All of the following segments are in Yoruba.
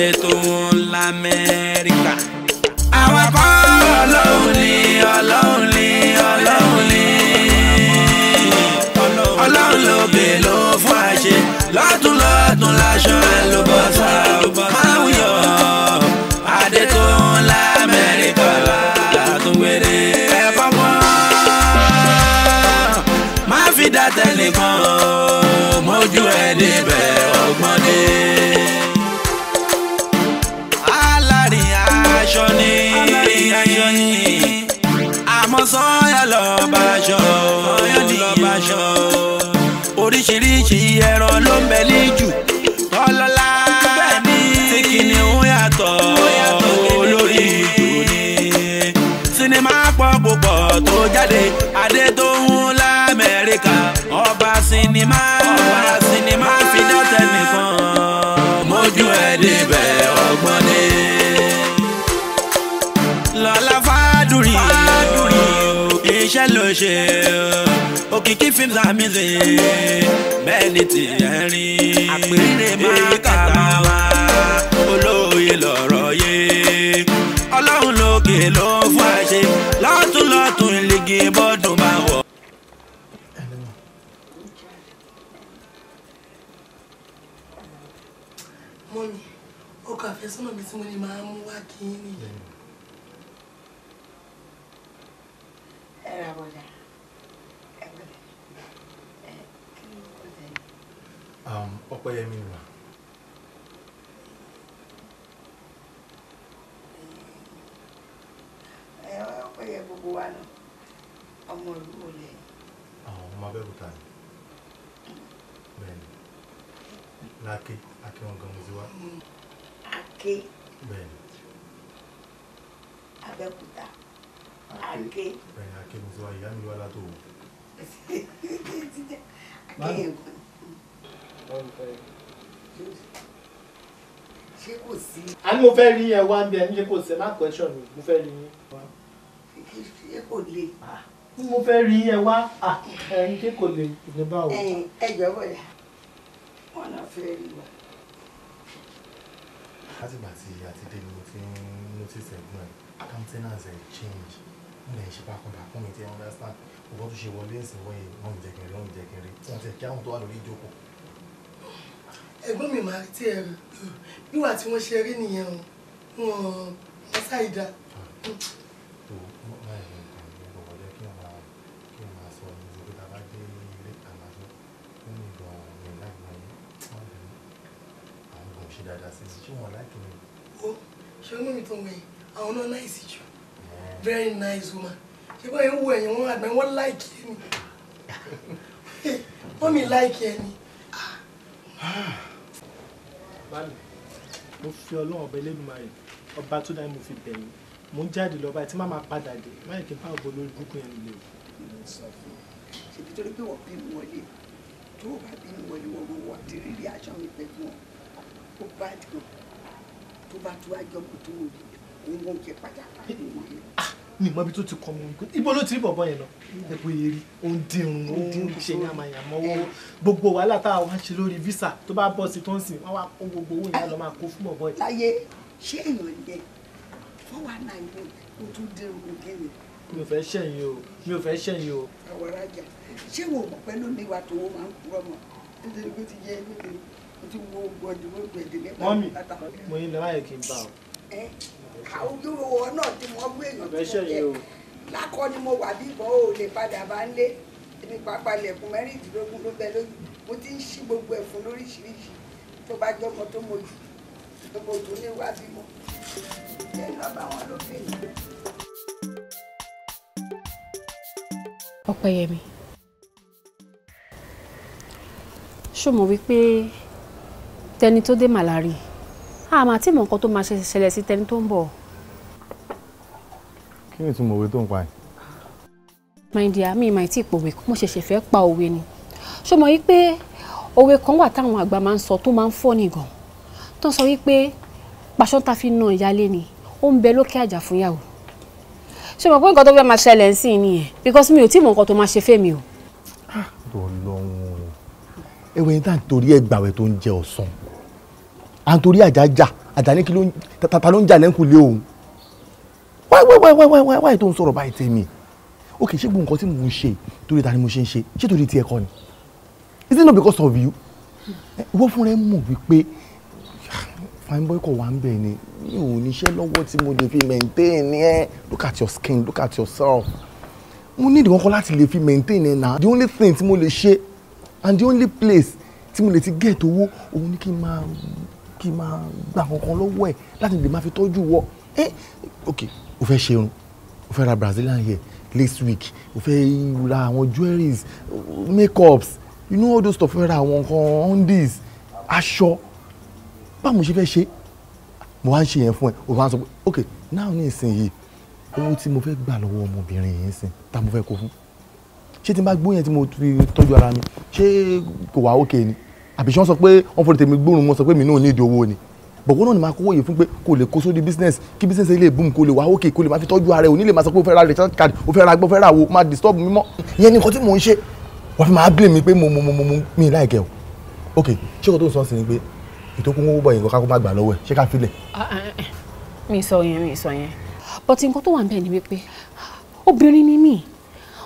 Adé tó ń l'Amẹ́ríkà. Àwọn kan Ọlọ́run ni Ọlọ́run ni Ọlọ́run ni Ọlọ́run lókè ló fún àṣẹ lọ́tún lọ́tún láṣọ àlùbọ́sà máa ń yọ. Adé tó ń l'Amẹ́ríkà látúngbèrè ẹ̀kọ́ mọ́. Má fi dá tẹnìkan mójú ẹ̀ débẹ̀ ọgbọ́n dé. Alárìn aṣọ ni aṣọ ni àmọ́ sọ́yà lọ́ọ́ bá aṣọ lọ́ọ́ bá aṣọ. Oríṣiríṣi ẹran ló ń bẹ níjù tọ́lọ́lá tí kìnìún yàtọ̀ olórí ìjò ni. Sinimá pọ̀ púpọ̀ tó jáde Adé tó ń l'Amẹ́ríkà ọba sinimá ọba sinimá fi dọ́tẹ̀ nìkan mójú ẹ̀ débẹ̀ ọgbọ́n ni. Lọ́lá Fádùrì iṣẹ́ ló ṣe Òkìkí films and music bẹ́ẹ̀ ni tìyẹ̀ rí àpèrè máa kàtà wá olóye lọ̀rọ̀ yé Ọlọ́run lókè ló fún àṣẹ lọ́tún lọ́tún ìlígì bọ́dún máa wọ̀. Mọ́mí, ọkọ àfẹ́sọ́nà mi tí mo ní máa mú wá kí n nìyí. Ẹ ra bọ̀dà. Ẹ bọ̀dà. Ẹ kí ló kọ́ tẹ̀lé? Ọpẹ́yẹmí ni mà. Ẹ Ọpẹ́yẹ gbogbo wa náà. Ọmọ ìlú wo lẹ? Àwọn ọmọ Abẹ́òkúta ni. Bẹ́ẹ̀ni. Láké, Aké wọn gan mo ti wá. Aké. Bẹ́ẹ̀ni. Abẹ́òkúta. Aké. Bẹ́ẹ̀ni, Aké mo ti wá, ìyá mi wá látòwò. Aké yẹn kọ́. Ṣé kò sí? A ní mo fẹ́ rí ẹ wá ń bí ẹni ṣe kò sí, ẹ má question mi, mo fẹ́ rí yín. Ṣé kò le? Mo fẹ́ rí ẹ wá, ẹni ṣé kò le ní báwo? Ẹ jọ̀ọ́ bọ̀dà, wọn náà fẹ́ rí wa. Látìgbà tí a ti dé ni mo ti ń notice ẹ̀gbọ́n ẹ̀, countenance ẹ̀ change. Mo lè ṣe bákan bákan mi tí ẹ understand. Òbọ̀ tó ṣe wọlé ẹ̀sìn wọ́n yìí, wọ́n mi jẹ́ kí n rí, wọ́n mi jẹ́ kí n rí. Wọ́n ti kí àwọn tó wà lórí ìjókòó. Ẹ̀gbọ́n mi máa tí ẹ rí wíwà tí wọ́n ṣe rí nìyẹn o, wọ́n ṣàìdá. Tó má yẹ nǹkan ìgbọ̀wọ̀ jẹ́ kí wọ́n máa sọ ní ìṣòro tá a bá dé ilé àmàṣọ. Wọ́n ní gan mi láìpẹ́ yìí, wọ́n bẹ̀rẹ̀ àwọn gan ṣe dáadáa sí i, ṣé wọ́n láìpẹ́ mi? Ó ṣe ọmọ mi tó ń wẹ̀yìn, àwọn náà náìsì jù, very nice woman. Ṣé báyìí ń wo ẹ̀yìn wọn àgbẹ̀ wọ́n láìkì ẹ ni? Wọ́n mi láìkì ẹ ni. Báàmì, mo fi Ọlọ́run ọba Elédùmarè ọba tó dá mi mo fi bẹ̀ yín. Mo ń jáde lọ báyìí tí má máa padà dé, má yẹ kí n bá ògbó lórí búkú yẹn lè o. Ṣèbí torí pé wọ́n bínú wọlé, tó o bá bínú wọlé wọ́n wọ́n wà tí rírí aṣọ mi pẹ̀lú wọn. Ó bá dùn tó bá tó àjọpọ̀ tó wò lè òun wọ́n jẹ padà pàdé wọn. Mi mọ ibi tó ti kọ́ mi ibo ló ti rí bọ̀bọ̀ yẹn lọ. Ẹ̀pọ̀ èrì, ó ń dirun, ó ń ṣe yàmàyàmọ́ owó. Gbogbo wàhálà tá a wá ṣe lórí visa tó bá bọ́ sí tó ń sìn, wọ́n wá kó gbogbo owó yẹn lọ máa kó fún bọ̀bọ̀ yẹn. Láyé ṣé èèyàn jẹ 419 ó tún dirun kí ni? Mi ò fẹ́ ṣẹ̀yìn o, mi ò fẹ́ ṣẹ̀yìn o. Àwọn arájà ṣé wo mọ̀ pẹ́ lómi wa tó máa ń purọ́ mọ́ nítorí pé ó ti jẹ́ nítorí ó ti wo gbọ́dọ̀ gbogbo ẹ̀dẹ̀ nípa. Mọ́mì, mo yín lọ láyè kí n bá o. Àwọn ojúlówó náà tí wọ́n gbé èèyàn tó jẹ́ lákọ́ ni mo wà bí ìbọn ò lè padà bá ń lé èmi pàápàá lẹ̀kùn 16 ló bẹ lójú mo ti ń ṣí gbogbo ẹ̀fún lóríṣiríṣi tó bá jọmọ tó mojú tó mojú ní wá bímọ ẹ lọ bá wọn lókè ní. Ọpẹ́yẹmí, ṣó mọ̀ wípé tẹni tó dé màlárí àmọ́ àti mọ̀ nǹkan tó máa ṣẹlẹ̀ sí tẹni tó ń bọ̀. Kí ni ìtumọ̀ òwe tó ń pa ẹ̀? My dear, mi máa tí ì pòwe, mo ṣẹ̀ṣẹ̀ fẹ́ pa òwe ni. Ṣó mọ̀ wípé òwe kan wà táwọn àgbà máa ń sọ tó máa ń fọ́ nìgàn tó ń sọ wípé pàṣán ta fi na ìyálé ni ó ń bẹ lókè àjà fún ìyàwó. Ṣé o mọ̀ pé nǹkan tó fẹ́ máa ṣẹlẹ̀ ń sìn nìyẹn because mi ò tí mọ̀ nǹkan tó máa ṣe fẹ́mi o. Ọlọ́run ewé ní tá à ń torí ẹ̀ gbàwẹ̀ tó ń jẹ ọ̀sán, à ń torí àjájà Àjàní kí ló ń ta ló ń jà lẹ́ńkùlé òun. Why why why why why why tó ń sọ̀rọ̀ báyìí tèmi? Ok, ṣé gbogbo nǹkan tí mò ń ṣe torí ta ni mo ṣe ń ṣe? Ṣé torí tiẹ̀ kọ́ ni? Is it not because of you? Ìwọ fúnra ẹ mọ̀ wípé fine boy kò wá ń bẹ̀ ni, mi ò níṣẹ́ lọ́wọ́ tí mo lè fi maintain ẹ. Look at your skin, look at yourself. Mo ní ìdíwọ́n kan láti lè fi maintain ẹ náà. The only thing tí mo lè ṣe and the only place tí mo lè ti get owó òun ni kí n máa gbà kankan lọ́wọ́ ẹ̀ láti lè máa fi tọ́jú wọ. Ok, o fẹ́ ṣerun, o fẹ́ ra Brazilian hair lace wig, o fẹ́ ra àwọn jewelries, makeups, you know all those stuff, o fẹ́ ra àwọn nǹkan undies, aṣọ. Báwo mo ṣe fẹ́ ṣe? Mo wá ń ṣe yẹn fún ẹ, o wá ń sọ pé ok, now ní ìsinyìí owó tí mo fẹ́ gbà lọ́wọ́ ọmọbìnrin yìí ń sìn tá mo fẹ́ kó fún, ṣé tí n bá gbó yẹn tí mo fi tọ́jú ara mi ṣé kò wá òkè ni? Àbí ṣé wọ́n sọ pé wọ́n fọ́n tèmi gbóòórùn, wọn sọ pé mi náà ní ìdí owó ni? Bọ̀wọ́ náà ni máa kówó yìí fún pé kò lè kó sórí business, kí business ilé boom, kò lè wá òkè, kò lè máa fi tọ́jú ara ẹ̀, òní lè máa sọ pé ó fẹ́ ra recharge card, ó fẹ́ ra gbọ́, fẹ́ ra wo, máa disturb mi mọ́. Ìyẹn ni nǹkan tí mò ń ṣe. Wọ́n fi máa blame mi pé mo mi láìkẹ́ o. Ok, ṣé kò tó ń sọ sí ni pé ìtókùn owó bọ̀ yìí nǹkan ká kó má gbà lọ́wọ́ ẹ̀, ṣé ká filẹ̀? Mi sọ yẹn, mi sọ yẹn. But nǹkan tó wà níbẹ̀ ni wípé obìnrin ni mí.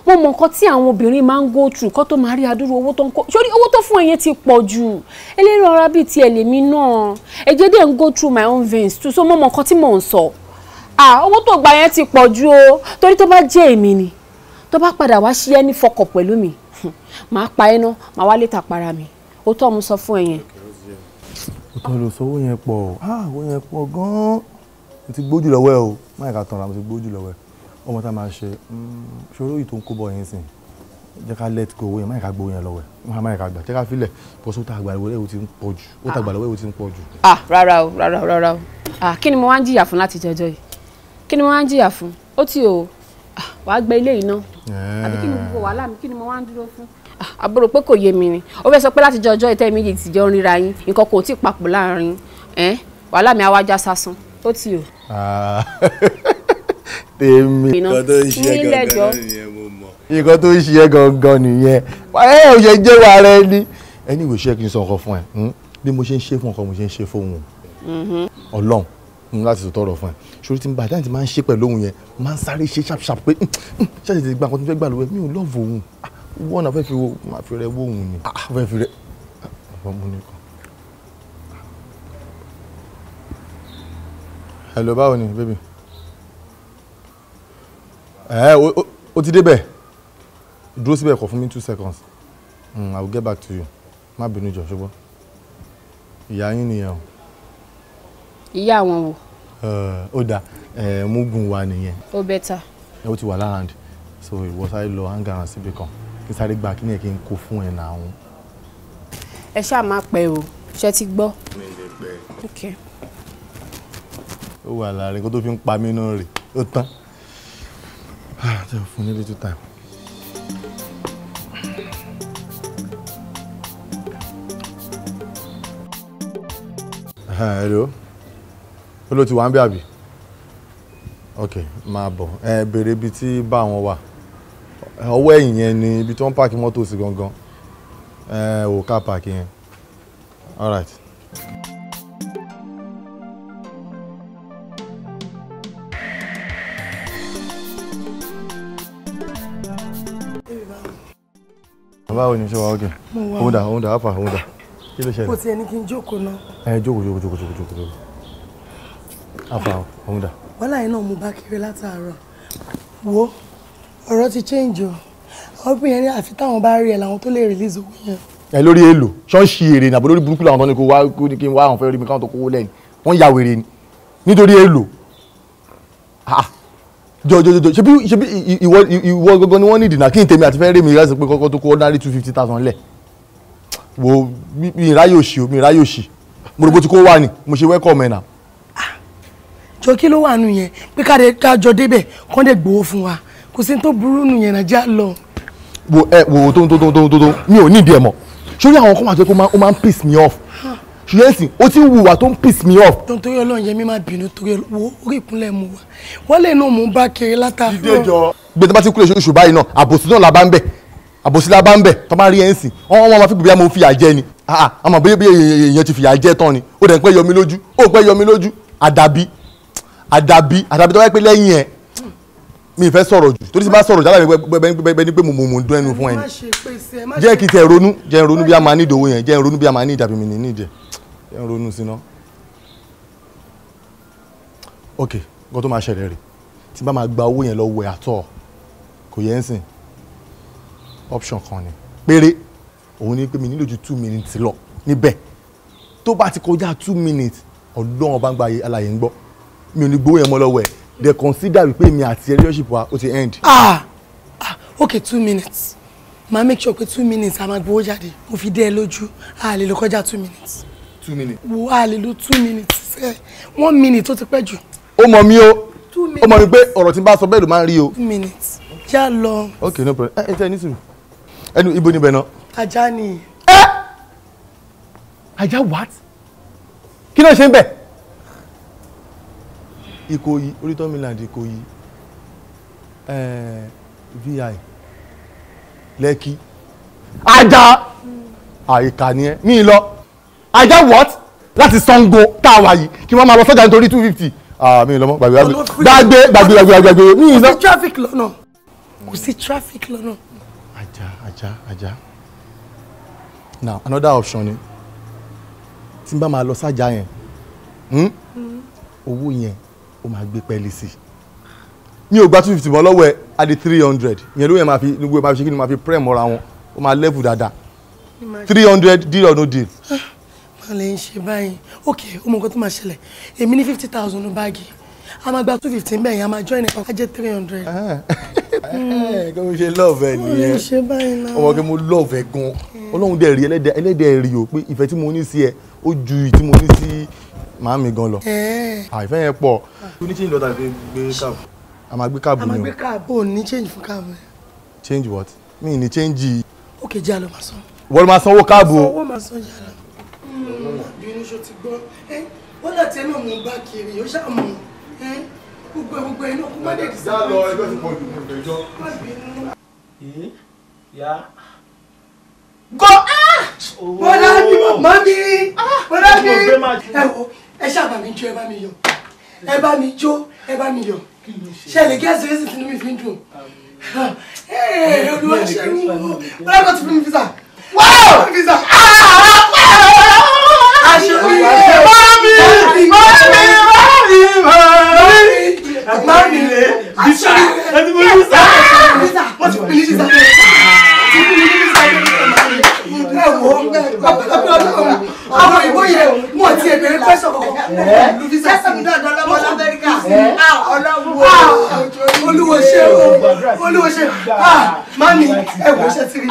Mo mọ nǹkan tí àwọn obìnrin máa ń go through kó tó máa rí adúrú owó tó ń kó. Sórí owó tó fún ẹyẹn ti pọ̀ jù. Eléré ọ̀rá bíi tiẹ̀ lèmi náà. Ẹ̀jẹ̀ dẹ̀ ń go through my own veins too. So mo mọ nǹkan tí mò ń sọ. Ah, owó tó gbà yẹn ti pọ̀ jù o. Torí tó bá jẹ́ èmi ni, tó bá padà wá ṣí ẹni fọkọ̀ pẹ̀lú mi, màá pa ẹ́ ná, màá wá létà para mi. Ó tọ́ mo sọ fún ẹ yẹn. Ó tọ́ ló sọ, owó yẹn pọ̀. Ah, owó yẹn pọ̀ gan-an. Mo ti gbójú lọ́wọ́ ẹ o. Má ìka tanra, mo ti gbójú lọ́wọ́ ẹ. Ọmọ tá a máa ṣe, ṣòro yìí tó ń kó bọ̀ yẹn sìn, jẹ́ ká let go owó yẹn, má ìka gbowó yẹn lọ́wọ́ ẹ̀, má ìka gbà, jẹ́ ká filẹ̀, bọ́sọ̀ ó ta àgbà lọ́wọ́ ẹ̀ ti ń pọ̀ jù, ó ta àgbà lọ́wọ́ ẹ̀ ti ń pọ̀ jù. Ah, rárá o, rárá o, rárá o. Ah, kí ni mo wá ń jìyà fún láti jọjọ́ yìí? Kí ni mo wá ń jìyà fún? Ó ti o, wàá gbẹ ilé yìí ná. Àbí kí ni gbogbo wàhálà mi, kí ni mo wá ń dúró fún? Àbúrò pé kò yé mi ni. Ó fẹ́ sọ pé láti jọjọ́ ìtẹ́ méjì ti jọ ń ríra yín, nǹkan kò tí ì papọ̀ láàrin, wàhálà mi á wá já sásán. Ó ti o. Tèmi. Nǹkan tó ń ṣe gangan nìyẹn, mo mọ̀. Nǹkan tó ń ṣe gangan nìyẹn. Ẹ ò ṣe jẹ́ wa rẹ ni. Ẹni ìwé ṣe kí n sọ nǹkan fún ẹ. Bí mo ṣe ń ṣe fún ọkọ, mo ṣe ń ṣe fóun. Ọlọ́run láti sọ tọrọ fún ẹ. Ṣorí tí n bá dáhùn tí máa ń ṣe pẹ̀lú òun yẹn, máa ń sáré ṣe sharp sharp pé ṣáà tètè gba nǹkan tó fẹ́ gbà lọ́wọ́ ẹ, mi ò lọ́ọ̀fù òun. Wọ́n náà fẹ́ fi wo, máa fi rẹ wó òun ni. Fẹ́ fi rẹ. Ọmọ ní kan. Hello, báwo ni, baby? O ti débẹ̀. Dúró síbẹ̀ kọ̀ fún mi 2 seconds. I will get back to you. Má bínú jọ̀ọ́, ṣùgbọ́n. Ìyá yín nìyẹn o. Ìyá àwọn wo? Ó dáa, mugun wa nìyẹn. Ó bẹ́tà. Ó ti wà lára, so ìwọ sáré lọ hang around síbi kan. Kí sáré gba kí ni ẹ kí n kó fún ẹ náà. Ẹ ṣáà má pẹ́ o, ṣé ti gbọ́? Mi lè pẹ́. Okay. Ó wà láàrin kó tó fi ń pa mí náà rè, ó tán. Jẹ́ fún ní little time. Hello. Ó ló ti wà ń bí àbí? Ok, máa bọ̀. Ẹ bèrè ibi tí bá wọn wà. Ọwọ́ ẹ̀yìn yẹn ni ibi tí wọ́n pààkì mọ́tò sí gangan. Ẹ ò ká pààkì yẹn. All right. Báwo ni ṣe wà? Okay. Òun dà, òun dà, àfà, òun dà. Kí ló ṣẹlẹ̀? Kò tiẹ̀ ní kí n jókòó náà. Ẹ jókòó, jókòó, jókòó, jókòó, jókòó. Àfà, òun dà. Wàhálà yìí náà mo bá kiri látàárọ̀. Wo, ọ̀rọ̀ ti change o. Àwọn obìnrin yẹn ní àfi táwọn bá rí ẹ làwọn tó lè release owó yẹn. Ẹ lórí èlò, ṣọ́ọ̀ṣì èrè nàbọ̀ lórí burúkú làwọn tó ní kó wá kí n wá àwọn fẹ́ rí mi káwọn tó kówó lẹ́yìn. Wọ́n ya wèrè ni. Nítorí èlò. Jọ jọ jọ, ṣebí ìwọ ìwọ gangan ni wọ́n ní ìdìnnà kí n tèmi àti fẹ́ rí mi láti pé kọ́kọ́ tó kó ordinary 250,000 lẹ̀. Wo mi ráyè òṣì o, mi ráyè òṣì. Mo rò bó ti kó wà ní, mo ṣe welcome ẹ̀ nà. Jọ kí ló wà nù yẹn pé ká jọ débẹ̀ kán dẹ̀ gbowó fún wa, kò sí tó burú nù yẹn náà, já lọ. Wo ẹ wo tó tó tó tó tó tó, mi ò ní ìdí ẹ mọ́. Sórí àwọn kan wà tó ó máa ń piss me off. Ṣùgbọ́n ẹ̀sìn ó ti ń hùwà tó ń piss me off. Tó ń torí Ọlọ́run yẹn mi máa bínú torí wo orí ìkúnlẹ̀ mu wa wọ́n lè náà mò ń bá kiri látàárọ̀. Dídé jọ. Gbé tó bá ti kúrò oṣù báyìí náà, àbòsí náà la bá ń bẹ̀. Àbòsí la bá ń bẹ̀ tó bá rí ẹ̀ ń sìn. Wọ́n máa fi gbìyànjú mo fi àjẹ ni. Àmọ́ bí èèyàn ti fìyà jẹ tán ni ó dẹ̀ ń pẹ́ yọ mí lójú, ó pẹ́ yọ mí lójú. Àdàbí àdàbí àdàbí tó wáyé pé lẹ́yìn ẹ̀ mi fẹ́ sọ̀rọ̀ jù, torí tí bá sọ̀rọ̀ jálá bẹ́ẹ̀ ni pé mo ń dún ẹnu fún ẹni. Jẹ́ kí tẹ̀ ronú, jẹ́ n ronú bí a máa ní ìdòwò yẹn, jẹ́ n ronú bí a máa ní ìdàbí mi ní ìjẹ́, jẹ́ n ronú síná. Ok, nǹkan tó máa ṣẹlẹ̀ rè, tí bá máa gba owó yẹn lọ́wọ́ ẹ̀ àtọ̀ kò yẹ ń sìn, option kan ni péré, òun ni pé mi nílò ju 2 minutes lọ níbẹ̀. Tó bá ti kọjá 2 minutes, Ọlọ́run bá ń gba alàyè ń gbọ́, mi ò ní gbowó yẹn mọ́ lọ́wọ́ ẹ̀. They consider wípé mi àti relationship wa ó ti end. Ok, 2 minutes, máa make sure pé 2 minutes a máa gbowó jáde. Mo fi dé ẹ lójú, a lè lọ kọjá 2 minutes. 2 minutes. Wo, a lè lo 2 minutes ẹ, 1 minute ó ti pẹ́ jù. Ó mọ̀ mí o, ó mọ̀ mi pé ọ̀rọ̀ tí n bá sọ bẹ́ẹ̀ ló máa ń rí o. 2 minutes já lọ. Ok, no problem. Ẹ tẹ ní sùúrù, ẹnu ibo níbẹ̀ náà. Ajá ni. Ẹ ajá what? Kí ló ń ṣe ń bẹ̀? Ìkòyí, Orítan Mainland, Ìkòyí, VI, Lẹ́kì. Ajá àìkà ni ẹ, mi lọ. Ajá what? Láti Ṣàngó tá a wà yìí kí wọ́n máa lọ sọ́jà nítorí 250. Mi lọ mọ́, gbàgbé gbàgbé gbàgbé gbàgbé mi lọ. Kò sí traffic lọ́nà, kò sí traffic lọ́nà. Ajá ajá ajá. Now another option ni tí n bá máa lọ sájà yẹn, owó yẹn ó máa gbé pẹ́ẹ́lí sí i. Mi ò gba 250 mọ́ lọ́wọ́ ẹ̀, á di 300. Ìyẹn ló yẹn máa fi gbogbo ẹ̀ máa fi ṣe kí ni, máa fi prẹ́ mọ́ra wọn, ó máa level dáadáa. 300, deal or no deal. Má lè ń ṣe báyìí. Ok, ó mọ nǹkan tó máa ṣẹlẹ̀. Èmi ní 50,000 ní báàgì, a máa gba 250 bẹ́ẹ̀ yẹn, a máa join ẹ̀ pa, á jẹ́ 300. Kí ló ṣe love ẹ nìyẹn? Ọmọ kí mo love ẹ gan. Ọlọ́run dẹ̀ rí ẹlẹ́dẹ̀ rí o pé ìfẹ́ tí mo ní sí ẹ ó ju ìtí mo ní sí màámi gan lọ. Ìfẹ́ yẹn pọ̀. O ní change lọ́tà fi gbé káàbù. A máa gbé káàbù ni o. A máa gbé káàbù. O ní change fún káàbù. Change what? Mi ní change. Ok, jẹ́ àlọ́ máa san. Wọ́n ló máa sanwó káàbù o. Owó máa san, jẹ́ àlọ́. Bínú ṣo ti gbọ́. Wọ́n láti ẹnu mú bá kiri, ó ṣàmù. Gbogbo ẹ̀ náà kó má dé dì sí. Já lọ, ẹjọ́ ti pọ̀ jù mí ìgbẹ́jọ́. Má bínú. Ya. Go! Bọ́lá mi, màmí, bọ́lá mi. Ẹ wo, ẹ ṣáà bá mi jó, ẹ bá mi yọ̀. Ẹ bá mi jó, ẹ bá mi yọ̀. Ṣé ẹ lè gẹ́sì rẹ́sì tí inú mi fi ń dùn? Olúwa ṣe ń wò. Bọ́lá kan ti fún mi visa. Wow! Visa! Aṣọ mi! Mami! Mami! Mami! Mami! Mami! Visa! Ẹ ti fún mi visa! Wọ́n ti fún mi visa. Ẹ wo, àwọn ìwé yẹn wọ́n ti ẹ̀bẹ̀rẹ̀ pẹ́sọ̀ kọ̀ọ̀kan. Olúwo ṣe o, Olúwo ṣe o, mami ẹ wo ṣe ti rí.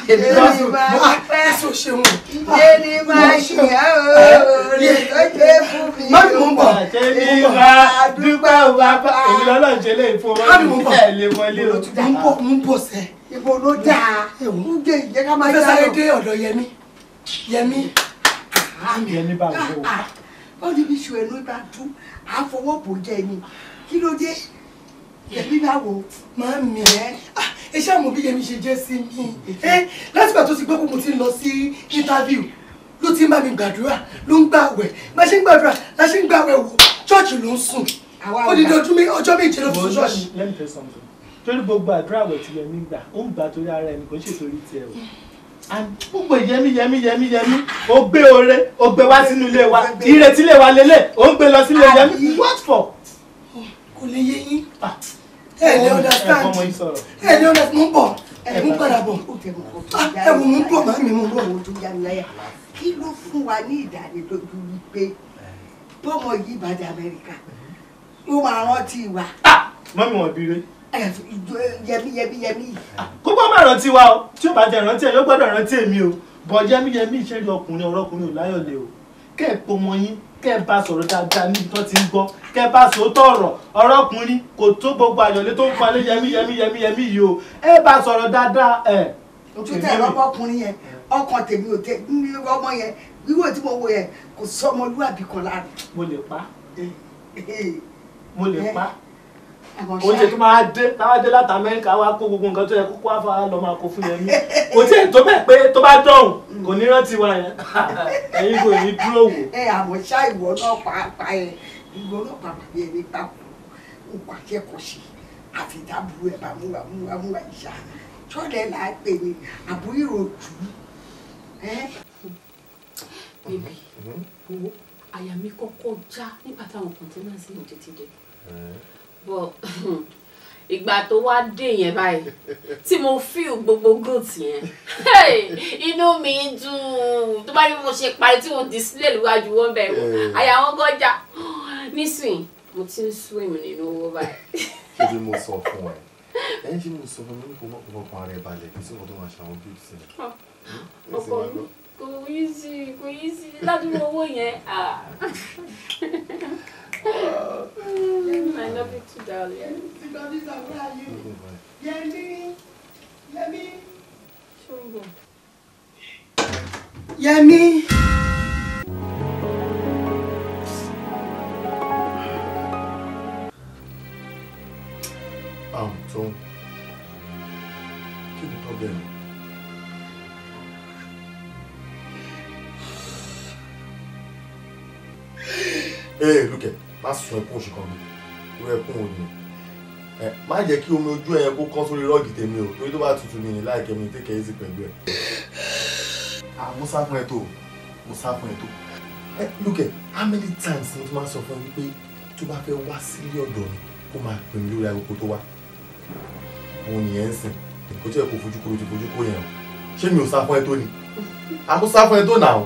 Èso ṣe wọn. Ìjẹ́ ni máa ṣe oore tó jẹ́ fún mi. Mami mo ń bọ̀. Ṣé ní máa dúpẹ́ o bàbá? Èmi lọ́lọ́ ṣe lè fún ọmọ mi ẹ̀ lè wọlé o. Mo ń bọ̀ sẹ́. Ibo ló dáa, ń jẹ ìjẹ́ ká máa jẹ́ àrò. Mo fẹ́ sáré dé ọ̀dọ̀ Yẹmí. Yẹmí. Yẹmí bá wò. Ó ní bí iṣu ẹnu bá tú, àfọwọ́bò jẹ ni. Kí ló dé? Yẹmí bá wò. Màámi ẹ, ẹ ṣáà mọ̀ bí Yẹmí ṣe jẹ́ sí mi. Látìgbà tó ti gbọ́ pé mo ti ń lọ sí interview, ló ti ń bá mi gbàdúrà, ló ń gbàwẹ̀. Bá ṣe ń gbàdúrà, la ṣe ń gbàwẹ̀ wò, ṣọ́ọ̀ṣì ló ń sùn. Ó di ọjọ́ méje ló fi sùn ṣọ́ọ̀ṣì. Let me tell you something. Torí gbogbo àdúrà àwẹ̀ tí Yẹmí gbà, ó ń gbà torí ara ẹni, kò ń ṣe torí tiẹ̀ o. Gbogbo Yẹmí Yẹmí Yẹmí Yẹmí, ó gbé oore, ó gbé wá sínú ilé wa, ìrètí ilé wa lélẹ̀, ó ń gbé lọ sílé Yẹmí. What for? Kò lè yé yín. Ẹ lè understand. Ẹ lè understand. Mo ń bọ̀, mo ń padà bọ̀. Ẹ wò, mo ń bọ̀, màmí mo ń bọ̀. Kí ló fún wa ní ìdánilójú wípé bọ́mọ yìí bá dé Amẹ́ríkà, ó máa rántí wa. Mọ́mí wọn bire. Yẹmí Yẹmí Yẹmí. Kókó má rántí wa o, tí ó bá jẹ́ rántí ẹ yóò gbọ́dọ̀ rántí èmi o. Bọ̀ Yẹmí Yẹmí ìṣẹ́rí ọkùnrin, ọ̀rọ̀ ọkùnrin ò láyọ̀ lé o. Kẹ́ ẹ̀ pọmọ yín, kẹ́ ẹ̀ bá sọ̀rọ̀ dáadáa níbi tó ti ń gbọ́, kẹ́ ẹ̀ bá sòótọ́ ọ̀rọ̀, ọ̀rọ̀ ọkùnrin kò tó gbogbo àyọ̀lé tó ń palẹ̀ Yẹmí Yẹmí Yẹmí Yẹmí yìí o. Ẹ bá sọ̀rọ̀ dáadáa ẹ̀. Ojú tẹ̀ ọmọkùnrin yẹn, ọkàn tèmi ò tẹ ọmọ yẹn, wíwò tí mo wò yẹn kò sọmọlúwàbí kan lára. Mo lè pa. Mo lè pa. Oúnjẹ tó máa dé táwa dé láti Amẹ́ríkà wá kó gbogbo nǹkan tó yẹ kó wá fara lọ máa kó fún Yẹmí. Kò tí ì tó bẹ́ẹ̀ pé tó bá dọ̀hùn kò ní rántí wa yẹn. Ẹ̀yin kò ní dúró wò. Ẹ àmọ́ ṣá ìwọ náà pàápàá ẹ ìwọ náà pàápàá bí ẹni pa kú kò akẹ́kọ̀ọ́ sí àfi ìdábùrú ẹ̀ bá múwa múwa múwa ìṣá. Ṣọ́ọ̀lẹ̀ là á pè ní àbúrò ìròjú. Bébì, wo àyà mi kọ́kọ́ já nígbà táwọn kọ̀ǹténà sí ò tètè dé. But ìgbà tó wá dé yẹn báyìí tí mo feel gbogbo goods yẹn, inú mi dùn. Tó bá rí mo ṣe parí tí mo display lùwájú wọn bẹ̀ wọ́n, àyà wọn kọjá. Nísìnyí, mo ti ń swim nínú owó báyìí. Ṣé bí mo sọ fún ẹ? Ẹyin tí mo sọ fún mi ní kò mọ̀ kó fọkàn ara ẹ balẹ̀ kí sí nǹkan tó máa ṣàwọn bíi sí i. Ọkọ mi kò easy, kò easy ládùúgbò owó yẹn. I love you too, darling. Yẹmí, Yẹmí. Yẹmí. So, kí ni problem? Hey, look at, má sun ẹkún oṣù kan mi, irú ẹkún wo nìyẹn? Ẹ má jẹ́ kí omi ojú ẹ̀yẹn kó kán sórí rọ́ọ̀gì tèmi o, torí tó bá tutù mi ní láìkẹ́ mi take it easy pẹ̀lú ẹ̀. Ah, mo sá fún ẹ tó, mo sá fún ẹ tó. Ẹ look at, how many times ni mo ti máa sọ fún ẹ wípé tó bá fẹ́ wá sílé ọ̀dọ̀ mi kó máa pè mí lórí agogo tó wá. Òun nìyẹn ń sìn, kò tí ẹ kò fojú kó ti fojú kó yẹn o. Ṣé mi ò sá fún ẹ tó ni? Àmú sá fún ẹ tó now.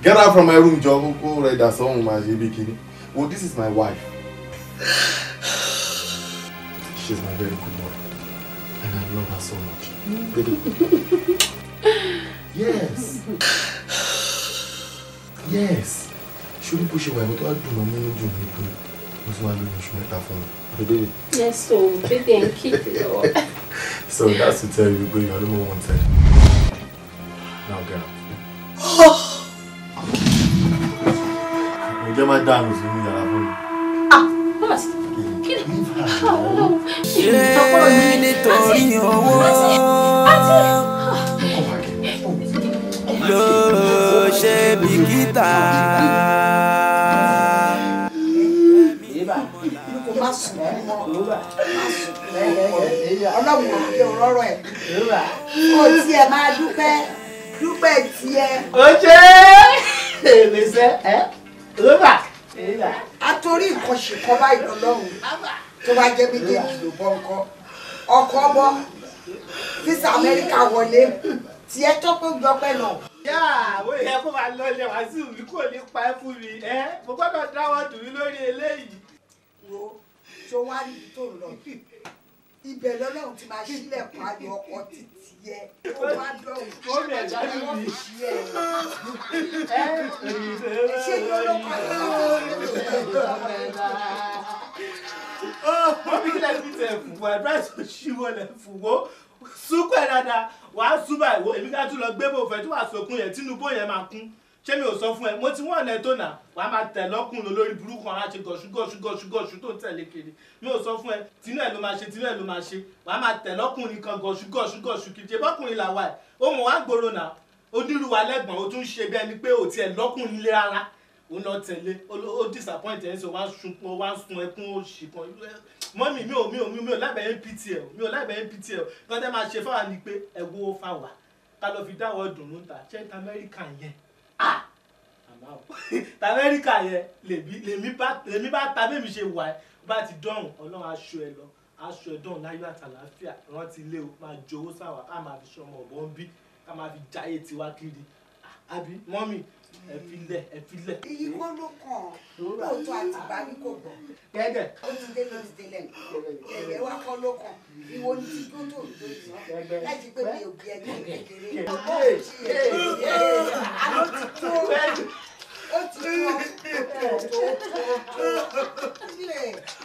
Get out from my room, jọ kó rẹ̀ dà sọ́hun máa ṣe bí kinní. Well, this is my wife. She's my very good wife. And I love her so much. Baby. Yes. Yes. Ṣorí bó ṣe wà ìwọ tó wá dùn mọ́ nínú dùn mí pé mo tún wá lóyún oṣù mẹ́ta fún mi. Baby. Yes, so baby and keep it up. So that's to tell you, baby, I don't want to. Now get out. Mo jẹ́ máa dànù sínú yàrá fún mi. Ah, boss. Kí ni? Ṣé nítorí owó ló ṣe bìkítà? Kò má sùn mọ́, má sùn ọlọ́run ò jẹ́ òróró ẹ̀. Kò tiẹ̀ máa dúpẹ́ dúpẹ́ tiẹ̀. Ó ṣe é lè ṣe ẹ́. Àtòrí nǹkan ṣìkan báyìí lọ́lọ́run tó bá jẹ́ méjèèjì ló bọ́ nǹkan ọkọ̀ bọ́ físà Amẹ́ríkà wọlé tiẹ̀ tọ́pẹ́ gbọ́pẹ́ náà. Yá àwọn èèyàn kó máa lọ ilé Wàsíù mi kò ní pa ẹ́ fún mi ẹ́ mo gbọ́dọ̀ dáwọ́ dùn mí lórí eléyìí. Wo tó wá níbi tó ń lọ ibẹ̀ lọ́lọ́run ti máa ṣílẹ̀kùn ayọ̀ ọkọ̀ títí ẹ tó wá dọ̀hùn wọ́n fi ṣí ẹ. Ṣé ló ló kọ́ ẹ? Wọ́n fi kílẹ̀ fi tẹ̀ fún wa advice òṣìwọ́ lẹ̀ fún wo súnkún ẹ̀ dáadáa wàá súnbà ìwọ èmi ká tún lọ gbé bò fẹ́ tí wàá sọkún yẹn Tinubu yẹn máa kún. Ṣé mi ò sọ fún ẹ mo ti wọ́n ọ̀nà tó nà wàá máa tẹ̀ lọ́kùnrin lórí burúkú àwọn àti gọ̀ṣú gọ̀ṣú gọ̀ṣú gọ̀ṣú tó ń tẹ̀lé kiri mi ò sọ fún ẹ tinú ẹ ló máa ṣe tinú ẹ ló máa ṣe wàá máa tẹ̀ lọ́kùnrin kan gọ̀ṣú gọ̀ṣú gọ̀ṣú kiri ṣe bọ́kùnrin làwa ẹ̀ ó mọ̀ wá gbòòrò nà onírúwa lẹ́gbọ̀n ó tún ṣe bí ẹni pé ò tiẹ̀ lọ́kùnrin lé rárá ó lọ tẹ̀lé ó disappoint ẹ̀ ń sọ wá ń sunkún wá ń sun ẹkún ó ṣì kan mọ́mì mi ò láìbẹ̀ NPTL mi ò láìbẹ̀ NPTL kọ́ tẹ́ máa ṣe fáwa ni pé ẹ wo fáwa ká lọ fi dáwọ́ dùnú ta ṣé Amẹ́ríkà yẹn Amẹ́ríkà yẹn lèmi bá ta bẹ́ẹ̀ mi ṣe wà ẹ́ bá ti dọ̀hùn ọlọ́run aṣọ ẹ lọ aṣọ ẹ dọ̀hùn láyọ̀ àtàlàáfíà rántí ilé o máa jowó sáwà ká máa fi ṣọmọ ọ̀bọ ń bí ká máa fi jáyé tiwa kiri àbí mọ́mì ẹ filẹ̀ ẹ filẹ̀. Iyì kọ́ ló kàn lóòótọ́ àti ìbáwí kò gbọ́. Gẹ́gẹ́. Ó ti dé ló ti dé lẹ́nu. Ẹ̀yẹ wá kọ́ ló kàn. Ìwọ ni ti tó tó tó yìí. Láti pé mi ò bí ẹni kékeré. Ó ti àlọ́ ti tó. Ó ti tó tó tó tó. Ilé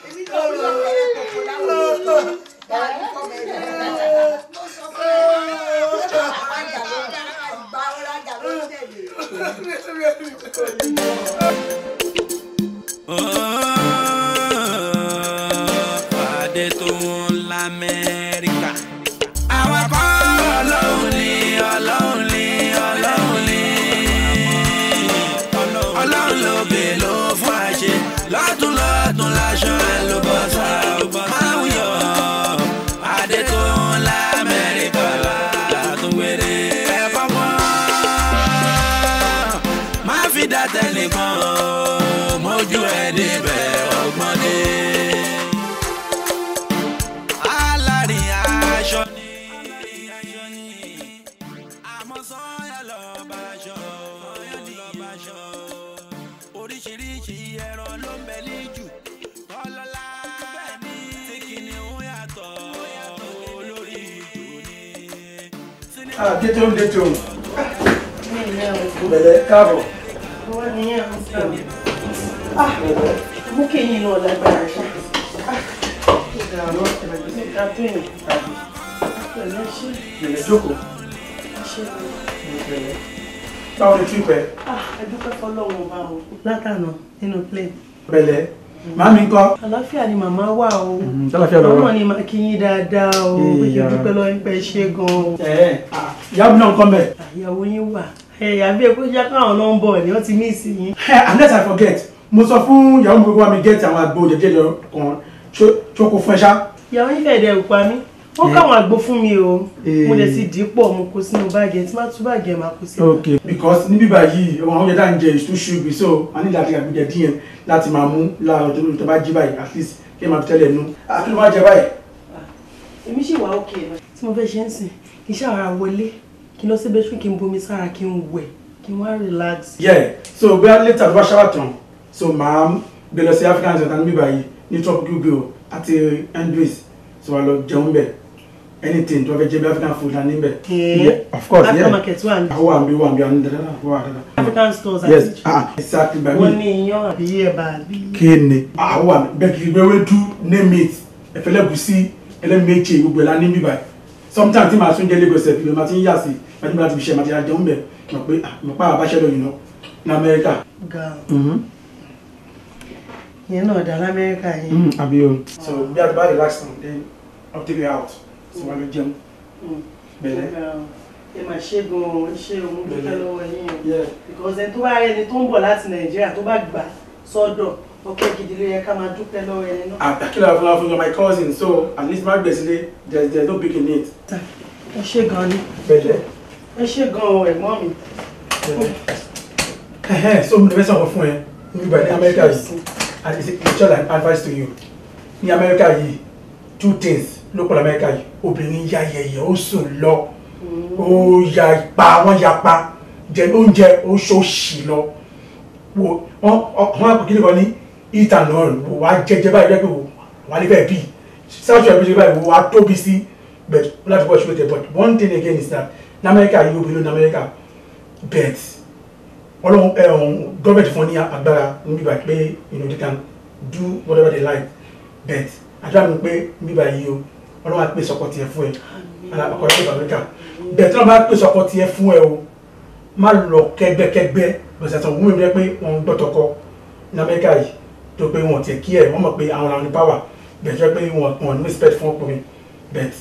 èmi náà rí ọ̀pẹ̀rẹ̀ kòkó láwọn olóòtú. Báyìí kọ́ mẹ́rin. Mo sọ fún ẹ. Ọ̀rajà ló dá ìgbà ọ̀rajà ló tẹ̀lé. ẹ̀ débẹ̀ ọgbọ́n dé. Alárìn aṣọ ni àmọ́ sọ́yà lọ́ba aṣọ lọ́ba aṣọ. Oríṣiríṣi ẹran ló ń bẹ níjù ọlọ́lá tí kìnìún yàtọ̀ olórí ìjò ni. Détòun détòun. Bẹ̀rẹ̀ káàbọ̀. Mú kí eyín náà lágbára ṣá. Bẹ̀rẹ̀ jókòó. Báwo ni trip ẹ? Ẹ dúpẹ́ fọlọ́run ọba o. Látànà nínú plane. Bẹ̀rẹ̀. Màámi ńkọ́? Àlàáfíà ni màmá wà o. Àlàáfíà ló wà. Màmá ni màá kí yín dáadáa o. Pé kí n dúpẹ́ lọ́wọ́ yín pé ẹ ṣé gan-an. Ìyá mi náà ńkọ́ mbẹ̀. Ìyàwó yín wà. Àbí ẹ̀kọ́ jẹ́ káwọn náà ń bọ̀ ni wọ́n ti miss yín. Unless I forget, mo sọ fún ìyàwó mi pé kó wá mi get àwọn àgbo jẹjẹrẹ kan ṣó kó fún ẹ ṣá. Ìyàwó yín fẹ̀dẹ̀ ò pa mí. Wọ́n káwọn àgbo fún mi o. Mo lè ti dì í pọ̀, mo kó sínú báàgì ẹ̀ tí má tú báàgì ẹ̀ máa kó sínú. Okay, because níbí báyìí àwọn oúnjẹ tá à ń jẹ is too sugary, so a ní láti àgbèjẹ díẹ̀ láti máa mú láàárọ̀ tó tó bá jí báyìí at least kí ẹ máa fi tẹ́lẹ̀ nú. Kí ló máa jẹ báyìí? Èmi sì wà òkè náà. Tí mo fẹ́ ṣe ń sìn, kì í ṣàrà wọlé, kí n lọ sí bedroom kí n bomi sára kí n wẹ̀, kí n wá relax. Yeah, so bóyá later tó bá ṣáwà tán, so màá gbé lọ sí African Center níbí báyìí ní Tropical Grill àti Andrews, so wà lọ jẹun bẹ̀. Anything tó fẹ́ jẹ bí African food la níbẹ̀. Yeah, of course, yeah. African market wà ní. Àwọn àmì wà àmì àwọn dáadáa wà dáadáa. African stores àti. Yes, exactly. Wọ́n ní iyán àbí ẹ̀bà àbí. Kí ni? Àwọn àmì bẹ́ẹ̀ kì í gbẹ́wé dú name it ẹ̀fẹ́lẹ́gùsí ẹlẹ́mẹ̀ẹ́chẹ̀ gbogbo ẹ̀ la ní bíbáyìí. Sometimes tí màá tún jẹ́ Lagos ẹ̀ fi màá ti ń yà sí màá ti ń fi ṣe màá ti ra jẹun bẹ̀ mọ̀ pé mọ̀ pa àbáṣẹ́ lọ yìí ní Amẹ́ríkà. Ga ìyẹn náà dá l'Amẹ́ríkà yẹn. Àbí o. So bí a ti bá relax now then I'll take you out. So wàá lọ jẹun. Bẹ̀rẹ̀. Ẹ mà ṣe gan-an, ṣé òun dúpẹ́ lọ́wọ́ yín o. Because ẹni tó bá rí ẹni tó ń bọ̀ láti Nàìjíríà tó bá gbà sọ́dọ̀ ọpẹ́ gidi ló yẹ ká máa dúpẹ́ lọ́wọ́ ẹni náà. Àkìlọ̀ àfúnra fún my cousin, so at least má gbèsè there's no big in it. Ẹ ṣé gan ni. Bẹ̀rẹ̀. Ẹ ṣé gan o ẹ̀gbọ́n mi. So mo fẹ́ sọ̀rọ̀ fún ẹ nígbà ní Amẹ́ríkà yìí, and it's just like advice to you. Ní Amẹ́ríkà yìí, two things ló pọ̀ l'Amẹ́ríkà yìí. Obìnrin ya yẹ̀yẹ̀ ó sùn lọ, ó ya ipa, wọ́n ya pa, jẹ oúnjẹ ó ṣòṣì lọ. Wọ́n á kò kí ni kan ní eat and run, wà á jẹjẹ báyìí lẹ́gbẹ̀ẹ́ wò, wà á lè fẹ́ bí. South Africa báyìí wò á tóbi sí, but láti bọ́ ṣùgbọ́n but one thing again is that ní Amẹ́ríkà yìí obìnrin ní Amẹ́ríkà, but Ọlọ́run gọ́ọ̀mẹ̀ntì fún ní agbára níbí báyìí pé you know they can do whatever they like, but àdúrà mi pé níbí báyìí o Ọlọ́run á pèsè ọkọ tiẹ̀ fún ẹ ọkọ rẹ pèsè Amẹ́ríkà, but tí wọ́n bá pèsè ọkọ tiẹ̀ fún ẹ o má lọ kẹ́gbẹ́kẹ́gbẹ́ bẹ̀sẹ̀ àti òun mi rẹ pé wọ́n ń gbọ́ tọkọ ní Amẹ́ríkà yìí tó pé wọ́n tiẹ̀ kí ẹ̀ wọ́n mọ̀ pé àwọn làwọn ní power but jẹ́ pé wọ́n ní respect fún ọkùnrin but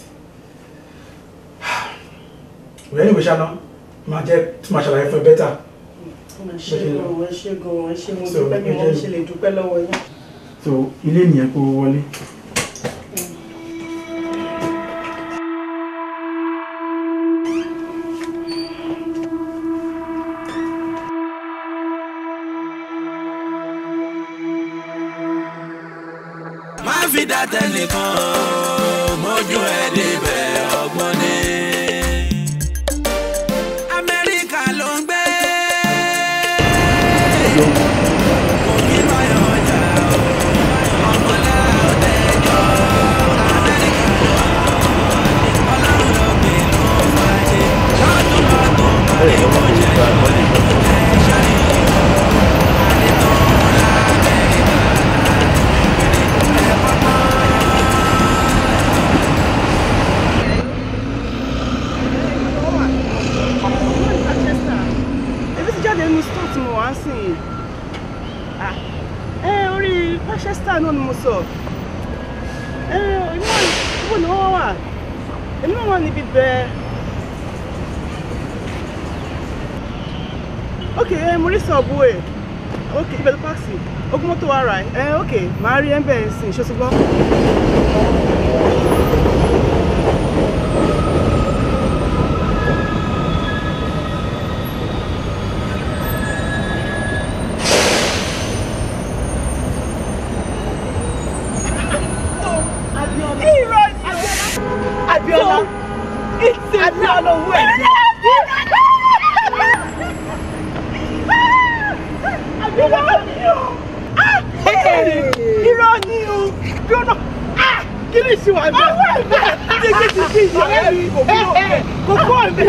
ìwé ní ìwé ṣáná máa jẹ́ tí máa ṣàlàyé fún ẹ better. Ẹ ṣé gan-an, ẹ ṣé gan-an, ẹ ṣé mo dúpẹ́ bí mo ṣe lè dúpẹ́ lọ́wọ́ yín. So ilé nìyẹn kó wọlé. Má fi dá tẹnìkan mójú ẹ débẹ̀ ọgbọ́n ni. Amẹ́ríkà ló ń gbé. Òkè báyọ̀ ọjà ọmọlá ọ̀tẹ̀jọ́. Amẹ́ríkà ló ń ọlọ́run ló gbé ló fàájì. Lọ́dún lọ́dún parí wọ́n ṣe ẹ̀ ṣàlìyàn. Àdètò l'Amẹ́ríkà. Èmi ti jáde nínú store tí mo wà ń sìn yìí. Orí Manchester náà ni mo sọ. Èmi náà ibo ni wọ́n wà. Èmi náà wà níbi bẹ́ẹ̀. Ok, mo rí Subway. Ok, ibẹ̀ ló pàṣẹ. Ogun mọ́tò wa rà ẹ̀. Ok, màá rí ẹ̀ ń bẹ̀ ẹ̀ sìn, ṣó ti gbọ́? Bí a lọ wú ẹ̀ jẹ́. Irọ́ ni o. Irọ́ ni o. Dúró. Kí ni ìṣìwà bẹ́ẹ̀? Jẹ́jẹ́ ti fi ìyá mi. Kò kọ́ ọ̀bẹ.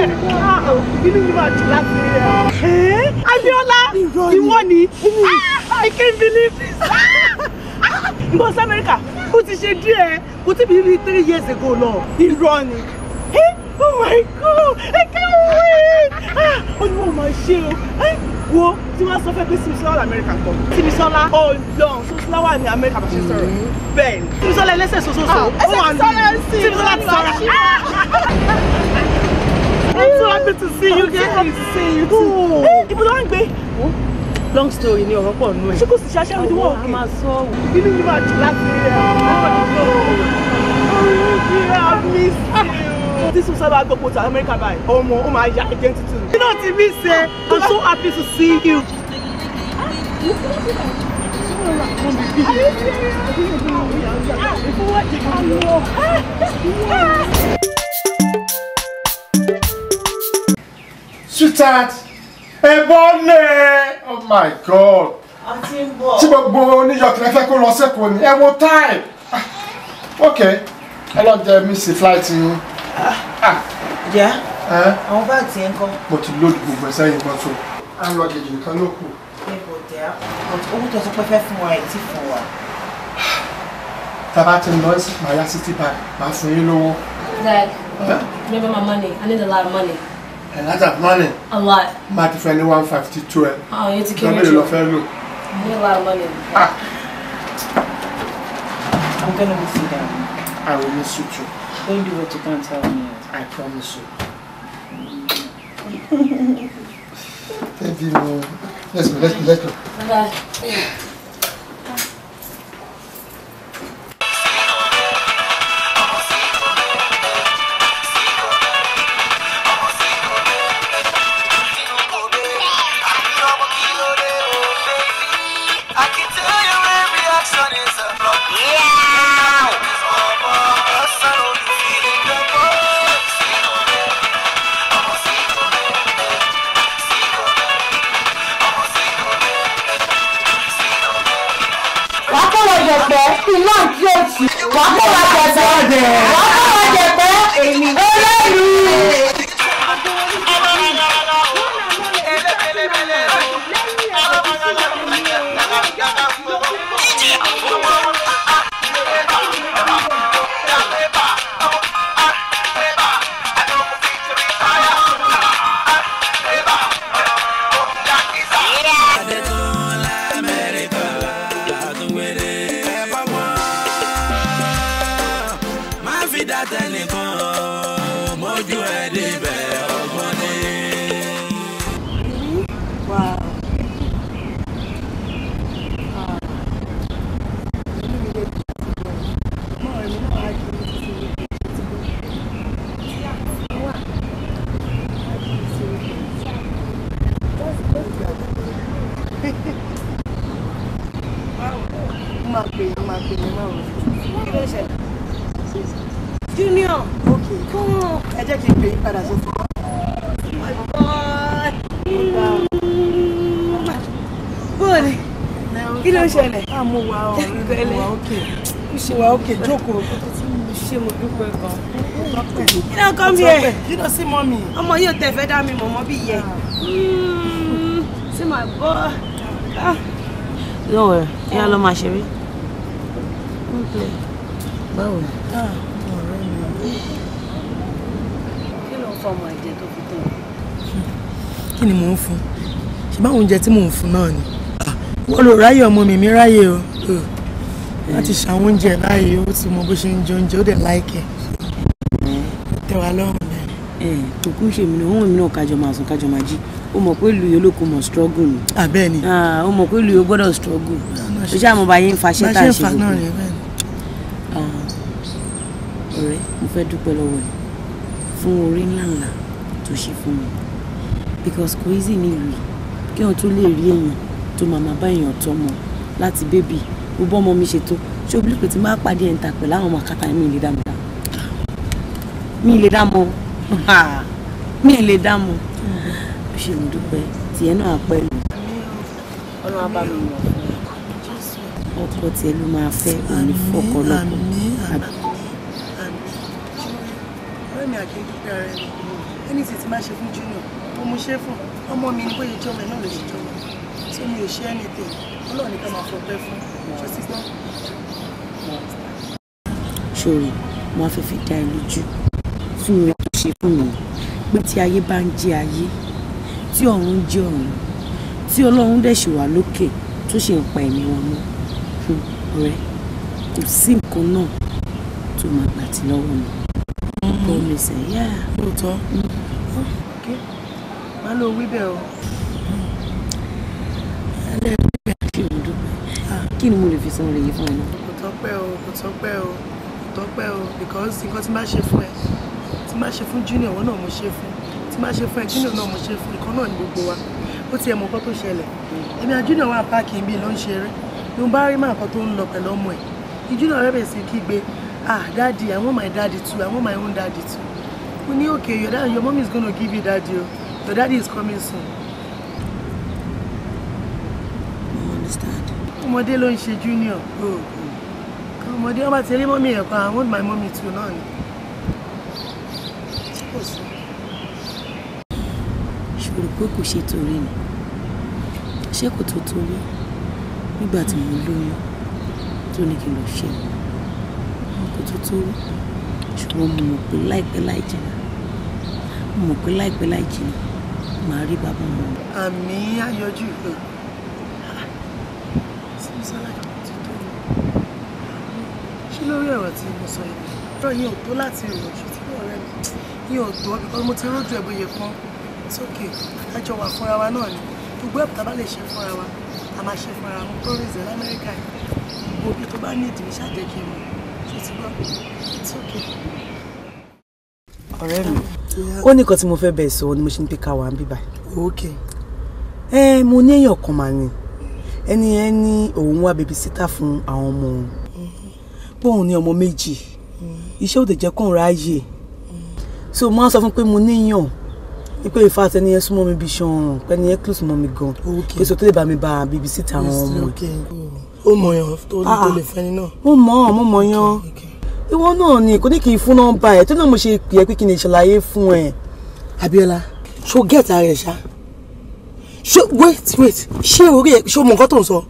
Inú mi máa jù láti rí ẹ. Abíọ́lá, ìwọ ni. I can't believe this. Ìwọ sí Amẹ́ríkà, ó ti ṣe díẹ̀. Kò tí bí bí 3 years ago lọ. Irọ́ ni. Oh my God, I can't wait. Ó ní wọ́n máa ṣe o. Wo tí wọ́n sọ fẹ́ pé Simisola wà l'Amẹ́ríkà kọ́. Simisola ọlọ́run Simisola wà ní Amẹ́ríkà bá ṣe sọ̀rọ̀. Bẹ́ẹ̀ ni. Simisola ẹlẹ́sẹ̀ sososo. Ó wà ní Simisola ti sọ̀rọ̀. I'm so happy to see you guys. I'm so happy to see you too. Ibo ló ń gbé? Long story ni ọ̀rọ̀ pọ̀ nù ẹ̀. Ṣé kò sì ṣaṣẹ́ ojú wọ̀ òkè? Inú mi máa jù láti rí ẹ. Oh, I miss you. This was about go to America by. Oh, oh my identity. You know what it means, eh? I'm so happy to see you. Are you serious? Sweetheart, Ebony! Oh my God! Tí gbogbo oníyọ̀kì lẹ fẹ́ kó lọ sẹ́kọ̀ọ́ ni, ẹ wo time! Okay, ọlọ́jẹ́ mi sí flight yín. Yeah, àwọn báàgì yẹn kọ́. Mo ti lóòdù gbogbo ẹ̀ sẹ́yìn mọ́tò. À ń lọ gèjì nìkan ló kù. Ẹ bọ̀ dẹ́, owó tó sọ pé fẹ́ fún wa ẹ̀ tí fún wa. Tá a bá ti ń lọ sí màá yá City Bank, màá fún yín lówó. Dad, remember my money. I need a lot of money. A lot of money? A lot. Má ti fẹ́ ní 152 ẹ. Oh, you ti kéré jù. Lọ́mọ lọ fẹ́ lò. I need a lot of money. Ah. I'm gonna miss you down. I will miss you too. Don't do what you can't tell me. I promise you. Thank you. Let's go, let's go, let's go. Bye. Junior, okay, come on. Ẹ jẹ́ kí n pè yín padà sọ́tún. My God. Bọ́ọ̀lì, kí ló ń ṣẹlẹ̀? Mo wà ọ̀rẹ́ mi, wà ókè. Mo ṣe wà ókè, jókòó. Mo ṣe mo dúpẹ́ gan. You don't come here. You don't see mommy. Ọmọ yóò tẹ̀ fẹ́ dá mi mọ̀mọ́ bí yẹ. See my boy. Don't worry, ìyá ló máa ṣeré. Báwo ni? Kí ló ń fọ ọmọ ẹ̀jẹ̀ tó fi tó? Kí ni mò ń fún? Ṣé báwọn oúnjẹ tí mò ń fún náà ni? Wọ́n lò ráyè ọmọ mi, mi ráyè o. Láti ṣàwọn oúnjẹ báyìí, ó ti mọ bó ṣe ń jẹ oúnjẹ, ó dẹ̀ láìkẹ̀. Tẹ́ wa lọ́rùn bẹ́ẹ̀. Kò kú ṣe mí náà, òun mi náà kájọ máa sùn kájọ máa jí. Ó mọ̀ pé ìlú yìí olóko mọ̀ struggle ni. Àbẹ́ẹ̀ ni. Ó mọ̀ pé ìlú yìí ó gbọ́dọ̀ struggle. Ó ṣáà mo bá yín fa ṣẹ́ tá a ṣe gbogbo. Ọ̀rẹ́, mo fẹ́ dúpẹ́ lọ́wọ́ ẹ̀ fún oore ńláńlá tó ṣe fún mi, because kò easy nílùú yìí kí wọ́n tó lè rí èèyàn tó máa máa bá èèyàn tọ́mọ láti bébì gbogbo ọmọ mi ṣe tó ṣé o bí pé tí máa pàdé ẹ̀ ń ta pẹ̀lú àwọn ọmọ àkàtà mi lè dá mọ́ mi lè dá mọ́. Mi lè dá mọ̀. Ó ṣe mo dúpẹ́, tiẹ̀ náà pẹ̀lú. Ọlọ́run á bá mi yàn fún ẹ. Ọkọ tiẹ̀ ló máa fẹ́ òní fọkọ lọ́kọ. Ọ̀rẹ́ mi àkè dúpẹ́ ara ẹni. Ẹni tí ti máa ṣe fún Junior, mo mú ṣe fún ọmọ mi ní bóyá ìjọba náà lè ṣe jọba. Tí mi ò ṣe anything, Ọlọ́run ní ká máa fọpẹ́ fún. Ṣé ti gbọ́? Ṣòro, mo á fẹ́ fi dá ẹ lójú fún oore tó ṣe fún mi pé tí ayé bá ń jẹ́ ayé, tí ọ̀run ń jẹ́ ọ̀run, tí Ọlọ́run dẹ̀ ṣì wà lókè tó ṣe ń pa ẹ̀mí wa mọ́. Ọ̀rẹ́, kò sí nǹkan náà tó máa gbà tí lọ́wọ́ mi. Promise ẹ̀ yá. Lóòótọ́. Má lọ wí bẹ́ẹ̀ o. Ṣé mo dúpẹ́? Kí ni mo lè fi san oore yìí fún ẹ náà? Kò tọ́pẹ́ o, kò tọ́pẹ́ o, kò tọ́pẹ́ o, because nǹkan tí máa ṣe fún ẹ, tí máa ṣe fún Junior, ìwọ náà mo ṣe fún, tí máa ṣe fún ẹ, Junior náà mo ṣe fún, ìkan náà ni gbogbo wa. Ó ti ẹ̀ mọ̀ nǹkan tó ṣẹlẹ̀. Èmi àti Junior wà páàkì níbí ló ń ṣeré. Ló ń bá rí máa nǹkan tó ń lọ pẹ̀lú ọmọ ẹ̀. Junior rẹ̀ bẹ̀rẹ̀ sí kígbe, ah daddy, I want my daddy too, I want my own daddy too. Mo ní okay, your dad, your mom is gonna give you daddy o. Your daddy is coming soon. I understand. Ọmọdé ló ń ṣe Junior. Ọmọdé wọn bá ti rí mọ́mí ẹ̀ kan, I want my mommy too náà ni. Kò sí. Ṣòro pé kò ṣe torí ni. Ṣé kò tó torí? Nígbà tí mo lóyún tó ní kí n lọ ṣe kò tó torí. Ṣùgbọ́n mo mọ̀ pé láìpẹ́ láì jìnnà, mo mọ̀ pé láìpẹ́ láì jìnnà, màá rí bàbá ọmọ mi. Àmì ayọ̀jú ìlú. Sísọ́lá ti tó mi. Ṣé lórí ọ̀rọ̀ tí mo sọ yìí? Ọ̀rọ̀ yìí ò tó láti rò ṣe tí ọ̀rẹ́ mi. Yìí ò tó because mo ti rójú ẹ̀ bóyá kan. It's okay. Àjọ wà fúnra wa náà ni. Gbogbo ẹ̀bùn tá a bá lè ṣe fúnra wa, a máa ṣe fúnra wa. Mo promise ẹ̀ l'Amẹ́ríkà yìí. Gbogbo ibi tó bá ní ìdí mi ṣáà jẹ́ kí n mọ̀. Ṣé ti gbọ́? It's okay. Ọ̀rẹ́ mi, ó ní nǹkan tí mo fẹ́ bẹ̀ sọ ni mo ṣe ń pè ká wà ń bíbà. Okay. Ẹ mo ní èèyàn kan mà ní ẹni ẹ ní òun wá babysitter fún àwọn ọmọ òun, bóun ní ọmọ méjì, iṣẹ́ ò dẹ̀ jẹ́ kóun ráàyè, so mo á sọ fún pé mo níyàn pé ìfà àtẹni yẹn súnmọ́ mi bí iṣan ọrùn, pé ẹni yẹn close mọ́ mi gan, pé so tó lè bá mi bá babysitter àwọn ọmọ. Ó mọ̀ yàn tó lè fẹ́ni náà. Mo mọ̀, mo mọ̀ yàn. Ìwọ náà ni kò ní kí n fún nọ́mbà ẹ̀ tó náà mo ṣe pè é pé kí n lè ṣàlàyé fún ẹ. Abíọ́lá, ṣó get ara ẹ̀ ṣá? Ṣé wait wait, ṣé orí ẹ ṣó mọ nǹkan tó ń sọ?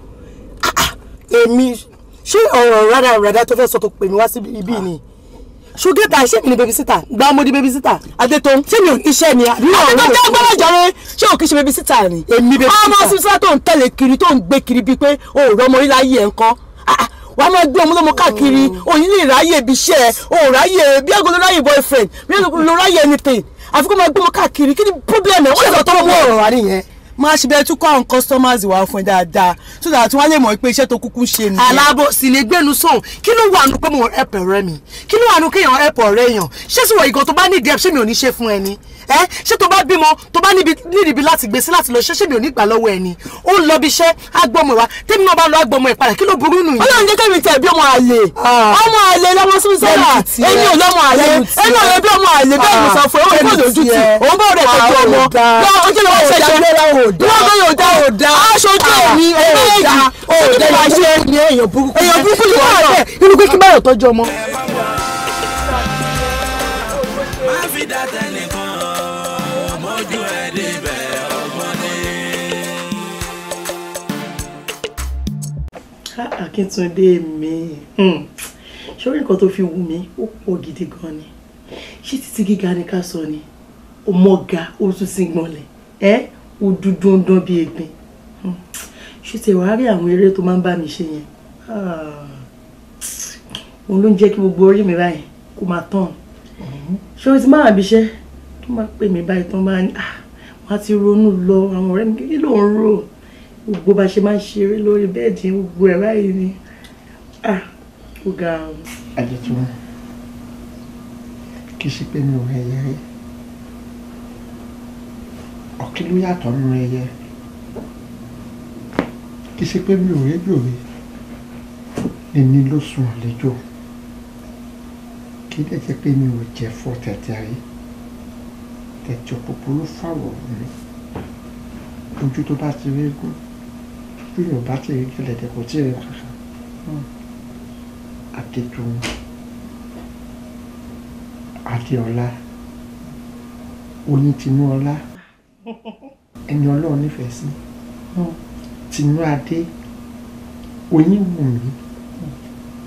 Èmi ṣé ọ̀rọ̀ rádaràdà tó fẹ́ sọ tó pè mí wá sí ibi ni? Ṣó get ara ṣé mi ni babysitter? Gba mo di babysitter. Adétòun ṣé mi ò níṣẹ́ ni àbí ọ̀rọ̀ Adétòun jẹ́ gbọ́dọ̀ jọre, ṣé o kì í ṣe babysitter ni? Èmi babysitter. Ọmọ sísá tó ń tẹ̀lé kiri tó ń gbé kiri bíi pé o ò rọmọ orí láyé ẹ̀ ń kọ́. Wàá máa gbé ọmọ lọ́mọ káàkiri, òyìn lè ráyè ibi iṣẹ́, o ò ráyè bí àgọ́ ló ráyè boyfriend, bí àgọ́ ló ráyè anything. Àfi kó máa gbé ọmọ káàkiri, kí ni problem ẹ̀? Wọ́n lè sọ tọ́lọ́ mọ́ ọ̀rọ̀ wa nìyẹn. Máa ṣe bẹ́ẹ̀ tún kọ́ àwọn customers wá fún ẹ dáadáa so that wọ́n á lè mọ̀ pé iṣẹ́ tó kúkú ṣe nìyẹn. Alábòsí lè gbénu sọ̀hún, kí ló wà nù pé mo help ọ̀rẹ́ mi? Kí ló wà nù kéèyàn help ọ̀rẹ́ èèyàn? Ṣé sì wọ ìgàn tó bá nídìí ẹ̀ ṣé mi ò ní ṣe fún ẹni? Ẹ ṣé tó bá bímọ tó bá níbi láti gbé sí láti lọ ṣe ṣé mi ò ní gbà lọ́wọ́ ẹni? Ó ń lọ bí iṣẹ́ agbọmọ wa, tèmi náà bá lọ agbọmọ ẹ̀ padà, kí ló burú nù yìí? Ọlọ́run jẹ́ kẹ́mi tẹ̀ bí ọmọ àlè. Ọmọ àlè lọ́mọ Súnmisọ́lá, èmi ò lọ́mọ àlè, èmi ò lè bí ọmọ àlè bẹ́ẹ̀ mo sọ fún ẹ, ó lè lójú tì, òun bá rẹ̀ tọ́jú ọmọ. Lọ́wọ́ ojú lọ́wọ́ ṣẹ̀ṣẹ̀ lọ́wọ́ yóò dá ò dá aṣojú èmi méjì ò dá ṣe èèyàn burúkú ni wọ́n bẹ̀ irú pé kí báyọ̀ tọ́jú ọmọ. Má fi dá tẹnìkan mójú ẹ débẹ̀ ọgbọ́n ni. Akíntúndé mi, ṣé orí nǹkan tó fi wù mí ó pọ̀ gidi gan ni. Ṣé títí gíga ni ká sọ ni? Ó mọ̀ ga, ó tún sí gbọ̀nlẹ̀ ẹ́, ó dúdú ń dán bí egbin. Ṣé tí wàá rí àwọn eré tó máa ń bá mi ṣe yẹn? Òun ló ń jẹ́ kí gbogbo orí mi báyìí kó máa tàn. Ṣé o ti máa bí iṣẹ́ tó máa pè mí báyìí tó máa ní wọ́n á ti ronú lọ àwọn ọ̀rẹ́ mi kí ló ń rò? Gbogbo bá ṣe máa ń ṣeré lórí bẹ́ẹ̀dì gbogbo ẹ̀ báyìí ni. Ó ga ọ. Adétúnwọ̀n, kì í ṣe pé mi ò rẹ ẹyẹ rí. Ọ̀kín ló yàtọ̀ nínú ẹyẹ. Kì í ṣe pé mi ò réjò rí. Èmi ló sùn àlejò. Kì í dẹ̀ jẹ́ pé mi ò jẹ fọ́ tẹ̀tẹ̀ rí. Tẹ̀tẹ̀ òpópó ló fàwọ̀ mi. Ojú tó bá ti rí gún, bí yóò bá ti rí gẹ̀lẹ̀dẹ̀ kò tí ì rí kankan. Adétòun, Adéọlá, Onítìnúọlá, ẹni Ọlọ́run nífẹ̀ẹ́ sí, Tinúadé, Oníwùmí,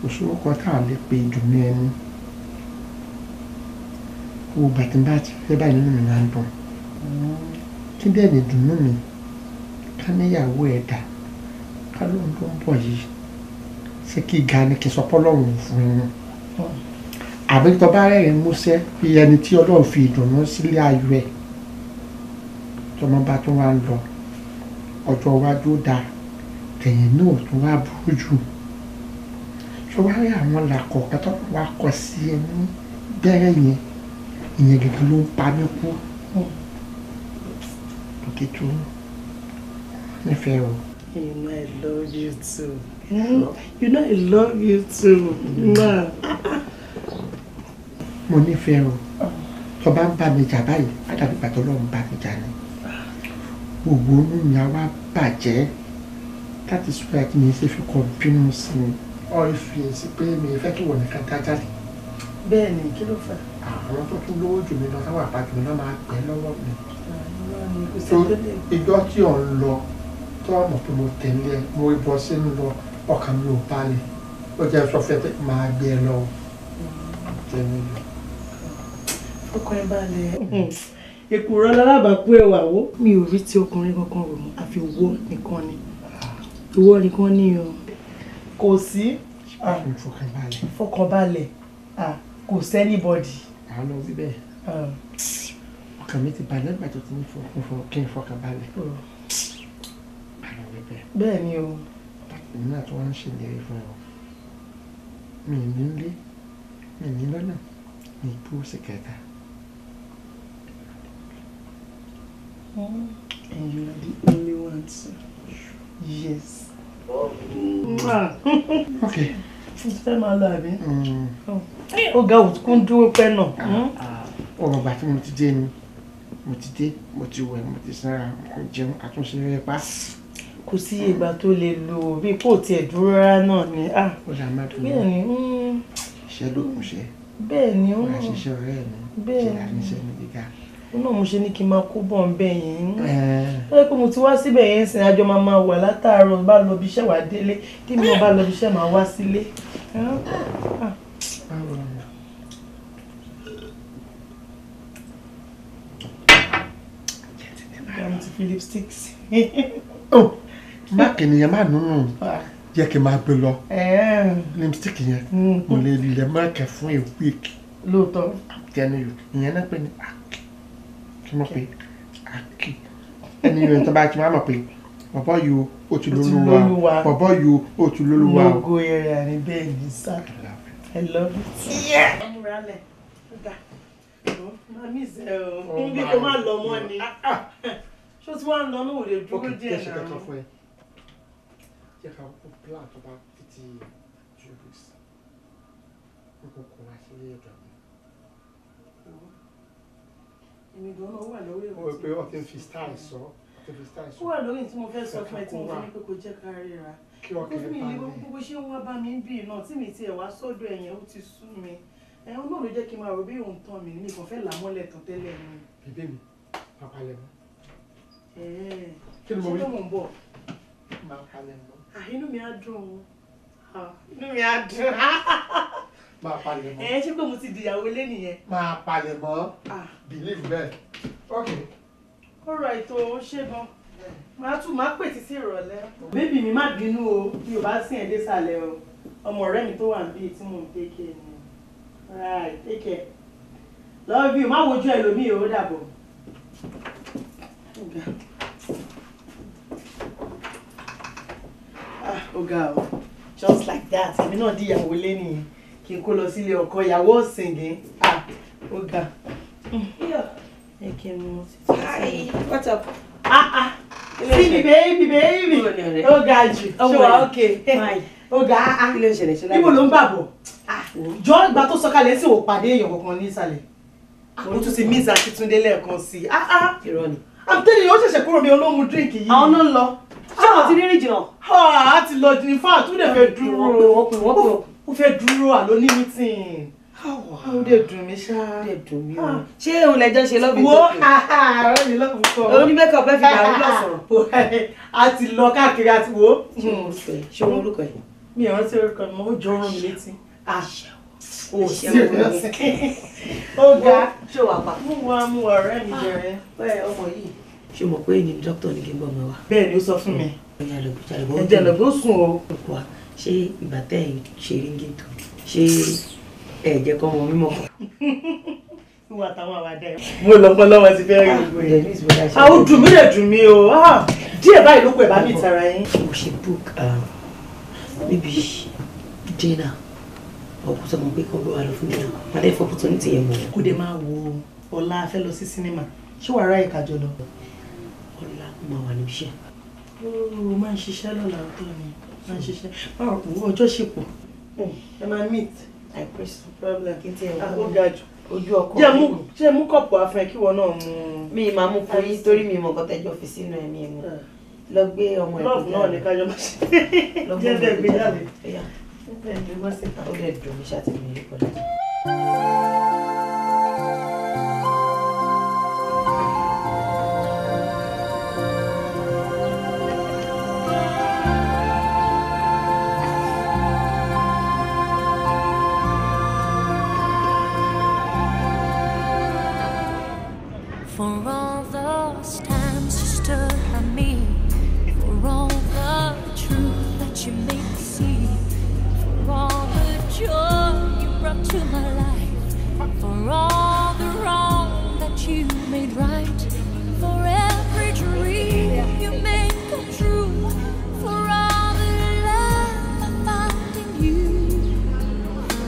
kò sórúkọ tá a lè pe ìdùnnú ẹni. Gbogbo ìgbà tí n bá ti fẹ́ báyìí nínú mi máa ń dùn. Kí dẹ̀ ní ìdùnnú mi? Ká níyàwó ẹ̀ dà, ká lóun tó ń bọ̀ yìí. Ṣé kí ga ni kí n sọ pé Ọlọ́run fún un? Àbí tó bá rẹ́rìn músẹ́ bí ẹni tí Ọlọ́run fi ìdùnnú sílé ayọ̀ ẹ̀. Tọmọ bá tún wá ń lọ, ọjọ́ iwájú ó dáa, tẹ̀yìn náà ò tún wá burú jù. Ṣé wàá rí àwọn làkọ̀ọ̀kan tó wá kọ sí ẹ ní bẹ́rẹ̀ yẹn? Ìyẹn gẹ́gẹ́ ló ń pa mí kú. Òkè tó nífẹ̀ẹ́ o. You know I love you too. You know I love you too. Mo nífẹ̀ẹ́ o. Tó bá ń bá mi jà báyìí, á dàbí ìgbà tó Ọlọ́run bá mi jà ni. Gbogbo inú mi á wá bàjẹ́. That is why mi ṣe fi kọ bínú sí mi. Ọ fi èsì pé mi fẹ́ kí wọ́n nìkan dá jáde. Bẹ́ẹ̀ni, kí ló fà? Àwọn tó tún lówó jù mí lọ táwọn àpá jù mí lọ máa pẹ́ lọ́wọ́ mi. Ìjọ tí ò ń lọ tó mọ̀ pé mo tẹ̀lé ẹ, mo rí bọ́ sínú lọ, ọkàn mi ò balẹ̀. Ó jẹ́ sọ fẹ́ pé máa gbé ẹ lọ. Ọkàn ẹ balẹ̀. Èkùrọ́ lálábàákú ẹwà wo. Mi ò rí ti ọkùnrin kankan rò mọ́, àfi ìwọ nìkan ni. Ìwọ nìkan ni o. Kò sí. Fọkànbalẹ̀. Fọkànbalẹ̀. Kò sí anybody. À ń lọ síbẹ̀. Ọkàn mi ti balẹ̀ nígbà tó ti ní kí n fọkànbalẹ̀. Bẹ́ẹ̀ ni o. Èmi náà tó wá ń ṣèlérí fún ẹ o. Mi ì ní lé, mi ì ní lọ́nà, mi ì bú sí kẹta. And you are the only one too. Yes. Okay. Mo ti fẹ́ máa lọ àbí? Ó ga òkú dúró pẹ́ náà. Ọ̀rọ̀ ìgbà tí mo ti dé ni, mo ti dé, mo ti wẹ̀, mo ti sanra, mo jẹun, àtúnṣe rẹ̀ pa. Kò sí ìgbà tó lè lò bí kò tiẹ̀ dúró rárá náà ni. Ó ṣe àmà tó Bẹ́ẹ̀ ni. Iṣẹ́ ló kún ṣe. Bẹ́ẹ̀ ni. Wọ́n á ṣiṣẹ́ ọ̀rẹ́ mi. Bẹ́ẹ̀ Ṣé àníṣe mi gíga. Ó náà mo ṣe ní kí n máa kó bọ̀ ń bẹ̀ yẹn. Ó yẹ kó mo ti wá síbẹ̀ yẹn sìn àjọ máa máa wà látàárọ̀ bá lọ bí iṣẹ́ wà délé tí mi ò bá lọ bí iṣẹ́ máa wá sílé. Mo ti fi lipstick sí. Má kìnìyàn má nùnú jẹ́ kí n máa gbé lọ. Lipstick yẹn mo lè lẹ̀ mọ́ọ̀kẹ́ fún a week. Lóòótọ́. Tẹnu yìí ìyẹn náà pè ní àkì. Kí mo pè àkì. Ẹni yóò tó bá ti máa mọ̀ pé bọ̀bọ̀ yìí o ti lólúwa o. Bọ̀bọ̀ yìí o ti lólúwa o. Lógo eré àní bẹ́ẹ̀ ni sá. I love it. Ọmúralẹ̀ ọ̀gá máa mí ìṣe o. Bí kò má lọ mọ́ ni. Ṣé o ti wá ń lọ náà ò lè dúró díẹ̀ Ok, jẹ́ ṣe náà? kankan fún ẹ. Jẹ́ ká kó plan tó bá títí 2 weeks. N kò kó wá sílé ọ̀dọ̀ mi. Èmi gan-an wà lórí Ó pé ó ti fi style sọ, ó ti fi style sọ. Ó wà lórí tí mo fẹ́ sọ fún ẹ tí mo fi ní pé kò jẹ́ ká ríra. Kí ọkàn ẹ Mi lè balẹ̀. gbogbo ṣé ń wá bá mi ń bì náà tí mi tiẹ̀ wá sọ́dọ̀ ẹ̀yẹn ó ti sú mi. Ẹ̀hún náà ló jẹ́ kí n máa rò bí òun tán mi ní nìkan fẹ́ là á mọ́lẹ̀ tán tẹ́lẹ̀ ni. Bèbè mi, máa palẹ̀ mọ́. Kí ni mo wí? Ṣé mò ń bọ̀? Máa palẹ̀ mọ́. Inú mi á dùn o. Inú mi á dùn. Máa palẹ̀ mọ́. Ẹ ṣé pé mo ti dìyàwó lé nìyẹn. Máa palẹ̀ mọ́. Believe bẹ́ẹ̀. Ok. All right o, ṣé gan. Màá tún máa pè títí ìrọ̀lẹ́. Bébì mi má bínú o, mi ò bá sìn ẹ́ désàlẹ̀ o. Ọmọ ọ̀rẹ́ mi tó wà níbí tí mò ń take care ni. Right, take care. Love you, má wojú ẹlòmíì o, ó dàbọ̀. Ah, ó ga o. Just like that, èmi náà di ìyàwó lé nìyẹn. Kí n kó lọ sílé ọkọ ìyàwó ọ̀sìngín. Ah, ó ga. Ẹ kí n mú títí. Hi, what's up? Ah ah. See me baby baby. Ó ga jù. Ṣé wàá okay? Ó ga ah ah. Níbo ló ń bà bọ̀? Jọ ìgbà tó sọ̀kalẹ̀ sí ò pàdé èèyàn kankan ní ìsàlẹ̀. Mo tún ti miss Akíntúndé lẹ́ẹ̀kan sí i. Irọ́ ni. I'm telling you, ó ṣẹ̀ṣẹ̀ kúrò mi olóhùn drink yìí. Àwọn náà ń lọ. Ṣé wọ́n ti rí rìn jìnnà? A ti lọ in fact, ó dẹ̀ fẹ́ dúró. Ó fẹ́ dúró àló ní meeting. Ó dẹ̀ dùn mí ṣá. Ó dẹ̀ dùn mí o. Ṣé òun lẹ́jọ́ ṣe lọ́ọ̀bì tó kù? Wo ọ̀rẹ́ mi lọ́ọ̀bù kọ́. Òun ní makeup ẹ fi dàrú lọ́sàn-án. A ti lọ káàkiri àti wo. Ṣé òun orúkọ ẹ̀? Mi ò rántí orúkọ mi, ó jọ rán mi létí. Oh, serious. Ó ga. Ṣé wàá pa? Mú wa mú ọ̀rẹ́ mi jẹrẹ. Bẹ́ẹ̀ ọmọ yìí. Ṣé o mọ̀ pé ní dókítà ní kí n bọ̀ mọ́ wa? Bẹ́ẹ̀ ni ó sọ fún mi. Ẹ̀jẹ̀ lọ bó sùn o. Ṣé ìgbà tẹ́ ẹ̀ ń ṣe ríngì tó? Ṣé ẹ jẹ́ kọ́ ọmọ mímọ́ kan? Ìwà àtàwọn àwàdà ẹ̀. Mo lọ pọ́ lọ́wọ́ ti fẹ́ rí gbogbo ẹ̀. Àwọn dùn mí dẹ̀ dùn mí o. Díẹ̀ báyìí ló kù ẹ̀ bá mi tara yín. Mo ṣe book maybe dinner. Ọkùnrin sọ pé kọ́ gbé wa lọ fún dinner. Màdé fọ́ opportunity yẹn mọ̀. Kó dé máa wo ọ̀la fẹ́ lọ sí sinimá. Ṣé wàá ráyè kájọ lọ? Ọ̀la máa wà níbi iṣẹ́. Ó máa ń ṣiṣẹ́ lọ́la ọ̀tọ̀ ni. Máa ń ṣiṣẹ́. Báwo ọjọ́ ṣe pọ̀? Ẹ máa meet. I press problem. Kí n tiẹ̀ wọ́n. Ó ga jù. Ojú ọkọ. Jẹ́ mú kọ̀pù afẹ́ kí wọ́n náà mú. Mi máa mú fún yín torí mi mọ̀ nǹkan tẹ́jọ́ fi sínú ẹ̀mí ẹ̀ mú. Lọ gbé ọmọ ẹ̀ Lọ́ọ̀bù náà ní kájọ máa ṣe. Jẹ́ bẹ́ẹ̀ gbé jáde. Ó dẹ̀ dùn mí ṣàtìmí yí padà. For all those times you stood by me, for all the truth that you made me see, for all the joy you brought to my life, for all the wrong that you made right, for every dream you made come true, for all the love I found in you,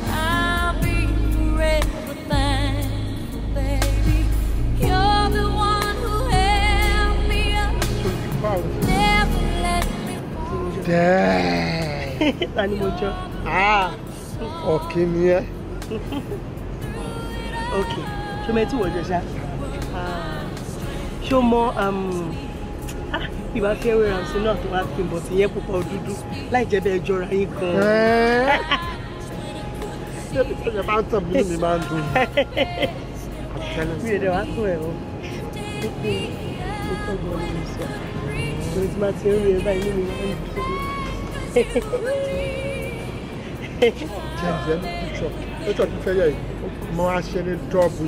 I'll be forever thankful, baby. You're the one who held me up, never let me fall. Damn. Ta ni mo jọ? Ọ̀kín ni ẹ́. Ok, ṣé o mọ etí wọ̀ jọ ṣá? Ṣé o mọ ìbá fẹ́ wéra sí náà tó wá fi bọ̀ sí yẹn pupa dúdú láì jẹ́ bẹ́ẹ̀ jọra yín gan-an. Ṣé ìtọ́jà bá ń tàn mí mi máa ń dùn? Mi ò dẹ̀ wá tún ẹ̀ o. Mo tọ́ gan ni mo sọ. Torí tí máa ti ń rí ẹ báyìí nínú mi máa ń dùn. Jẹ́jẹ́ ní píṣọ̀ píṣọ̀ tó fẹ́ yẹ yìí mo á ṣe ní dọ́ọ̀bù.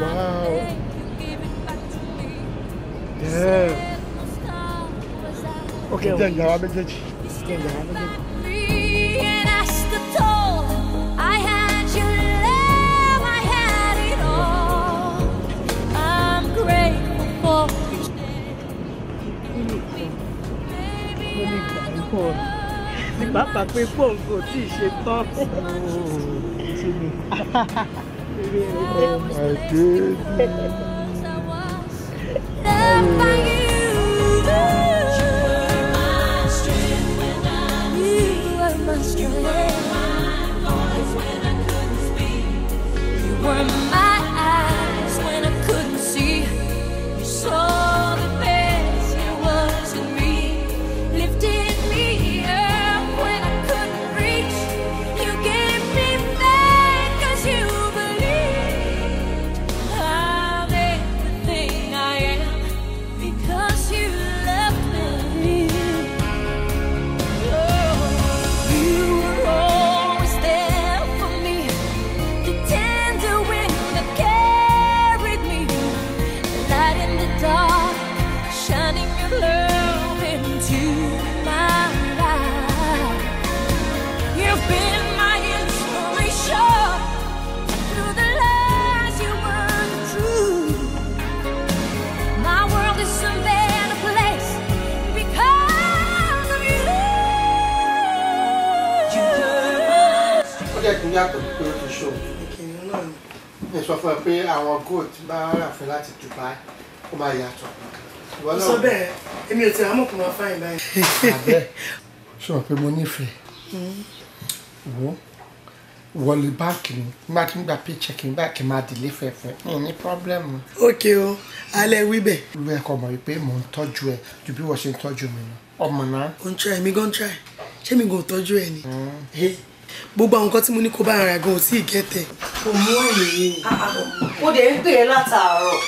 Wow. Yeah. Okay, jẹ́ ìyàwó méjèèjì. Jẹ́ ìyàwó méjèèjì. I had your love, I had it all. I'm grateful for each day. Ní bàbá pé fóònù kò tí ì ṣe tán. Oh my baby. Loved by you. You were my strength. You were my eyes when I couldn't see. You saw the best there was in me. Lifted me up when I couldn't reach. You gave me faith 'cause you believed. I'm everything I am because you loved me. Oh, you were always there for me. The tender wind that carried me, light in the dark, shining your love into my life. You've been my inspiration. Through the lies, you were the truth. My world is a better place because of you. Ó jẹ́ kí n yàtọ̀ pé ó ti ṣó. Ìkìnnì náà ni Mi sọ fún ẹ pé àwọn gold bá rà fún láti Dubai ó máa yàtọ̀. Sọ bẹ́ẹ̀, èmi ò tí a mọ̀ kó máa fáyìn báyìí. Àbẹ́ ṣé o pé mo nífẹ̀ẹ́? Wo wọlé báńkì mi, nígbà tí mo gba paycheck mi báńkì máa dìlé fẹ́fẹ́, mi ní pọ́blẹ́mù. Ókè o, alẹ́ wí bẹ̀. Irú ẹ̀kọ́ mọ̀ wípé mò ń tọ́jú ẹ ju bí wọ́n ṣe ń tọ́jú mi lọ. Ọmọ náà. Ó ń try, mi gan try. Ṣé mi gan ò tọ́jú ẹ ni? Gbogbo àwọn nǹkan tí mo ní kó bá ara gan ò tí ì gẹ́tẹ̀. Kò mú ọ̀rẹ́ yìí. Ó dẹ̀ ń pè é látàárọ̀.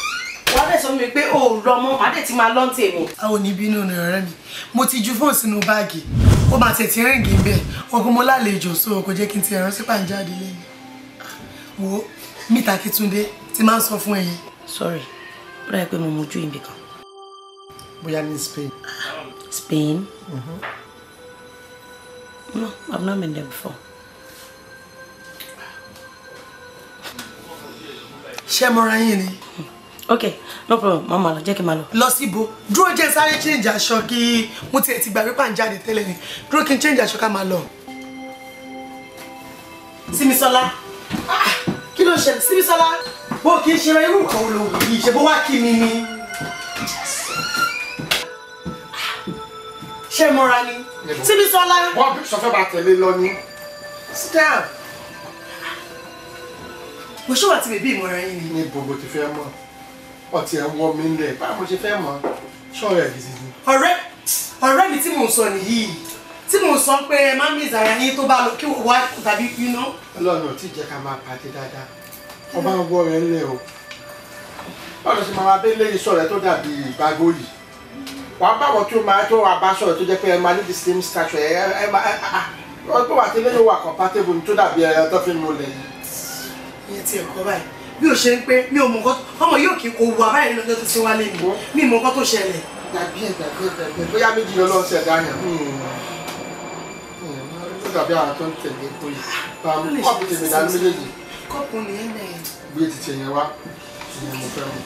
Wà á dẹ̀ sọ mi pé o ò lọ mọ́, màá dẹ̀ ti máa lọ́n tèmi. A ò ní bínú ni ọ̀rẹ́ mi. Mo ti ju fóònù sínú báàgì. Ó máa tètè ríǹgì ń bẹ̀. Ọkọ mo lálejò so kò jẹ́ kí n ti ẹ̀rọ sí pàǹjáde lẹ́yìn. Wo mítà Akíntúndé ti máa ń sọ fún ẹ̀yin. Sorry, ó dàbí pé mo mojú ibì kan. Bóyá ní Spain. Spain? Mm-hmm. No, I've not been there before. Ṣé mo ra yín ni? Okay, no problem. Màmá lọ, jẹ́ kí n máa lọ. Lọ síbo. Dúró jẹ́ sáré change aṣọ kí mo tiẹ̀ ti gbàgbé pàǹjáde tẹ́lẹ̀ ni. Dúró kí n change aṣọ ká máa lọ. Símisọ́lá. Kí ló ṣẹlẹ̀? Símisọ́lá. Bó kì í ṣe irú nǹkan wo ló wù yìí? Ṣé bó wá kí mi ni? Ṣé mo ra ni? Símisọ́lá. Wọ́n sọ fẹ́ bá tẹ̀lé lọ ni. Sit down. Mo ṣé wà tí bèbí ìmọ̀ra yín ni. Ní gbogbo ti fẹ́ mọ̀, ọtí ẹ̀ wọ mi lẹ̀, báwo mo ṣe fẹ́ mọ̀, ṣọ́ọ̀rẹ́ ẹ̀ gidi ni. Ọ̀rẹ́ mi tí mò ń sọ nìyí, tí mò ń sọ pé ẹ máa ń mìs ara yín tó bá lọ kí wá tàbí iná. Ọlọ́run ò tí ì jẹ́ ká máa pàdé dáadáa, wọ́n máa ń wọ́ rẹ ńlẹ̀ o. Báwo ṣe máa bẹ́ lẹ́yìn sọ̀rọ̀ tó dàbí ìgbàgbó yìí? Wàá báwọn tó máa tó wà bá sọ̀rọ̀ tó jẹ́ pé ẹ máa ní the same stature ẹ máa ọgbọ́n wà tí lẹ́yìn wà compatible tó dàbí ẹran tó fi ń múlẹ̀ yìí. Ìyẹn ti ẹ̀kọ́ báyìí bí o ṣe ń pé mi ò mọ nǹkan ọmọ yóò kí kò wà báyìí lọ́jọ́ tó ti wálé mi mọ nǹkan tó ṣẹlẹ̀. Dàbí ẹ̀ dàbí ẹ̀ dàbí ẹ̀ bóyá méjì lọ́lọ́ ṣẹ̀dá yàn ó dàbí àwọn tó ń tẹ̀lé kó yìí kọ́ọ̀pù tèmi dání méjèèjì. Kọ́ọ̀pù ni ẹ̀ mẹ́rin. Gbé títí yẹn wá ìyẹn mo fẹ́ mu.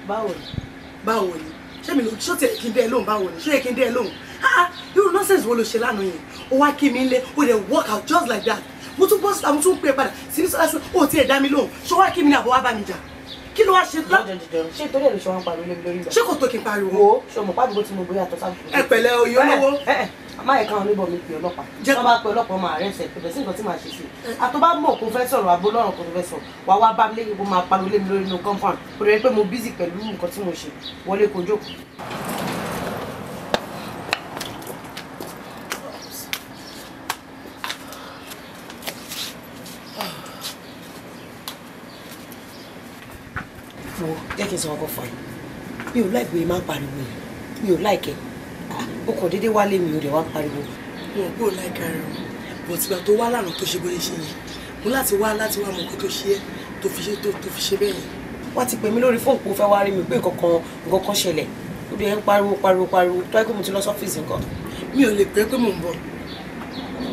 Báwo ni ṣé mi ló ṣó tiẹ̀ kí n dẹ́ lóhùn báwo ni ṣó yẹ kí n dẹ́ lóhùn ah irú nonsense wo ló ṣe lánàá yẹn ó wá kí mi lé ó dẹ̀ work out just like that mo tún bọ́ síta mo tún pè é padà sí sọ́lá sí ó tiẹ̀ dá mi lóhùn ṣó wá kí mi ní àbọ̀ wá bá mi jà kí ló wá ṣe lá. Ṣé torí ẹ̀ ló ṣe wá ń pariwo lé mi lórí ìgbà. Ṣé kò tó kí n pariwo. Wo ṣe o mọ̀ pàdúgbò tí mo bóyá àtọ́ sáà. Ẹ pẹ̀lẹ́ oyè olówó. Má yẹ káwọn oníbọ̀ mi pè ọlọ́pàá. Tí wọ́n bá pe ọlọ́pàá máa rẹ̀ ṣẹ̀ pẹ̀lẹ́ sí nǹkan tí màá ṣe sí i. Àtọ́ bá mọ̀ kó fẹ́ sọ̀rọ̀ àbó lọ́rọ̀ kó tó fẹ́ sọ wà wá bá mi lé kó máa pariwo lé mi lórí inú compound. Kò rẹ̀ pé mo busy pẹ̀lú nǹkan tí mo ṣe wọlé kó jókòó. Jẹ́ kí n sọ ọkọ̀ fún ẹ mi ò láì bóyá máa ń pariwo yẹn mi ò láìkẹ́ o kò déédéé wálé mi ò dẹ̀ wá pariwo. Mo ò gbóò láìka rẹ o bọ̀ tìgbà tó wá lánàá tó ṣe bóyá ṣe yẹn mo láti wá mọ nǹkan tó ṣe é tó fi ṣe bẹ́ẹ̀ yẹn. Wọ́n ti pè mí lórí fóònù pé ó fẹ́ wá rí mi pé nǹkan kan ṣẹlẹ̀ ó dẹ̀ ń pariwo pariwo pariwo tó ẹ́ pé mo ti lọ sọ́fíìsì nǹkan. Mi ò lè pẹ́ pé mò ń bọ̀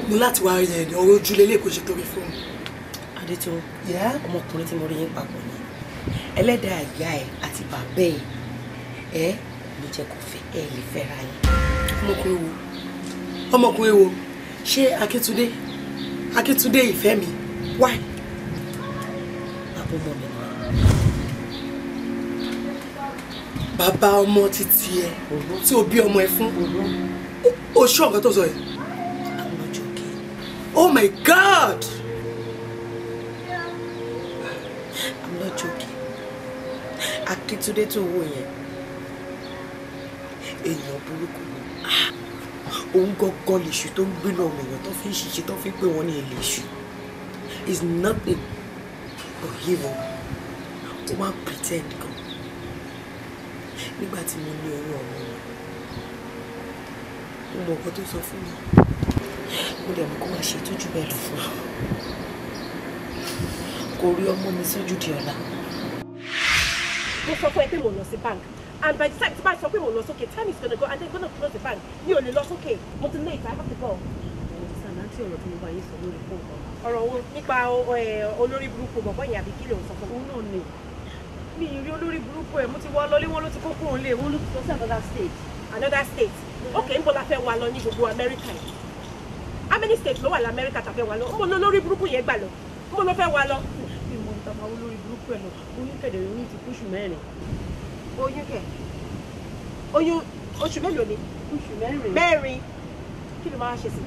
mo láti wá rí ẹ̀ ọ̀rọ̀ ojúlé lè kó ṣe torí fóònù. Adétún ọmọkùnrin tí mo rí yín papọ̀ ni ẹlẹ́dàá ìyá ẹ̀ àti bàbá ẹ̀ ẹ̀ ló jẹ́ kó fẹ́ ẹ lè fẹ́ra yín. Ọmọkùnrin wo ṣé Akíntúndé Akíntúndé ìfẹ́ mi why. Bàbá ọmọ mi ni. Bàbá ọmọ títí ẹ tí o bí ọmọ ẹ fún o ṣọ́ nǹkan tó sọ yìí. I'm not joking. Oh my God! I'm not joking. Akíntúndé tó wò yẹn èèyàn burúkú ni òun gangan lèṣù tó ń gbénu ọmọ èèyàn tó fi ń ṣiṣẹ́ tó fi ń pè wọ́n ní èlèṣù is nothing but evil. Ó máa ń pretend gan. Nígbà tí mo ní oyún ọmọ mi, Mo mọ nǹkan tó sọ fún mi. Mo dẹ̀ mọ̀ kó máa ṣe ìtọ́jú bẹ́ẹ̀ lọ fún mi. Kò rí ọmọ mi sójú di ọ̀la. Mo sọ fún ẹ pé mo lọ sí bank and by the time tí bá sọ pé mo lọ sókè, time is gonna go and they're gonna close the bank. Mi ò lè lọ sókè, mo ti late, I have to go. Àǹtí, ọ̀rọ̀ tí mo bá yín sọ lórí fóònù kan. Ọ̀rọ̀ wo? Nípa olórí burúkú bọ̀bọ̀ yẹn àbí kí ló ń sọ fún mi? Òun náà ni. Mi ì rí olórí burúkú ẹ̀, mo ti wá lọlé, wọn ló ti kó kúrò nílé, wọn ló ti lọ sí another state. Another state? Ok, ń bọ̀ la fẹ́ wá lọ ní gbogbo America yìí? How many states ló wà ní America tá fẹ́ wá lọ? Ń bọ̀ lórí burúkú yẹn gbà lọ? Ń bọ̀ ló fẹ́ wá lọ? Mi ò mọ nípa máa olórí burúkú ẹ̀ lọ. Oyún kẹ̀dẹ̀, oyún ti kúṣù 4. Oyún kẹ̀? Oyún oṣù mélòó ni? Oṣù 4. 4? Kí ló máa ṣe sí?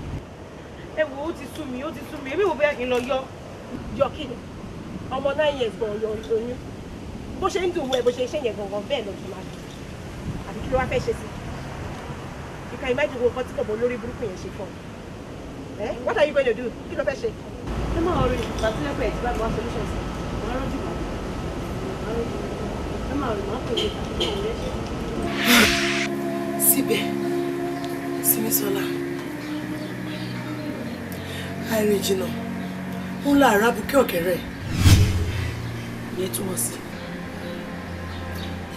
Ẹ wo, ó ti sú mi, ó ti sú mi. Èmi wò bóyá kí n lọ yọ. Yọ kí ni? Ọmọ 9 years gan yọ oyún? Bó ṣe ń dùn wọ ẹ, bó ṣe ṣe yẹn gangan bẹ́ẹ̀ lọ tún máa dùn, àbí kí ló wá fẹ́ ṣe sí? You can imagine wo nǹkan tí bọ̀bọ̀ olórí burúkú yẹn ṣe fún ọ. Eh, what are you going to do? Kí ló fẹ́ ṣe? Ẹ má rí ìgbà tí lẹ́pẹ̀ ẹ̀ tí bá mi wá solution sí, màá rọ́jú, màá rọ́jú. Ẹ má rí, màá pè é tàbí òun lẹ́ṣẹ̀. Síbẹ̀, Simisola, àìrìn jìnnà ń la àràbùkẹ́ ọ̀kẹ́rẹ́. Ìyẹn túmọ̀ sí?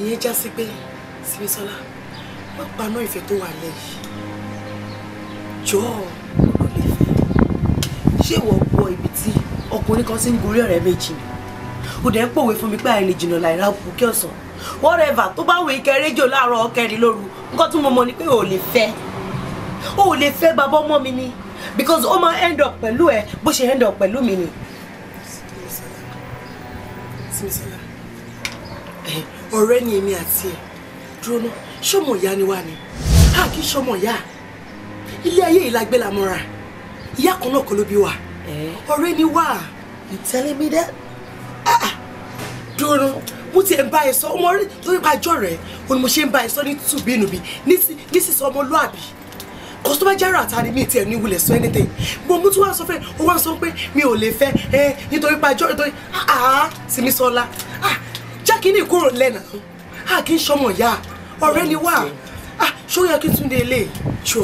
Ìyẹn já sí pé, Simisola, má paná ìfẹ́ tó wà lẹ́yìn, jọ̀ọ́. Ṣé ìwọ gbọ́ ibi tí ọkùnrin kan ti ń gorí ọ̀rẹ́ méjì ni? Ó dẹ̀ ń pòwe fún mi pé àìrìn jìnnà láìra bùkẹ́ ọ̀sán. Whatever tó bá wù ike rédíò láàárọ̀ ọkẹrin lóru, nǹkan tí mo mọ̀ ni pé ò lè fẹ́, ò lè fẹ́ bàbá ọmọ mi ni, because ó máa end up pẹ̀lú ẹ bó ṣe end up pẹ̀lú mi ni. Simisola, ọ̀rẹ́ ni èmi àti ẹ̀. Dúró ná, ṣọmọ ìyá ni wá ni? A kì í ṣọmọ ìyá. Ilé ayé yìí la gbé la mọ́ra. Ìyá kan náà kọ́ ló bí wa. Ọ̀rẹ́ ni wá. You telling me that? Dúró ná, mo ti ẹ̀ ń bá ẹ sọ ọmọ rí torí pa àjọ rẹ̀ òun ni mo ṣe ń bá ẹ sọ ní tùbínùbí ní sísọ ọmọlúàbí. Kò tó bá jára àtàrí mi tiẹ̀ ní wulẹ̀ sọ anything. Mo mú tí wọ́n sọ fẹ́, ó wá sọ pé mi ò lè fẹ́ ẹ nítorí pa àjọ, nítorí Simisola, jẹ́ kí ní ìkúrò lẹ́nà. A kì í ṣọmọ ìyá, ọ̀rẹ́ ni wá. Ṣó yẹ kí Túndé ilé jọ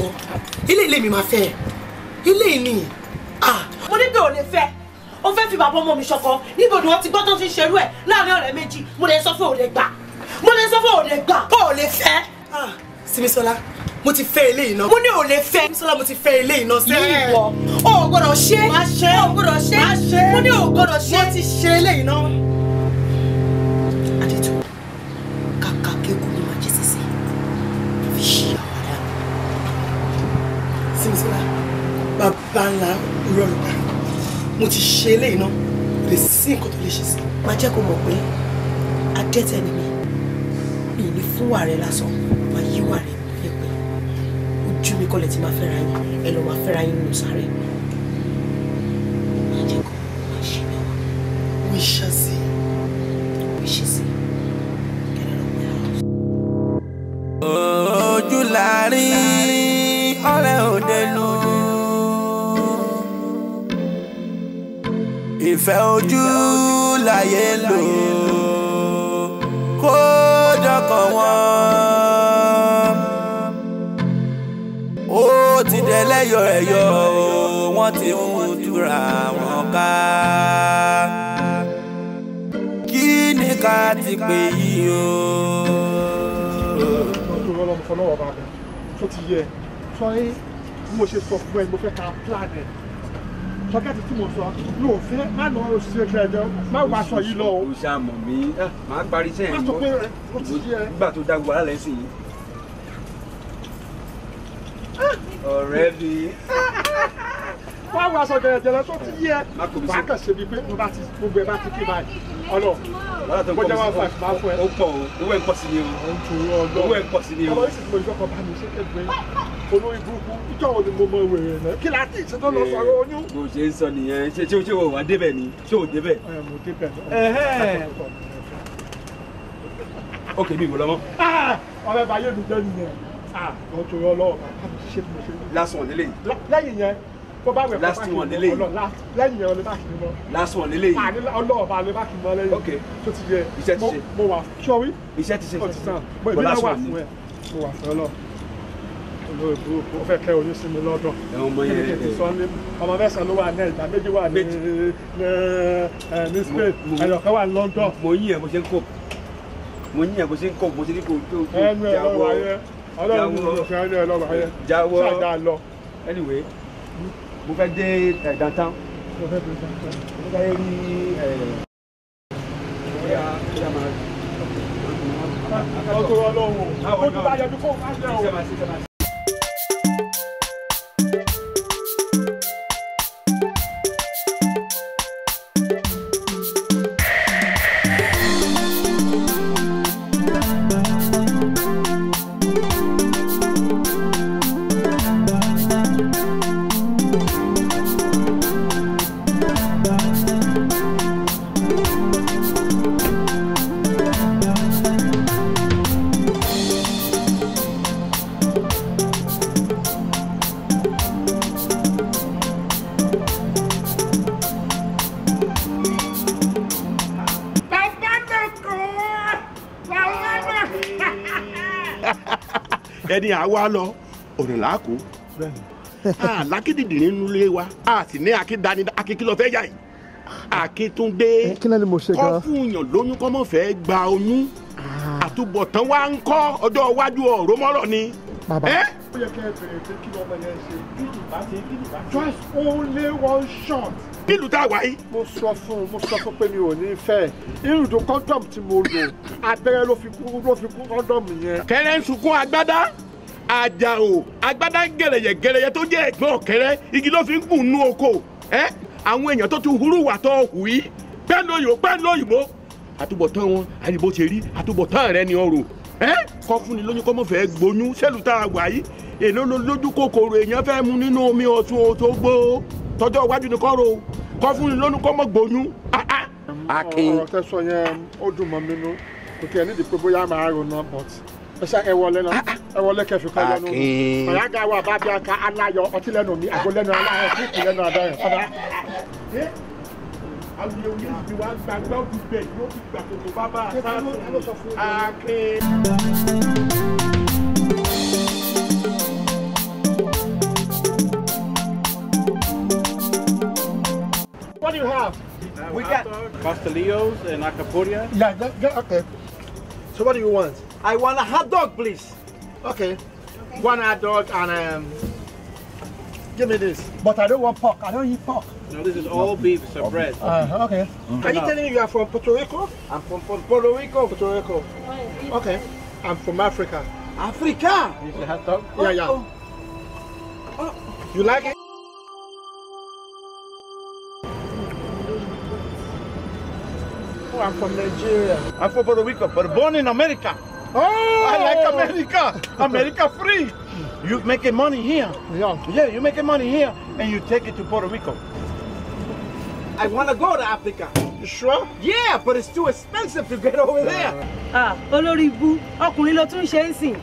ilé ilé mi máa fẹ́ ilé ni. Mo ní pé ò lè fẹ́. Ó fẹ́ fi bàbá ọmọ mi ṣọkọ. Níbo ni wọ́n ti gbọ́ tó ti ń ṣerú ẹ̀ láàrin ọ̀rẹ́ méjì? Mo lè sọ fún ò lè gbà, mo lè sọ fún ò lè gbà, ò lè fẹ́. Simisola, mo ti fẹ́ ilé iná. Mo ní ò lè fẹ́. Simisola, mo ti fẹ́ ilé iná sẹ́ẹ̀. Ìwọ ò gbọ́dọ̀ ṣe, ò gbọ́dọ̀ ṣe. Mo ní ò gbọ́dọ̀ ṣe. Mo ti ṣe ilé iná. Adétú, kàkà kéku ni màá jẹ sísè fi ṣí àwàdà. Simisola, bàbá ńlá irọ́ ló pa. Mo ti ṣe ilé iná, kò lè sí nǹkan tó lè ṣe sí. Máa jẹ́ kó mọ̀ pé adẹ́tẹ̀ ni mi. Mi ní fún wà rẹ lásán, máa yí wà rẹ yẹpẹ. Ojú mi kọ́lẹ̀ tí máa fẹ́ra yín, ẹ lọ máa fẹ́ra yín nínú sáré. Máa jẹ́ kó máa ṣe mẹ́wàá. We shall see. We shall see. Get out of my house. Ojú láàrin ọ̀rẹ́ òde nù. Ìfẹ́ ojú láyé lò kó dọ́kàn wọn. Ó ti dẹ́lẹ́yọ̀ ẹ̀yọ̀, wọ́n ti ń túra wọn ká. Kí ni ká ti pè yí o? Tó rọ́lọ́mù fọlọ́wọ́ bá bẹ̀ tó ti yẹ sọ ẹ́, bí mo ṣe sọ fún ẹ, mo fẹ́ ká plan ẹ̀. Sọkẹ́tì tí mo sọ mi ò fẹ́ má lọ ṣe kẹjọ má wọ aṣọ yìí lọ o. O ṣáà mọ̀ mí, máa parí iṣẹ́ Má yẹn. sọ pé ó ti yẹ. Nígbà tó dá gbogbo alálẹ̀ sí yìí. Ọ̀rẹ́ mi. Wá wọ aṣọ gẹ̀rẹ́gẹ̀rẹ́ tó ti yẹ. Má kò mí sí. Wàá kàn ṣe bíi pé mo bá ti gbogbo ẹ bá ti kí báyìí ọlọ Wàhálà tó ń bó pọ̀ jẹ́ sí 15 máa fún ẹ. Ó pọ̀ o, owó ẹ̀ ń pọ̀ sí ni o. Owó ẹ̀ ń pọ̀ sí ni o. Ọmọ yìí sì ti mọ ìfọkàn bá mi ṣe kéde olórí burúkú. Ìjọ wo ni mo mọ wèrè náà? Kí láti ìṣe tó lọ sọ̀rọ̀ oyún? Bó ṣe ń sọ nìyẹn, ṣé o wà débẹ̀ ni? Ṣé o débẹ̀? Ẹ mo débẹ̀. Ẹ̀hẹ́. Ok, mi ìwò lọ́mọ. Ọ̀rẹ́ bá yé mi jẹ́ nìyẹn. Lọ torí Ọlọ́run, bàbá mi ṣe bí mo ṣe. Last one lélẹ́yìí. Lẹ́yìn yẹn, tó bá wẹ̀ kó Last bá kì í one mọ́. lélẹ́yìí. Ọlọ́run, lẹ́yìn yẹn ọlẹ́ bá kì í mọ́. Last one lélẹ́yìí. Àní Ọlọ́run bá lè bá kì í mọ́ lẹ́yìn. Ok. Tó ti yẹ. Iṣẹ́ ti ṣe. Mo wà sọ́rí. Iṣẹ́ ti ṣe. Ó ti tán. Mo But ìbí náà last wà one ni. fún ẹ. Mo wà fún ẹ lọ. Ó fẹ́ kẹ́ oyún sí mi lọ́dọ̀. Ọmọ mẹ́sàn-án ló wà ní ìgbà méjì wà ní Spain, ẹ̀yọ̀kan wà ní London. Mo yín ẹ̀ bó ṣe ń kó. Mo yín ẹ̀ bó ṣe ń kó, mo ṣe ní kò tó. Ẹnu ẹ̀ lọ́wọ́ ayé. Ọlọ́run ló fẹ́ ẹnu ẹ̀ lọ́wọ́ ayé. Jáwọ́. Ṣáàjà lọ. Anyway, mo fẹ́ dé downtown. Mo fẹ́ dé downtown. Mo fẹ́ rí bóyá máa. Ọkọ̀ ọlọ́run o. Ó ti bá yọjú kó má jẹ́ o. Ẹni àwa lọ ọ̀nà làákò alákìdìdì nínú ilé wa a sì ní akíndani akíkílọ̀ fẹ́ yà yìí Akíntúndé kọ́ fún yàn lóyún kọ́ mọ̀ fẹ́ gba oyún àtúbọ̀tán wa ń kọ́ ọjọ́ iwájú ọ̀rọ̀ mọ́rọ̀ ni. Bàbá ó yẹ kẹ́ ẹ bèrè pé kí lọ́mọ yẹn ṣe kí ìbá ṣe kí ìbá ṣe. Just only one shot. Nílùú tá a wà yìí. Mo sọ fún pé mi ò ní fẹ́ irúdò kọ́ńdọ̀mù tí mo lò abẹ́rẹ́ ló fi kú kọ́ńdọ̀mù yẹn. Kẹrẹ ń sunkún agbádá Àjàò agbádá gẹrẹyẹ gẹrẹyẹ tó jẹ́ ẹ̀gbọ́n ọ̀kẹ́rẹ́ igi ló fi ń gùn nú oko ẹ àwọn èèyàn tó ti hurú wà tó hù yìí pẹ́ lóyìnbó pẹ́ lóyìnbó àtúbọ̀tán wọn àyìnbó ṣe rí àtúbọ̀tán rẹ ni ọrọ̀ ẹ kọ́ fún ni lóyún kọ́ mọ̀ fẹ́ gbóyún sẹ́lù tá a wà yìí èló ló lójú kòkòrò èèyàn fẹ́ mu nínú omi Ọ̀ṣun Òṣogbo tọjọ́ iwájú ni kọ́ ro kọ́ fún ni lóyún kọ́ mọ̀ gbóyún. Akin ọ̀rọ̀ tẹ́ sọ yẹn ó dùn mọ́ mi nú kò tiẹ̀ nídìí pé bóyá màá ronú but ẹ wọlé náà ẹ wọlé kẹfì kọ lẹ́nu ọ̀yága wa bá bí aka aláyọ̀ ọtí lẹ́nu mi àgbo lẹ́nu aláyọ̀ kúkú lẹ́nu adáyọ̀ ọba. Awuyewuye ti wá gbàgbọ́ ti bẹ̀ yóò fi gbà kòkò bàbá àtàkùn Akin. What do you have? We got pastelillos and acapuria. Yeah, okay. So what do you want? I want a hot dog, please. Okay. One hot dog and give me this. But I don't want pork. I don't eat pork. No, this is all beef, it's a bread. Okay. Are you telling me you are from Puerto Rico? I'm from Puerto Rico. Puerto Rico. Okay. I'm from Africa. Africa? This is a hot dog? Yeah, yeah. Oh. You like it? Oh, I'm from Nigeria. I'm from Puerto Rico, but born in America. Oh! I like America. America free. You making money here. Yeah. Yeah, you making money here and you take it to Puerto Rico. I want to go to Africa. You sure? Yeah, but it's too expensive to get over there. Ah, olórí ibú, ọkùnrin ló tún ṣe ń sìn.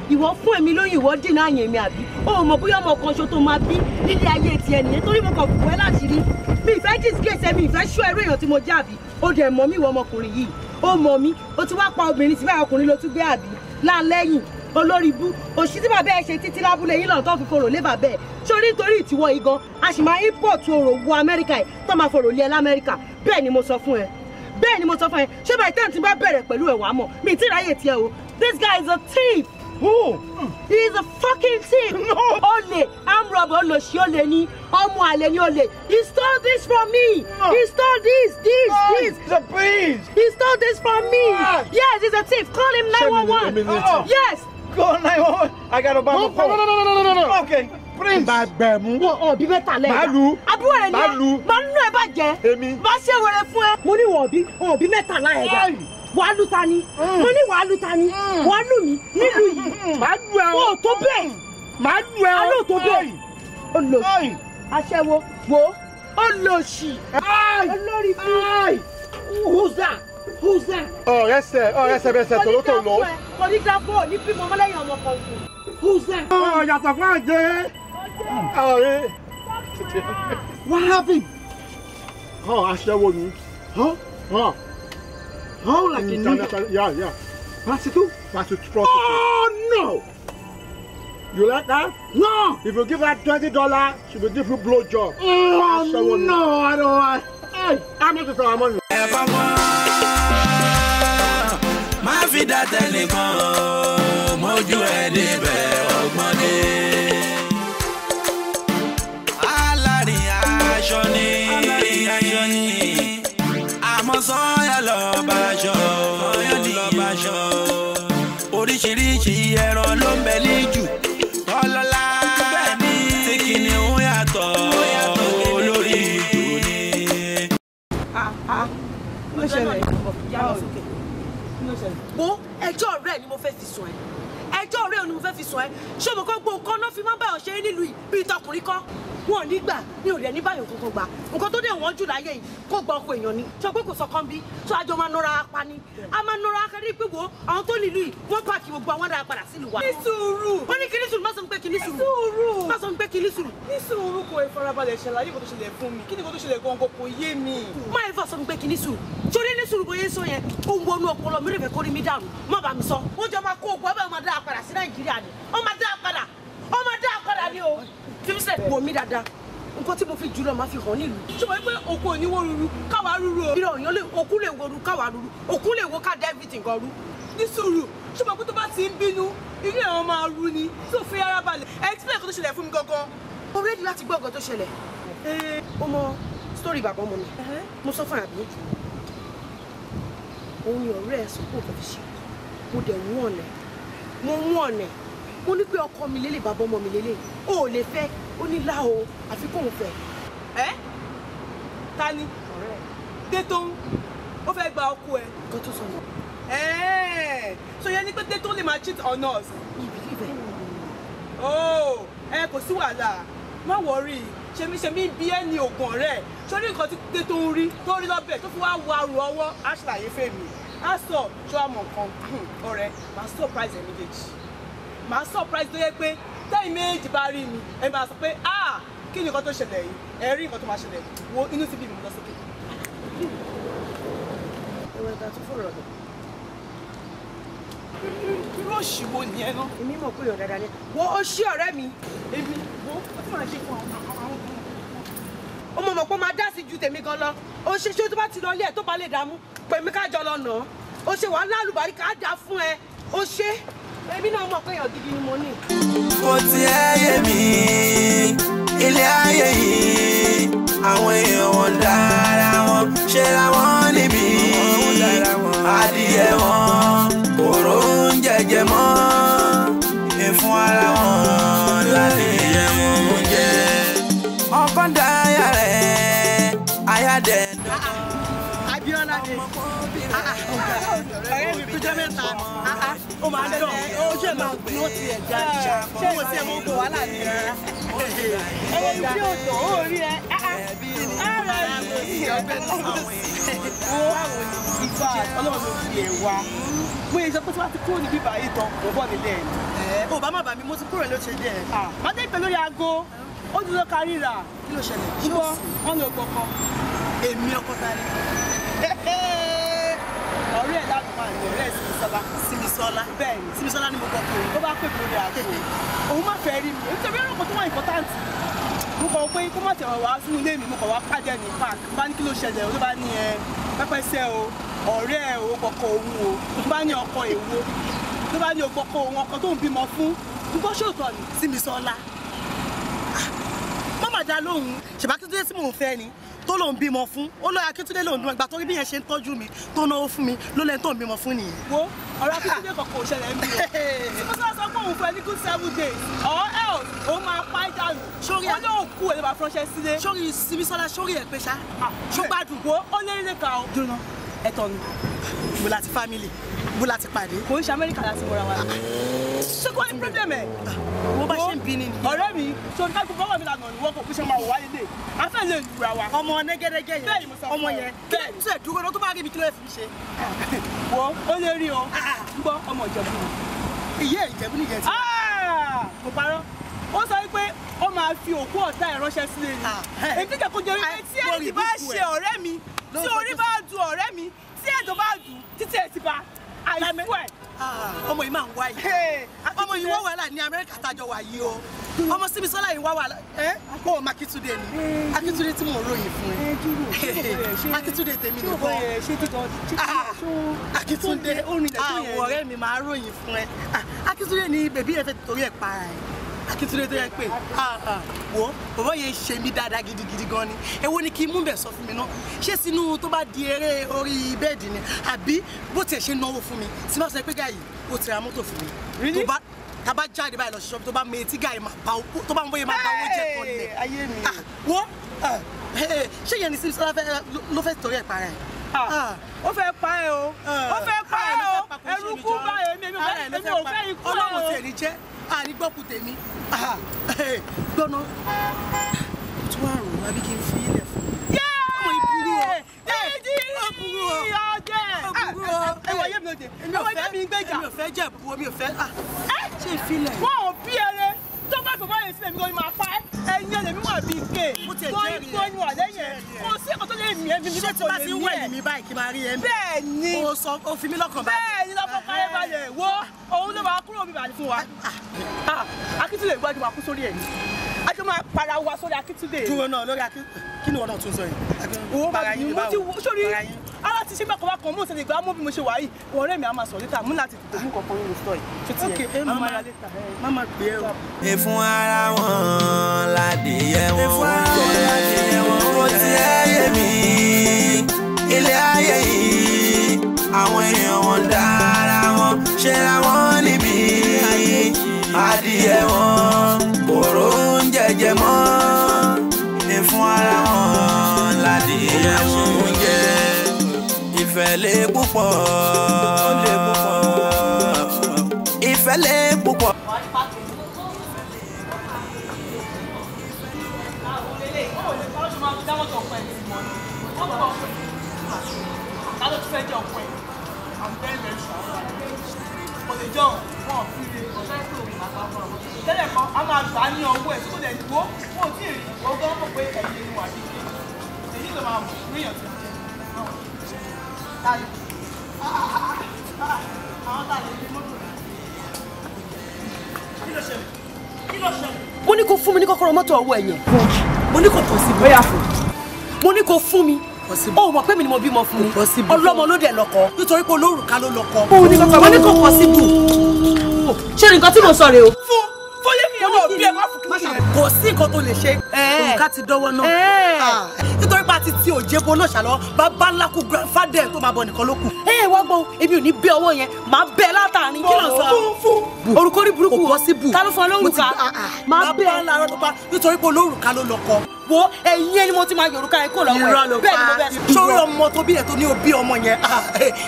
Ìwọ fún èmi lóyún ìwọ dínà àyàn mi àbí. O mọ̀ bóyá ọmọ kan ṣo tó máa bí nílé ayé tiẹ̀ nìyẹn torí mo kàn bù ẹ́ láṣìírí. Mi ìfẹ́ disgrace mi ìfẹ́ ṣó ẹrú èèyàn tí mo jẹ́ àbí. Ó dẹ̀ mọ̀ mí ìwọ ọmọkùnrin yìí. Ó mọ̀ mí, ó ti wá pa obìnrin tí báyìí ọkùnrin ló tún gbé àbí. Láńlẹ́yìn, olórí ibú, òṣì tí bàbá ẹ ṣe títí lábúlé yín lọ́nà tó fi forò lé bàbá ẹ. Sórí nítorí ìtiwọ́ yìí gan, a sì máa import orò wọ Amẹ́ríkà yìí tó máa forò lé ẹ l'Amẹ́ríkà. Bẹ́ẹ̀ ni mo sọ fún ẹ. Bẹ́ẹ̀ ni mo sọ fún ẹ. Ṣé báyìí tẹ́ǹtì bá bẹ̀rẹ̀ pẹ̀lú ẹ̀ wàá mọ̀? Mi ì tí ì ráyè tiẹ̀ o. This guy is a thief. Who? He is a fucking thief. No. Olè, arm robber, olòṣì olè ni, ọmọ àlè ni olè. He stole this from me. No. He stole this, this, this. The please. He stole this from me. Ah. Yes, he's a thief. Call him 911. Yes. Call 911. I got Obama phone. No. Okay. Prince. Má gbẹ̀mú. Wọ́n ọ̀ bí mẹ́ta lẹ́yìn. Má lu. Àbúrò rẹ̀ ni Má lu. Má nú ẹ bàjẹ́. Èmi. Má ṣe wẹrẹ fún ẹ. Mo ní wọ̀n bí mẹ́ta láyẹ̀ dá. Wàá lu ta ni. Mo ní wàá lu ta ni. Wàá lù mí nílùú yìí. Má lu ẹ o. O tó bẹ́ẹ̀. Má lu ẹ o. Aló tó bẹ́ẹ̀. Olòṣì. Aṣẹ́wó. Wo. Olòṣì. Olórí bí. Who's that? Who's that? Ọ̀rẹ́sẹ̀ bẹ́sẹ̀ tòlótòló. Kò ní dá fún òní bímọ ọmọlẹ́yìn ọmọ kan fún. Who's that? Ọ̀ yàtọ̀ fún àjẹ́. Ọ̀rẹ́. What happened? Ọ̀ aṣẹ́wó ni. Huh? Huh? How like a Yeah, yeah. Prostitute? Prostitute. Oh no! You like her? No. If you give her $20, she will give you blow job. No, no, I don't want. Hey, how much is our money? Má fi dá tẹnìkan mójú ẹ débẹ̀ ọgbọ́n dé. Alárìn aṣọ ni àmọ́ sọ́yà lọ́ọ́ bá aṣọ lọ́ọ́ bá aṣọ. Oríṣiríṣi ẹran ló ń bẹ níjù ọlọ́lá tí kìnìún yàtọ̀ olórí ìjò ni. Ló ṣẹlẹ̀? Wo ẹjọ́ rẹ̀ ni mo fẹ́ fi sùn ẹ́, ẹjọ́ rẹ̀ ni mo fẹ́ fi sùn ẹ́. Ṣé mo kọ́ gbọ́ nǹkan náà fi máa ń báyọ̀ ṣeré nílùú yìí bíi tọkùnrin kọ́? Wọn ò ní gbà, mi ò dẹ̀ ní báyọ̀ kankan gbà. Nǹkan tó dẹ̀ wọ́n jù láyé yìí kó gba ọkọ èèyàn ni. Sọ pé kò sọkàn bí tó àjọ máa nọra apá ni. A máa nọra akẹ́rẹ́ pé wo àwọn tó nílùú yìí wọ́n pààkì gbogbo àwọn dára padà sílùú wa. Ní sùúrù. Wọ́n ní kí ní sùúrù, má sọ pé kí ní sùúrù. Sùúrù. Má sọ pé kí ní sùúrù. Ní sùúrù, kò ìfarabalẹ̀ ṣàlàyé nǹkan tó ṣẹlẹ̀ fún mi. Kí ni nǹkan tó ṣẹlẹ̀ gangan kò yé mi. Má ẹ fọ sọ pé kí ní sùúrù. Torí ní sùúrù bóyá ń sọ yẹn, ó ń wọnú ọpọlọ mi rẹ̀ fẹ́ kórí mi dàrú. Má bàa mi sọ. Wọ́n jọ máa kó ogun ọbẹ̀ máa dáa padà sí Nàìjíríà ni. Ó máa dáa padà. Ó máa dáa padà ni o. Fífísẹ̀ wò mí dáadáa. Nǹkan tí mo fi jùlọ máa fi hàn nílùú. Ṣé mo rí pé òkú ò ní wó ruru káwa ruru o? Irọ́ èèyàn lè òkú lè wo ru káwa ruru. Òkú lè wo ká dá everything gan rú. Ní sùúrù, ṣé mo pé tó bá ti ń bínú, inú ẹ̀wọ̀n máa ru ni. Tó fi ara balẹ̀. Explain nǹkan tó ṣẹlẹ̀ fún mi gangan. Mo ready láti gbọ́ nǹkan tó ṣẹlẹ̀. Ó mọ story bàbá ọmọ mi. Mo sọ fún àbí. Òun ni ọ̀rẹ́ ẹ̀ sọ pé òun fi ṣe. Mo dẹ̀ wọ́n ọ̀nà. Mo wọ́n ọ̀nà. Mo ní pé ọkọ mi lélẹ̀, bàbá ọmọ mi lélẹ̀. O ò lè fẹ́. Ó ní lá o, àfi kóun fẹ́. Ẹ́ ta ni? Détòun, ó fẹ́ gba ọkọ ẹ̀. Nǹkan tó sọ nù. Ẹ́ẹ̀ so yẹn ni pé Détòun lè máa cheat on us. Mi believe ẹ̀. Oh, ẹ kò sí wàhálà, má wọrí. Ṣèmi bí ẹ ní oògùn ọ̀rẹ́. Sórí nǹkan tí Détòun rí tó rí lọ́bẹ̀ tó fi wá wo àrò ọwọ́, á ṣàlàyé fèmí. Á sọ ṣọ́ àmọ̀ nǹkan ọ̀rẹ́, màá surprise ẹ̀ méjèèjì. Màá surprise tó yẹ pé tẹ́yìn méjì bá rí mi, ẹ máa sọ pé ah, kí ni nǹkan tó ṣẹlẹ̀ yìí? Ẹ rí nǹkan tó máa ṣẹlẹ̀. Wo inú ti bí mi lọ sókè. Ẹ̀wọ̀n ìgbà tó fọ̀rọ̀ lọ. Irú òṣì wo ni ẹ náà? Èmi mọ̀ pé èèyàn dáadáa ni. Wo o ṣí ọ̀rẹ́ mi. Èmi wo ó ti máa ṣe fún àwọn Ó mọ̀ mọ̀ pé ó máa dá sí ju tèmi gan lọ. Ó ṣe ṣé tó bá ti lọ ilé ẹ̀ tó bá lè dààmú, pè mí ká jọ lọ nà án. Ó ṣe wàhálà àlùbáríkà á dà fún ẹ. Ó ṣe. Èmi náà mọ̀ pé èèyàn gidi ni mo ní. Kò tiẹ̀ yé mi, ilé ayé yìí, àwọn èèyàn wọn dára wọn, ṣe ra wọn níbí. Adìyẹ wọn kò róúnjẹ jẹ mọ́, ìfun ara wọn ládìyẹ wọn ń jẹ. Ọkàn dáyà rẹ̀, àyà dẹ̀. Abíọ́lá ni ọ̀rẹ́ mi kújọ́ mẹ́ta, ó máa ń dán, ó ṣe máa gbó tiẹ̀ já, ṣé mo tiẹ̀ mo kò wàhálà ni. Ẹyẹ tí ò tọ̀ ó rí ẹ. Ara ìfà Ọlọ́run ló fi ẹ̀ wá. Mo yẹ sọ pé tí wọ́n ti kúrò níbí báyìí tán, mo bọ̀ nílé ẹ̀ ni. Ò bá má bà mí, mo ti kúrò ló ṣe díẹ̀. Má dé pẹ̀lú aago, ó dúró káríra. Kí ló ṣẹlẹ̀? Ṣùgbọ́n wọ́n ní ọgbọ́n kan. Èmi ọkọ ta ni? Ọ̀rẹ́ ẹ̀ láti máa ní ọ̀rẹ́ ẹ̀ Simisola. Simisola. Bẹ́ẹ̀ ni. Simisola ni mo kọ́ kó. Ó bá pè mí lórí aago. Òun má fẹ́ rí mi. Nítorí ẹ̀rọ kan tó wà important. Mo kàn pé kó má tẹ̀ wá sínú ilé mi, mo kàn wá pàdé ní park. Bá ní kí ló ṣẹlẹ̀, ó ló bá ní ẹ pẹ́pẹ́sẹ́ o, ọ̀rẹ́ ẹ̀ o, kọ̀kọ̀ òun o. Ló bá ní ọkọ èwo. Ló bá ní ọkọ òun ọkọ tó ń bímọ fún. Nǹkan ṣòótọ́ ni. Simisola. Má má dá lóhùn. Ṣèbá Akíntúndé tí mò ń fẹ́ ni tó lòun bímọ fún, ó lọ Akíntúndé lòun bímọ, ìgbà tó rí bí yẹn ṣe ń tọ́jú mi tó náwó fún mi ló lẹ́ni tó ń bímọ fún nìyẹn. Wo ọ̀rọ̀ Akíntúndé kankan ò ṣẹlẹ̀ ń bí o. Simisola sọ pé òun fẹ́ ní good 7 days or else òun máa pa é dànù. Sórí ó lóun kú ẹ̀ ló bá fúnṣẹ́ sílé. Sórí Simisola sórí ẹ̀ pé ṣá ṣó gbádùn. Wo ó lé lé ka o. Dúró ẹ̀tọ́ ni. Bó láti family, bó láti pàdé. Kò ń ṣe Amẹ́ríkà láti mọ́ra wa. Ṣé kò ní problem ẹ̀? Wo bá ṣe ń bí ni nìyẹn. Ọ̀rẹ́ mi, ṣé o ní ká gbogbo ọwọ́ mi lànà ni wọ́n kò fi ṣe máa wò wáyé lè. A fẹ́ lè lura wa. Ọmọ nẹ́gẹ́dẹ́gẹ́ yẹn. Bẹ́ẹ̀ ni mo sọ fún ọ. Ọmọ yẹn. Bẹ́ẹ̀ ni. Ṣé dúró lọ tó bá rí mi kí ló fi ṣe? Wo ó lè rí o. Ń gbọ́ ọmọ Ìjẹ̀bú ni. Ìyá Ìjẹ̀bú ni ìyẹn ti. Kò parọ́. Ó sọ wípé ó máa fi òkú ọ̀tá ẹ̀ ránṣẹ́ sílé ni. Èyí tí kò jẹ́ wípé tí ẹni tí bá ṣe ọ̀rẹ́ mi, tí orí bá du ọ̀rẹ́ mi, tí ẹ̀dọ̀ bá dùn, títí ẹ̀ ti bá. I swear. Ọmọ yìí máa ń wá yìí. Ọmọ yìí wá wàhálà ní Amẹ́ríkà tájọ wà yìí o. Ọmọ Simisola yìí wá wàhálà. Kó o ma Akíntúndé ni. Akíntúndé tí mò ń ròyìn fún ẹ. Akíntúndé tèmi nìkan. Akíntúndé àwọn ọ̀rẹ́ mi máa ròyìn fún ẹ. Akíntúndé ni bèbí ẹ fẹ́ torí ẹ̀ para ẹ̀. Akíntúndé tó yẹ pé wo bàbá yẹn ṣe mí dáadáa gidigidi gan ni. Èwo ni kí n mú bẹ̀ sọ fún mi náà? Ṣé sínú tó bá di eré orí bẹ́ẹ̀dì ni àbí bó tiẹ̀ ṣe náwó fún mi tí máa sọ pé gáyìí ó ti ra mọ́tò fún mi. Tó bá tá bá jáde báyìí lọ ṣiṣọ́ tó bá mọ etí gáyìí máa bá owó tó bá ń bóyá máa bá owó jẹ́ kan lẹ̀. Wo ṣé yẹn ni Simisola ló fẹ́ torí ẹ̀ para ẹ̀? Ó fẹ́ pa ẹ́ o, ó fẹ́ pa ẹ́ o, ẹrú kú báyìí èmi ò fẹ́ ikú ẹ o. Ọlọ́run tiẹ̀ ní jẹ́ àrígbọ́kù tèmi gbọ́nà tí wàá rò àbí kí n fi ilẹ̀ fún mi. Ọmọ ìburú o, ó burú o, ó burú o. Ẹwà yé mi òde, ẹwà yé mi gbèjà. Mi ò fẹ́ jẹ̀bú o, mi ò fẹ́ ṣé ìfilẹ̀. Wọ́n ò bí ẹrẹ tó bá fọwọ́ yẹn sílẹ̀ mi kò ní máa pa ẹ́. Ẹ̀yin ẹlẹ́mi wà bíi ké. Wọ́n gbọ́ ní wà lẹ́yìn ẹ̀. Kò sí ẹ̀kọ́ tó lè mí ẹ̀mí mi ṣé tí bá ti ń wẹ̀ mí báyìí kí n máa rí ẹ. Bẹ́ẹ̀ ni. O sọ o fi mí lọ́kàn balẹ̀. Bẹ́ẹ̀ ni lọ́kàn balẹ̀ balẹ̀ wo òun ló máa kúrò mi bàlẹ̀ fún wa. Akíntúndé ìgbàjú máa kú sórí ẹ̀ ni. A jọ máa para wa sórí Akíntúndé. Dúró náà lórí Akíntúndé. Kí ni wọn náà tún sọ yìí? Owó bá mi mo ti wo sórí ara ti ṣe bákan bákan mo ṣe lè gbà mú bí mo ṣe wà yìí. Ọ̀rẹ́ mi á máa sọ létà mú láti tètè mú kankan nínú sọ yìí. Ṣé ti yẹ? A máa ra létà. Má máa gbé ẹ o. Ìfún ara wọn ládìyẹ wọn jẹ. Kò tí ẹ yé mi ilé ayé yìí àwọn èèyàn wọn dára wọn ṣe ra wọn níbi adìyẹ wọn kòró ń jẹjẹ mọ́. Ìfún ara wọn ládìyẹ wọn jẹ. Ìfẹ́ lé púpọ̀, ìfẹ́ lé púpọ̀. Tẹ́lẹ̀ kan a máa gbà á ní ọwọ́ ẹ̀ tí kò dẹ̀ gbó kó o tí ì rí ọgọ́ mọ̀ pé ẹ̀yìn ni wà á díje èyí ló máa mọ̀ níyàn tó jẹ́ àwọn tá a lè rí mọ́tò rẹ̀. Kí ló ṣẹlẹ̀? Kí ló ṣẹlẹ̀? Mo ní kó fún mi ní kọ́kọ́rọ́ mọ́tò ọwọ́ ẹ̀ yẹn. Mo ní kó kàn sí bóyá fún. Mo ní kó fún mi. Ó mọ̀ pé mi ni mo bímọ fún mi. Ọlọ́mọ ló dẹ̀ lọ́kọ nítorí pé olórùka ló lọ́kọ. Mo ní kó kàn sí bù. Ṣé nǹkan tí mo sọ rèé o? Fún fún yé kí ẹ wọ́n bí ẹ wá fún kí ẹ. Kò sí nǹkan tó lè ṣe. Òrùka ti dọ́wọ́ náà. Nítorí pé a ti ti òjebo náà ṣàlọ́ bàbá ńlá kú grandfather tó máa bọ̀ nìkan ló kù. Ẹ wá gbọ́, èmi ò ní bẹ́ ọwọ́ yẹn, màá bẹ́ látàrin. Kí ló ń sọ? Orúkọ rí burúkú. Kò possible. Ta ló fún ọ lórúkà? Màá bẹ́. Bàbá ńlá rẹ tó pa nítorí pé olórùka ló lọ́kọ. Wo ẹ̀yin ẹni mo ti máa yòrùka yẹn kó lọ́wọ́ ẹ̀. Bẹ́ẹ̀ ni mo bẹ́ẹ̀ sọ. Sórí ọmọ tó bí ẹ̀ tó ní òbí ọmọ yẹn,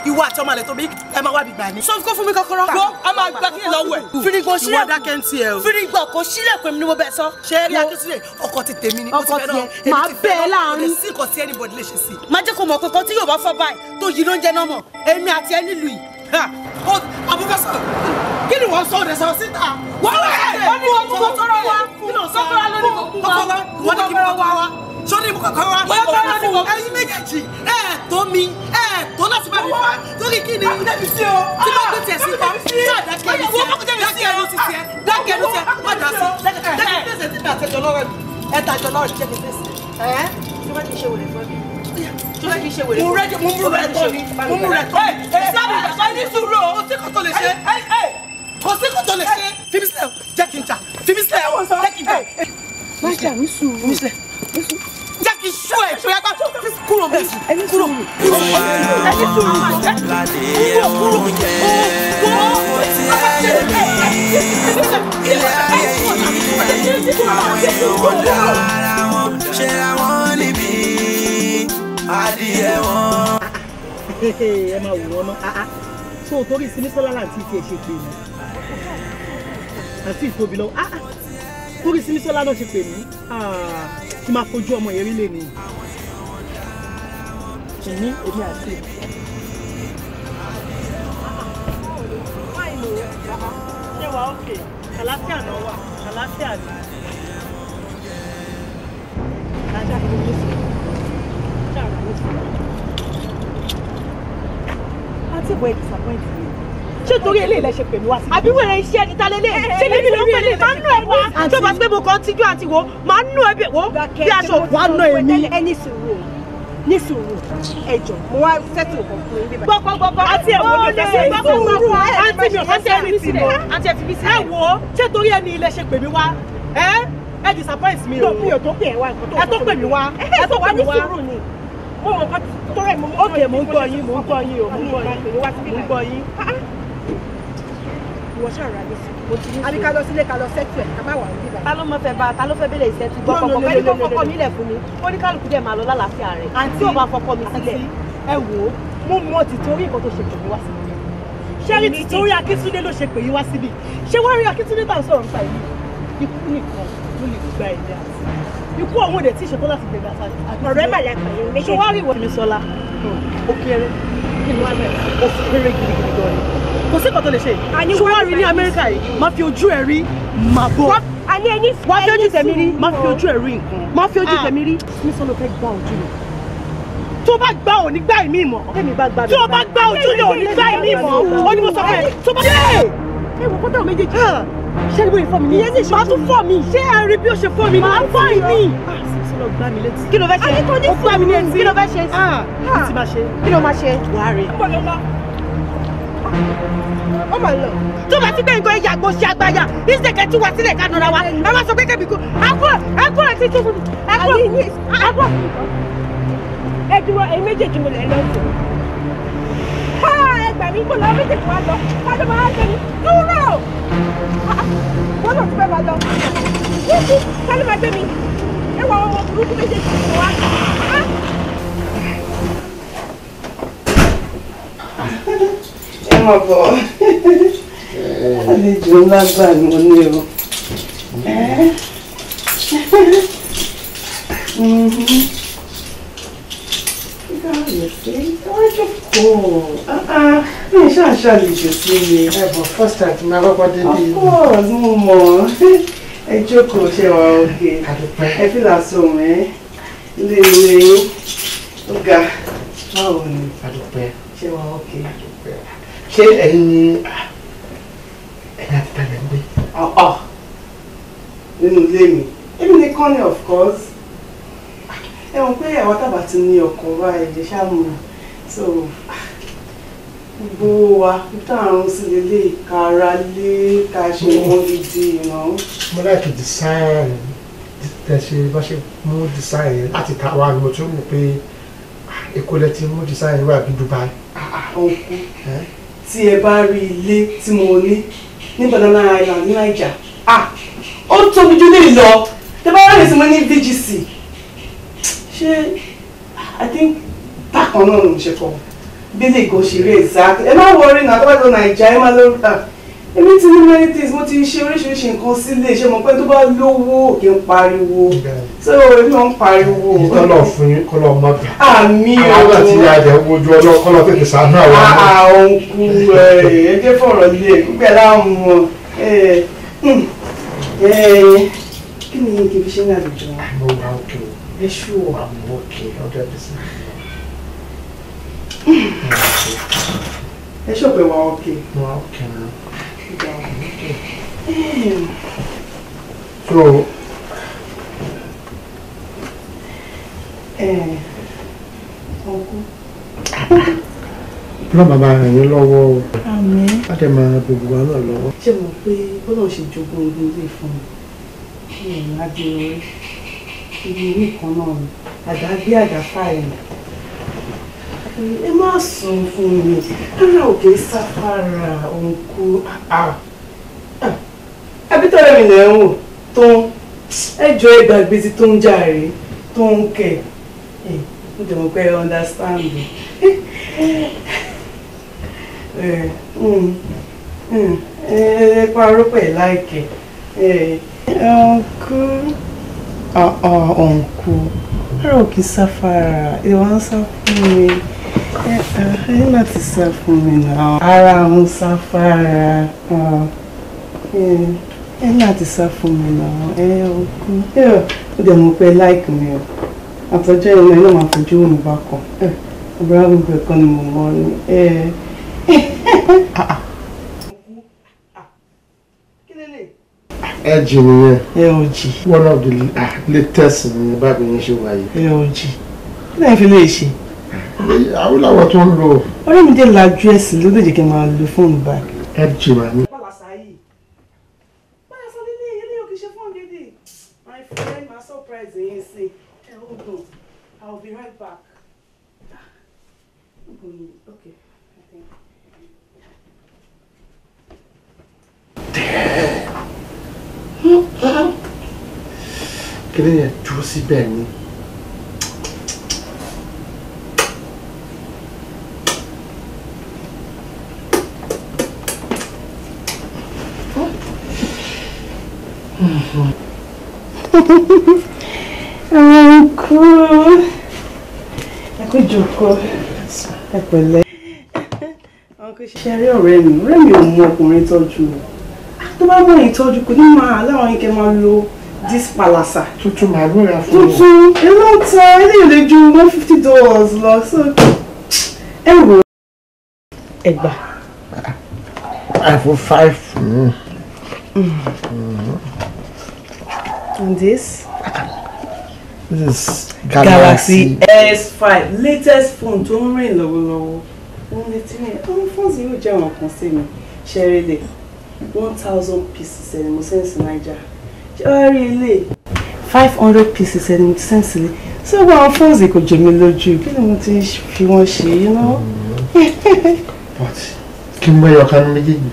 ìwọ àti ọmọ àlẹ́ tó bí ẹ máa wá bí gbà ní. Sọ kó fún mi kọ́kọ́rọ́. Wo a máa gbà kí lọ́wọ́ ẹ̀. Firigbọ sílẹ̀. Ìwọ dákẹ́ ń tiẹ̀ o. Firigbọ kò sílẹ̀kùn mi ni mo bẹ́ẹ̀ sọ. Ṣé rí Akíntúndé ọkọ ti tèmi ni? Ọkọ tiẹ̀ máa bẹ́ẹ̀ láàrin. Kò sí nǹkan tí anybody lè ṣe sí. Má jẹ́ kó mọ̀ pé kan tí yóò bá fọ́ báyìí tó yí ló ń jẹ náà mọ̀ èmi àti ẹ nílùú yìí. Àbúfẹ́sọ̀ kí ni wọ́n sọ ọ̀dẹ̀ sọ síta? Wọ́n wẹ̀ ẹ́ ní wọ́n mú kọ́kọ́rọ́ wá. Kọ́kọ́rọ́ ló ní kò mú wá. Wọ́n ní kí mú kọ́kọ́rọ́ wá. Sọ ní mú kọ́kọ́rọ́ wá. Kọ́kọ́rọ́ ní kò mú. Ẹ̀yin méjèèjì ẹ̀ tó mi ẹ̀ tó láti bá mi fà. Torí kí ni? Tí bá gbé tiẹ̀ sí tán, tí àdákẹ́ ẹnu tiẹ̀, dákẹ́ ẹnu ti tiẹ̀, dákẹ́ ẹnu tiẹ̀, má dà sí. Dákẹ́ fèsì tí mi àtẹjọ lọ́rọ̀ mi. Ẹ tàjọ lọ́rọ̀ jẹ́ kí n fèsì. Ẹ́ ṣé wọ́n ti ṣe wèrè fún mi? Ṣé wọ́n ti ṣe wèrè fún mi? Mo rẹ́ mo mú rẹ̀ tọ́ mi, mo mú rẹ̀ tọ́ mi. Sábì bàbá ní sùúrù o. Kò sí kò tó lè ṣe. Kò sí kò tó lè ṣe. Fi mí sílẹ̀ jẹ́ kí n jà. Fi mí sílẹ̀ jẹ́ kí n jà. Má jà ní sùúrù. Fi mí sílẹ̀. Jẹ́ kí n sú ẹ̀ pé agbá kúrò mi. Kúrò. Ẹni sùúrù. Ládìyẹ wọn jẹ. Kò tí ẹ yé mi ilé ayé yìí àwọn èèyàn wọn dára wọn ṣe ra wọn níbi adìyẹ wọn. Ẹ máa wò wọn náà. So torí Simisola láti tiẹ̀ ṣe pè mí. Àti ìtóbi lọ́wọ́. Torí Simisola náà ṣe pè mí. Kí máa fojú ọmọ yẹn rí lè ní. Èmi èmi àti ẹ̀. Ṣé wàá òkè? Àlàáfíà náà wà. Àlàáfíà ni. Àlàáfíà ni mo ní sùn. Ṣé àwọn àlejò? Àǹtí ìbò ẹ̀ disappoint mi. Ṣé torí eléyìí lẹ ṣe pè mí wá sí? Àbí wèrè iṣẹ́ ni ta lélẹ̀? Ṣé níbi ló ń pèlè? Máa ń nù ẹ wá. Tó bá ti pé mo kàn ń tijú àti wo, máa ń nù ẹ wo bí aṣọ wàá nù èmi. Ẹ ní sùúrù, ní sùúrù, ẹ jọ̀ọ́, mo wá sẹ́tù nǹkan fún yín bíbá. Gbọ́kọ́gbọ́kọ́ àti ẹ̀wọ̀n mi ò fẹ́ ṣe sùúrù. Àǹtí mi ò fẹ́ ṣe ẹni tì mọ́. Àǹtí ẹ fi mí sílẹ̀. Ẹ wo, ṣé torí ẹni ilẹ̀ ṣe pè mí wá? Ẹ disappoint mi o. Mi ò tó pè ẹ wá nǹkan tó. Ẹ tó pè mí wá. Ẹ tó pè mí wá. Ní sùúrù ni. Mo mọ̀ nǹkan tó rẹ̀ mo mú. Ok, mo ń gbọ́ yín, mo ń gbọ́ yín o, mo ń gbọ́ yín. Mo ń gbọ́ yín. Ìwọ ṣáà rà ní sùúrù. Àbí ká lọ sílé ká lọ sẹ́tù ẹ̀ ká má wà níbí báyìí. Ta ló mọ fẹ́ bá ta ló fẹ́ bẹ̀rẹ̀ ìṣẹ́tù gbọ́kọ̀kọ̀ kẹ́ni kó fọkọ mi lẹ̀ fún mi ó ní kálukú dẹ̀ máa lọ lálàáfíà rẹ̀ àǹtí ò bá fọkọ mi sílẹ̀. Ẹ wò ó, mo mọ tìtorí nǹkan tó ṣe pè mí wá síbi. Ṣé rí tìtorí Akíntúndé ló ṣe pè yín wá síbi? Ṣé wá rí Akíntúndé tá à ń sọ̀rọ̀ nípa yìí? Ikú nìkan ló lè gba ẹ̀dá àti ikú ọ̀hún òde tí ìṣètò láti gbẹ̀dá àti. Ọ̀rẹ́ màlẹ́ pẹ̀lú méjèèjì. Ṣé wá rí ìwọ mi sọlá? Ó kéré kí ni wá bẹ̀rẹ̀? Ó kéré gidigidi gan ni. Kò sí nǹkan tó lè ṣe. Ṣé wá rí ní Amẹ́ríkà yìí? Máa fi ojú ẹ̀ rí màá bọ̀. Wá fi ojú tèmi rí. Máa fi ojú ẹ̀ rí nǹkan. Máa fi ojú tèmi rí. Mísọ́lá fẹ́ gbá ojú mi. Tó bá gbá ò ní gbá ìmí mọ́. Tó bá gbá ojú mi ò ní gbá ìmí mọ́. Ó ní mo sọ fún ẹ. Tó bá ẹ wò kọ́tà méjèèjì. Ṣé ní bóyá fọ́ mi ní? Màá tún fọ́ mi. Ṣé ẹ rí bí ó ṣe fọ́ mi ní? Màá fọ́ ìmí. Sísọ́lá gbá mi létí. Kí ló fẹ́ ṣe? Ó gbá mi létí. Kí ló fẹ́ ṣe? Kí ti máa ṣe? Kí ló máa ṣe? Wàá rí. Ó mà lọ. Tó bá ti gbé nǹkan ẹ̀yà àgbo ṣe àgbàyà ìṣèkẹ́ tí wá sílẹ̀ ká nọra wa ẹ má sọ pé kẹ́mi kú ẹkú àti tuntun ẹkú ẹkú. Ẹ dúró, ẹ̀yin méjèèjì mo lẹ̀ lọ sí. Ẹ gbà mí kó lọ méjèèjì wá lọ ká ló máa gbé mi dúró. Wọ́n náà ti fẹ́ máa lọ. Ká ló máa gbé mi. Ẹ wọ àwọn ọmọ burúkú méjèèjì wá. Ẹ mọ̀ bọ̀, àlejò ńlá gbà ni mo ní o. Wọ́n jókòó, mi ṣáà ṣàlejò sí mi. Ẹ bọ̀ first time tí máa kọ́kọ́ dé bí. Of course, mo mọ̀. Ẹ jókòó, ṣe wà òkè. Ẹ fi làásùn ẹ. Ilé ilé yín. Ó ga. Báwo ni? Ṣé wà òkè? Ṣé ẹ̀yin ni ẹ̀yin àti tàlẹ̀ ń gbé? Nínú ilé mi. Èmi nìkan ni of course. Ẹ mọ̀ pé àwọn tábà ti ní ọkọ̀ báyìí ṣáà mọ̀. So gbogbo wa tá à ń sí lélẹ̀ kára lé ká ṣe wọ́n gidi ìná. Mo láìkí design tẹ ṣe bá ṣe mú design yẹn láti ta wa ni mo tún mọ̀ pé Èkó lẹ ti mú design wà bí Dubai. Ọ̀nkú tí ẹ bá rí ilé tí mo ní ní Banana Island ní Naija, ó tóbi jù lè lọ. Tẹ bá rí tí mo ní VGC, ṣé I think bákan náà ló ń ṣe kọ bílẹ̀ ìgò ṣeré exact. Ẹ má wọrí náà, tó bá lọ Naija ẹ má lọ. Èmi ti ní many things, mo ti ṣe oríṣiríṣi nǹkan sílé. Ṣé mo pé tó bá lówó òkè ń pariwo, so èmi náà ń pariwo. Ìtọ́lọ̀ fún yín kọ́lọ́ ọmọ gbà. Àmì o. Àwọn àti ìyá wojú ọlọ́ kọ́lọ́ tètè sànú àwọn ọmọ. Àwọn òkú ẹ jẹ́ fọ̀rọ̀ lé gbígbẹ́ láwọn kí ni kí n fi ṣe ní àlejò wọn. Mo wà òkè o. Ẹ ṣú o. I'm okay, 100%. Ẹ ṣọ̀pẹ̀ wà òkè. Mo wà òkè náà. So, Ọlọ́run bàbá ràn yín lọ́wọ́ o. Àmín. Láti máa ran gbogbo wa náà lọ́wọ́. Ṣé mo pé bọ́lá ṣe jogún ogun ilé fún mi? Mi ò lágbé orí. Ibi orí kan náà ni. Àdá bí àdáfà ẹ̀. Ẹ má sùn fún mi. Rárá òkè sáfàrà òǹkú. Àbítọ́rẹ́ mi lẹ̀ ń wò tó ń ẹjọ́ ìgbàgbé tí tó ń jàre tó ń kẹ̀. Mo dẹ̀ mọ̀ pé ẹ understand. Ẹ parọ́ pẹ̀ láìkẹ̀. Ọ̀nkú ọ̀nkú rárá òkè sáfàrà ìwà ń sá fún mi. Ẹ ní láti sá fún mi náà. Ara ń sáfàrà. Ẹ ní láti sá fún mi náà. Ẹ ọkú. Ó dẹ̀ mọ̀ pé láìkì mi o. Àtọ́jọ́ iná iná máa fojú wò mí bákan. Ọ̀bẹ̀rẹ̀ gbogbo ẹ̀kọ́ ni mo mọ̀ ni. lélẹ̀? LG nìyẹn. LG. One of the latest ní báàgì yẹn ṣe wáyé. LG. Kí lẹ́yìn fi lè ṣe? Awólọ́wọ̀ tó ń lò. Ọ̀rẹ́ mi dé lajú ẹ̀sìn ló lè jẹ́ kí n máa lo fóònù báyìí. LG wà ní. Bálàsà yìí. Bálàsà lílé ilé ò kì í ṣe fóònù gidi. My friend, my surprise yín sí. Ẹ hold on, I will be right back. Okay, I think. Kí ni yẹn dúró síbẹ̀ ni? Uncle, ẹ kú jókòó, ẹ pẹ̀lẹ́. Uncle, ṣe rí ọ̀rẹ́ mi ò mú ọkùnrin tọ́jú o. Tó bá mú ìtọ́jú kò ní máa aláwọ̀ yín kẹ́ máa lo this palasa. Tuntun màá ló ra fún un. Tuntun, èló ń ta eléyìí lè ju $150 lọ. So ẹ wò ó. Ẹ gbà. iPhone 5. And this? This is Galaxy S5, latest phone tó ń rìn lọ́wọ́lọ́wọ́. Wọ́n lè tí ní àwọn fóònù yóò jẹ́ àwọn kan sí mi. Ṣẹ́rẹ́lẹ̀ 1,000 pieces ẹni mo sẹ́ǹsì Naija. Ṣé wàá rí ilé? 500 pieces ẹni mo ti sẹ́ǹsì lé. Ṣé gbogbo àwọn fóònù kò jẹ mí lójú? Kí ni mo ti fi wọ́n ṣe, you know? But kí n mọ ẹyọ kan méjèèjì.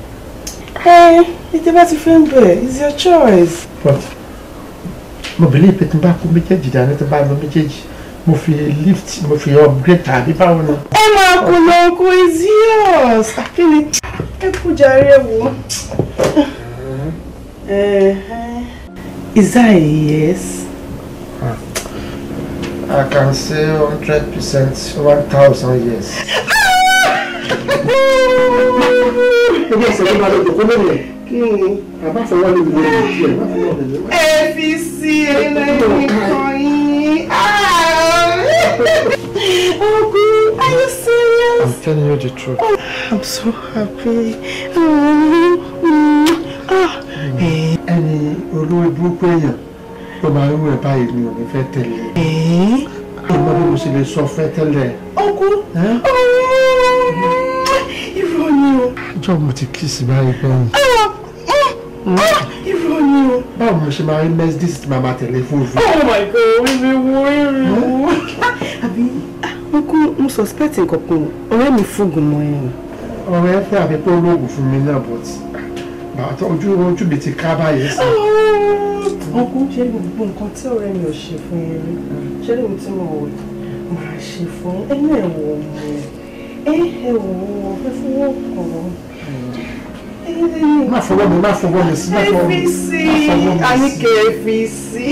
Ẹ ètò bá ti fẹ́ ń bẹ̀, it's your choice. But mo believe pé tí n bá kó méjèèjì dání, tí n bá lọ méjèèjì, mo fi lift, mo fi upgrade tàbí báwo ni. Ẹ máa kó lọ kó is yours. Kí ni ẹ kú jàre ẹ wò. Is that a yes? I can say 100%, 1,000 yes. Ebi ẹsẹ̀ ló máa lọ jòkó lónìí. Kí ni? Bàbá fọwọ́ lè wọlé díẹ̀, má fọwọ́ lè wọlé. Ẹ fi sí ẹlẹ́yìn kan yín. Uncle, are you serious? I'm telling you the truth. Oh, I'm so happy. Ẹni olórí burúkú èèyàn tó máa ń rẹ̀ báyìí ni ò ní fẹ́ tẹ̀lé. Ìmọ̀ bí mo ṣe lè sọ fẹ́ tẹ́lẹ̀. Uncle, irọ́ ni o. Ìjọ́ mo ti kíìsì báyìí bẹ́yìn. Irọ́ ni o. Báwo mo ṣe máa rí Mercedes tí màá máa tẹ̀lé fún òfin? Oh my God, ìrì wo ìrì wo. Àbí uncle, mo suspect nǹkan kan, ọ̀rẹ́ mi fúngun mọ́ ẹ̀. Ọ̀rẹ́ fẹ́ àbí pé olóògùn fún mi náà but ojú mi ti ká báyìí sí. Uncle, ṣé gbogbo nǹkan tí ọ̀rẹ́ mi ò ṣe fún yín rí? Ṣé lèmi tí mo wò máa ṣe fún yín? Ẹnu ẹ̀ wò mọ̀ ẹ wò ó fẹ́ fọwọ́ kàn án. Má fọwọ́ mi, má fọwọ́ mi sí, má fọwọ́ mi. Ẹ fi sí, Àníkẹ́ ẹ fi sí,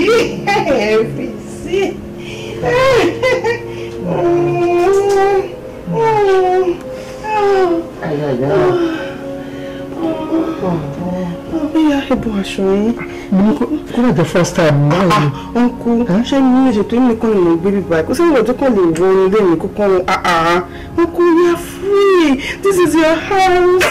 ẹ fi sí. Bóyá ẹ bọ́ aṣọ yín. Mo ní kó má jẹ́ first time náà ni. Uncle, ṣé mi ní ṣètò ìmì kan lè mọ̀ gbé bíbá ẹ̀? Kò sí ìwọ̀n tó kàn lè wọ ilé mi kó kàn wọ́n. Uncle, we are free. This is your house.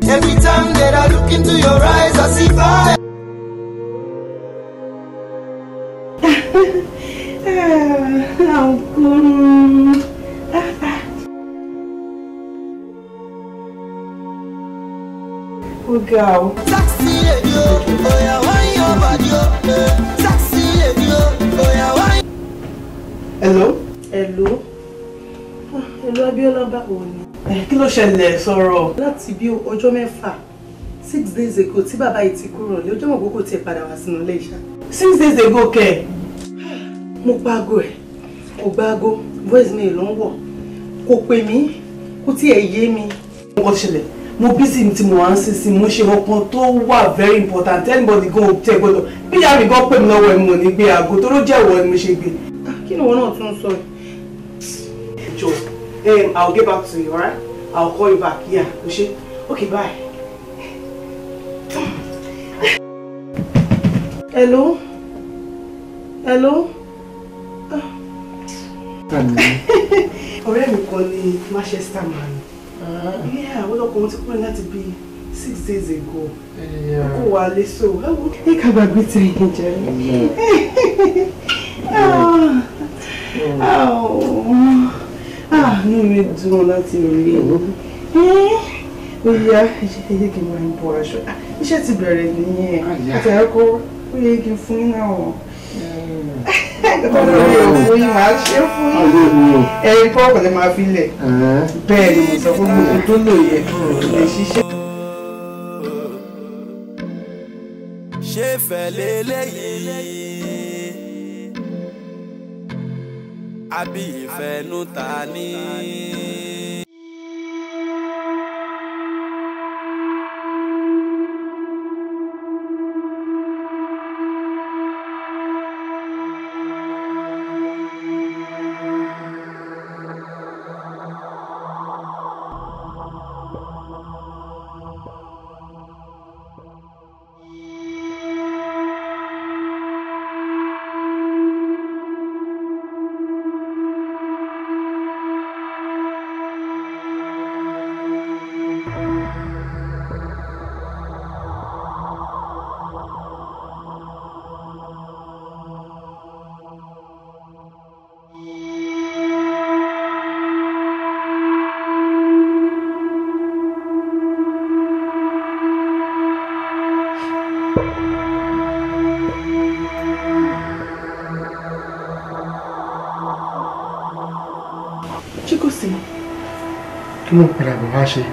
Every time that I look into your eyes, I see fire. Uncle. Oh, girl. Taxi lady, oh, yeah, why your body, oh, taxi lady, oh, yeah, why? Hello? Hello? Hello, Abiola, báwo ni? Kí ló ṣẹlẹ̀ sọ̀rọ̀? Láti bí ọjọ́ mẹ́fà, 6 days ago tí bàbá yìí ti kúrò ní ọjọ́ mọ̀gbó kò tiẹ̀ padà wá sínú ilé iṣẹ́. 6 days ago kẹ̀. Mo pa aago ẹ̀, kò gba aago, voice mail ló ń wọ̀. Kò pè mí, kò tiẹ̀ yé mi. Nǹkan tó ṣẹlẹ̀, mo busy tí mo wá ń sísìn, mo ṣe ọkàn tó wà very important. Anybody gan tẹ gbọ́dọ̀. Bí ìyá mi gan pè mí lọ́wọ́ ẹ̀ mo ní gbé aago tó ló jẹ́ ìwọ ni mo ṣe gbé. Kí ni ìwọ náà tún sọ yìí? Jọ, I'll get back to you, alright? I'll call you back. Yeah, o ṣé. Okay, bye. Hello? Hello? Ọ̀rẹ́ mi kan ní Manchester man. Yeah, wọ́n lọ́kọ̀ ti kúrò láti bí 6 days ago. Kò wá lé so. Ẹ ká gbàgbé tí ẹ̀yin jẹ́. Inú mi dùn láti rí i. Ó yá, ẹ jẹ́ kí n máa ń bọ aṣọ. Iṣẹ́ ti bẹ̀rẹ̀ nìyẹn. Àti ẹ̀kọ́ ó yẹ kí n fún yín náà. Fún yín máa ṣe fún yín. Ẹ̀yin kọ́ ọ̀kọ̀ lè máa fi lẹ̀. Bẹ́ẹ̀ ni mo sọ fún gbogbo tó lò yẹ lè ṣiṣẹ́. Ṣé fẹ́ lélẹ́yìí? Àbí ìfẹ́nu ta ni? Kí ló ń padà bọ̀ wá ṣe?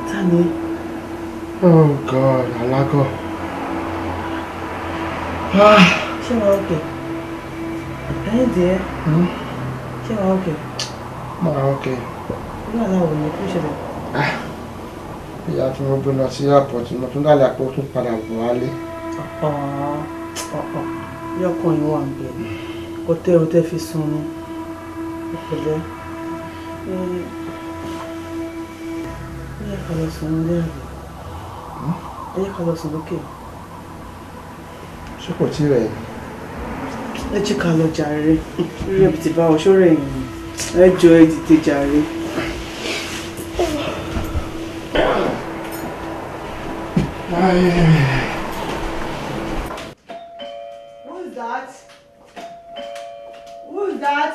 Ta ni? Oh God, alágọ̀. Ṣé wàá òkè? Ẹ̀yin díẹ̀. Ṣé wàá òkè? Máa òkè. Irú aláwọ̀ ni kí ló ṣẹlẹ̀? Ìyá tí mo gbé lọ sí airport, mo tún dálé àpò tún padà bọ̀ wálé. Yọkàn yín wà ń bẹ̀. Kò tẹ́ o tẹ́ fi sun ni. Ìpẹ̀lẹ́. Ẹ ká lọ sùn nílé àbí? Ẹ ká lọ sùn lókè. Ṣé kò tí rẹ̀? Ẹ jí ká lọ jàre. Rí ẹbí ti bá ọ ṣọ́rọ̀ ẹ̀yìn. Ẹ jọ ẹ dìde jàre. Who's that? Who's that?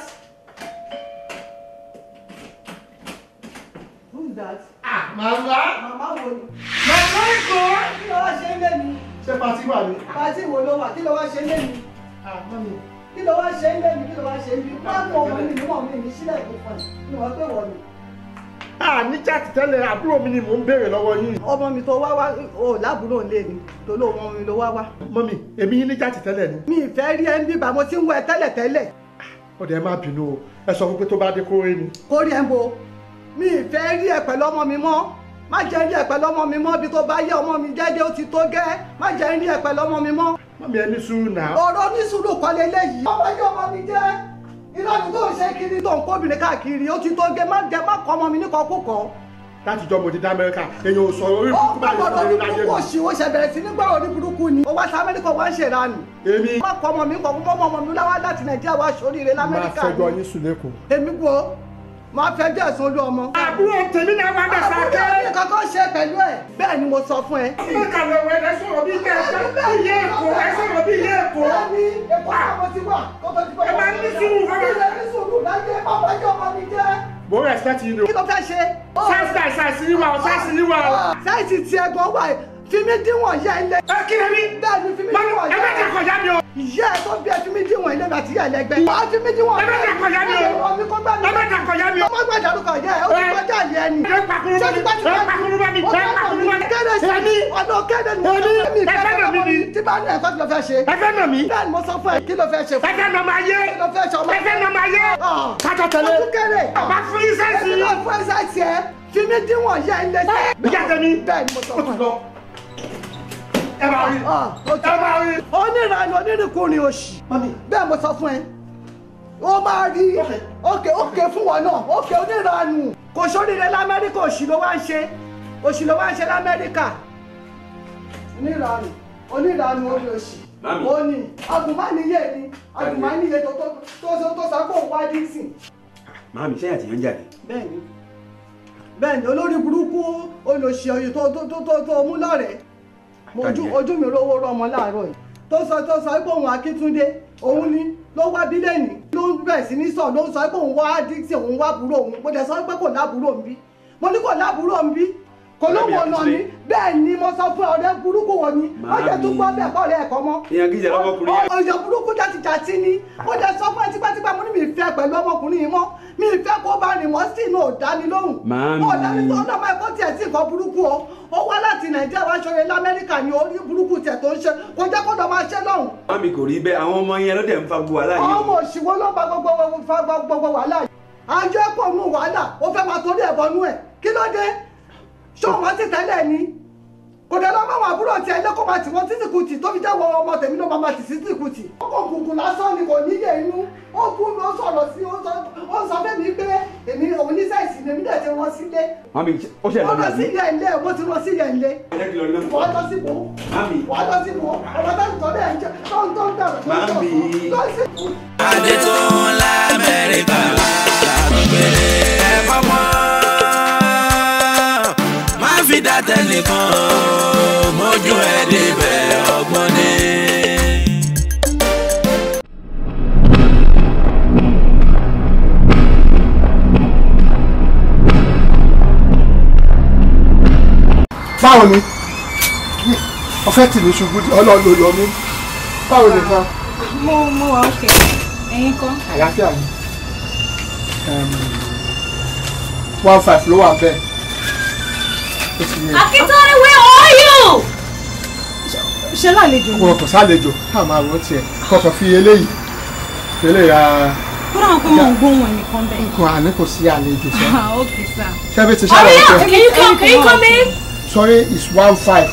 Who's that? Ah, màmá. Màmá wo ni? Màmá Èkó. Kí ló wá ṣe ń lé mi? Ṣé patí wà ní? Patí wo ló wà? Kí ló wá ṣe ń lé mi? Ah, mọ́mi. Kí ló wá ṣe ń lé mi? Kí ló wá ṣe ń bí? Má mọ̀ wọ́n mi níwọ̀n mi ní sílẹ̀ ìlú fún ẹ. Ní wọ́n pè wọ́n mi. Ah, ní chat tẹ́lẹ̀ àbúrò mi ni mò ń béèrè lọ́wọ́ yín. Ọmọ mi tó wá wá o lábúrò ńlé ni tó ló ọmọ mi ló wá wá. Mọ́mi, èmi yín ní chat tẹ́lẹ̀ ni. Mi ì fẹ́ rí ẹ ń bíbá mo ti ń wọ ẹ tẹ́lẹ̀ tẹ́lẹ̀. Ó dẹ̀ má bínú o, ẹ sọ fún pé tó bá dé kórè ni. Kórè ẹ ń bo. Mi ì fẹ́ rí ẹ pẹ̀lú ọmọ mi mọ́. Má jẹ́ rí ẹ pẹ̀lú ọmọ mi mọ́ bí tó bá yẹ ọmọ mi jẹ́jẹ́ ó ti tó gẹ́. Má jẹ́ rí ẹ pẹ̀lú ọmọ mi mọ́. Mọ́mi ẹ ní sùúrù náà. Ọ̀rọ̀ ní sùúrù kọ́ leléyìí. Ọmọ yẹ ọmọ mi jẹ́. Ìlànà tó ń ṣe kiri tó ń kóbìnrin káàkiri ó ti tó gẹ́ má jẹ́ má kọ́ ọmọ mi ní kọkúkọ. Látijọ́ mo ti dá Amẹ́ríkà, èèyàn ò sọ̀rọ̀ orí burúkú báyìí sọ̀rọ̀ orí burúkú òṣì ó ṣe bẹ̀rẹ̀ sí ní gbọ́rọ̀ orí burúkú ni. Ó wá sí Amẹ́ríkà wá ń ṣèranù. Èmi. Má kọ́ ọmọ mi kọ̀ fún ọmọ mi láwá láti Nàìjíríà wá ṣoríire l'Amẹ́ríkà. Máa fẹjọ́ yín sùn lẹ́kọ̀ọ́. Èmi wo máa fẹjọ́ ẹ̀sùn olú ọmọ. Àbúrò tèmi náà wá dẹ̀ sáké. Àbúrò mi kankan ṣe pẹ̀lú ẹ̀. Bẹ́ẹ̀ ni mo sọ fún ẹ. Amẹ́ríkà lọ wẹ̀ ẹ sọ̀rọ̀ bí ilé Èkó ẹ sọ̀rọ̀ bí ilé Èkó. Bẹ́ẹ̀ni Èkó náà mo ti wà kó tó ti pẹ́. Ẹ máa ní sùúrù fún mi. Ẹ ní sùúrù láyé má bá jẹ́ ọmọ mi jẹ́. Mo respect yín o. Kí ló fẹ́ ṣe? Sáìsì yín wà o, sáìsì yín wà o. Sáìsì tiẹ̀ gan wà fi mí díwọ̀n yẹ ilé. Ẹ kí ni mí? Bẹ́ẹ̀ ni fi mí díwọ̀n yẹ. Ẹ má jẹ́ kọjá mi o. Ìyá ẹ tó bí ẹ fi mí díwọ̀n ilé mi àti ìyá ẹlẹgbẹ́. Wàá fi mí díwọ̀n. Ẹ má jẹ́ kọjá mi o. Ẹ má jẹ́ kọjá mi o. Ọmọ gbọ́dọ̀ dárúkọ yẹ ẹ ó ti kọjá yẹ ni. Ẹ pàkúrú bá mi. Ẹ pàkúrú bá mi. Ẹ pàkúrú bá mi. Kéde sí mi. Ọ̀nà kéde ni. Ẹ fẹ́ mi ni. Tí bá ní ẹ̀kọ́ kí ló fẹ́ ṣe. Ẹ fẹ́ nà mí. Bẹ́ẹ̀ ni mo sọ fún ẹ, kí ló fẹ́ ṣe. Ẹ fẹ́ nà máa yé. Kí ló fẹ́ ṣe ọmọ. Ẹ fẹ́ nà máa yé. Kájọ tẹ̀lé. Ọtún kéré. Bá fún iṣẹ́ sí. Ẹ ti lọ fún iṣẹ́ sí ẹ. Fi mí díwọ̀n yẹ ẹ lẹ́sẹ̀. Ìyá tẹ̀mí. Bẹ́ẹ̀ ni mo sọ fún ẹ. Ẹ máa rí. Ẹ máa rí. Onírànú onírìnkùnrin òṣì. Bẹ́ẹ̀ mo sọ fún ẹ. Ó máa rí. Ókè ókè fún wọn náà. Ókè onírànú. Kò sóríire l'Amẹ́ríkà, òṣì ló wá ń ṣe. Òṣì ló wá ń ṣe l'Amẹ́ríkà. Onírànú onírànú olóṣì. Ó ní agùnmáníyè ni agùnmáníyè tó sọ pé òun wá dísìn. Màámi, ṣé àtìyàn ń jáde? Bẹ́ẹ̀ni bẹ́ẹ̀ni, olórí burúkú olóṣì ọyọ tó mú lọ́rẹ̀ẹ́. Ojú mi rówó rọmọ láàárọ̀ yìí tó sọ pé òun Akíntúndé òun ni ló wá bílẹ̀nì ló ń bẹ̀rẹ̀ sí ní sọ ló ń sọ pé òun wá dísìn, òun wá búrò òun. Mo dẹ̀ sọ pé kò lábúrò ń bí. Mo ní kò lábúrò ń bí. Kò ló wọ̀ ọ̀nà ni. Bẹ́ẹ̀ ni mo sọ fún ọ̀rẹ́ burúkú wọ̀ ni. Ó jẹ́ tún gbọ́ bẹ́ẹ̀ kọ́ ọ̀rẹ́ ẹ̀kọ́ mọ́. Ìyẹn kí ìjẹ́ lọ́mọkùnrin yẹn. Ọ̀yọ̀ burúkú jàtijàti ni. Ó jẹ́ sọ fún ẹ tipátipá, mo ní mi fẹ́ pẹ̀lú ọmọkùnrin yìí mọ́. Mi fẹ́ kó bá rìn mọ́ sí inú ọ̀dá mi lóhùn. Màámi. Ọ̀dá mi tó ọlọ́mọ ẹ̀kọ́ tiẹ̀ sí nǹkan burúkú o. Ó wá láti Nàìjíríà wá ṣọyẹ l'Amẹ́ríkà ni orí burúkú tiẹ̀ tó ń ṣe. Kò jẹ́ kó lọ máa ṣe lọ́hùn. Màámi, kò rí bẹ́ẹ̀, àwọn ọmọ yẹn ló dẹ̀ ń fa gbogbo wàhálà yìí. Ọmọ òṣìwọ́ ló ń fa gbogbo wàhálà yìí. Àjọ ẹ̀kọ́ nù wàhálà, ó fẹ́ máa torí ẹ̀bọnú ẹ̀. Kí ló dé? Ṣé òun ti tẹ́lẹ̀ ni? Kò dé lọ́mọ àwọn àbúrò tí ẹ lẹ́kọ̀ọ́ máa tì wọ́n títí kùtì tó fi jẹ́wọ́ ọmọ tèmi ló máa tì sí títí kùtì. Ó kò gùngùn lásán ni kò níyè inú. Ó kú mi, ó sọ̀rọ̀ sí, ó sọ fún mi pé èmi òun ní sẹ́ẹ̀sì ni èmi dẹ̀ ti rán sílé. Mami, ó ṣe lọ́nà àbí? Ó lọ sí ilé ilé, mo ti rán sí ilé ilé. Wàá lọ sí bò. Wàá lọ sí bò. Ọ̀rọ̀ tó ń tọ́ bẹ́ẹ̀ ń jẹ́ tó ń dàrú. Mami. Adé tó ń la Amẹ́ríkà látọ̀gbẹ̀rẹ̀ ẹ̀kọ́ mọ́. Má fi dá tẹnìkan mójú ẹ̀ débẹ̀ ọgbọ́n ni. Báwo ni ọfẹ tì mí ṣubú Ọlọ́run ló yọ mí. Báwo ni kan? Mo wà ókè, ẹ̀yin kọ́? Àlàáfíà ni. 15 ló wà bẹ́ẹ̀. Akíntúndé, where are you? Ṣé lálejò ni? Kò sálejò, ká máa wọ́n tiẹ̀ kọkàn fi eléyìí ra. Kódà wọn kò mọ̀ ń gbóhùn ẹnìkan bẹ́ẹ̀. Nǹkan àní kò sí àlejò sọ. Okay sir. Ṣé bí ti ṣáà lọ Can you come in? Sorry, it's 15.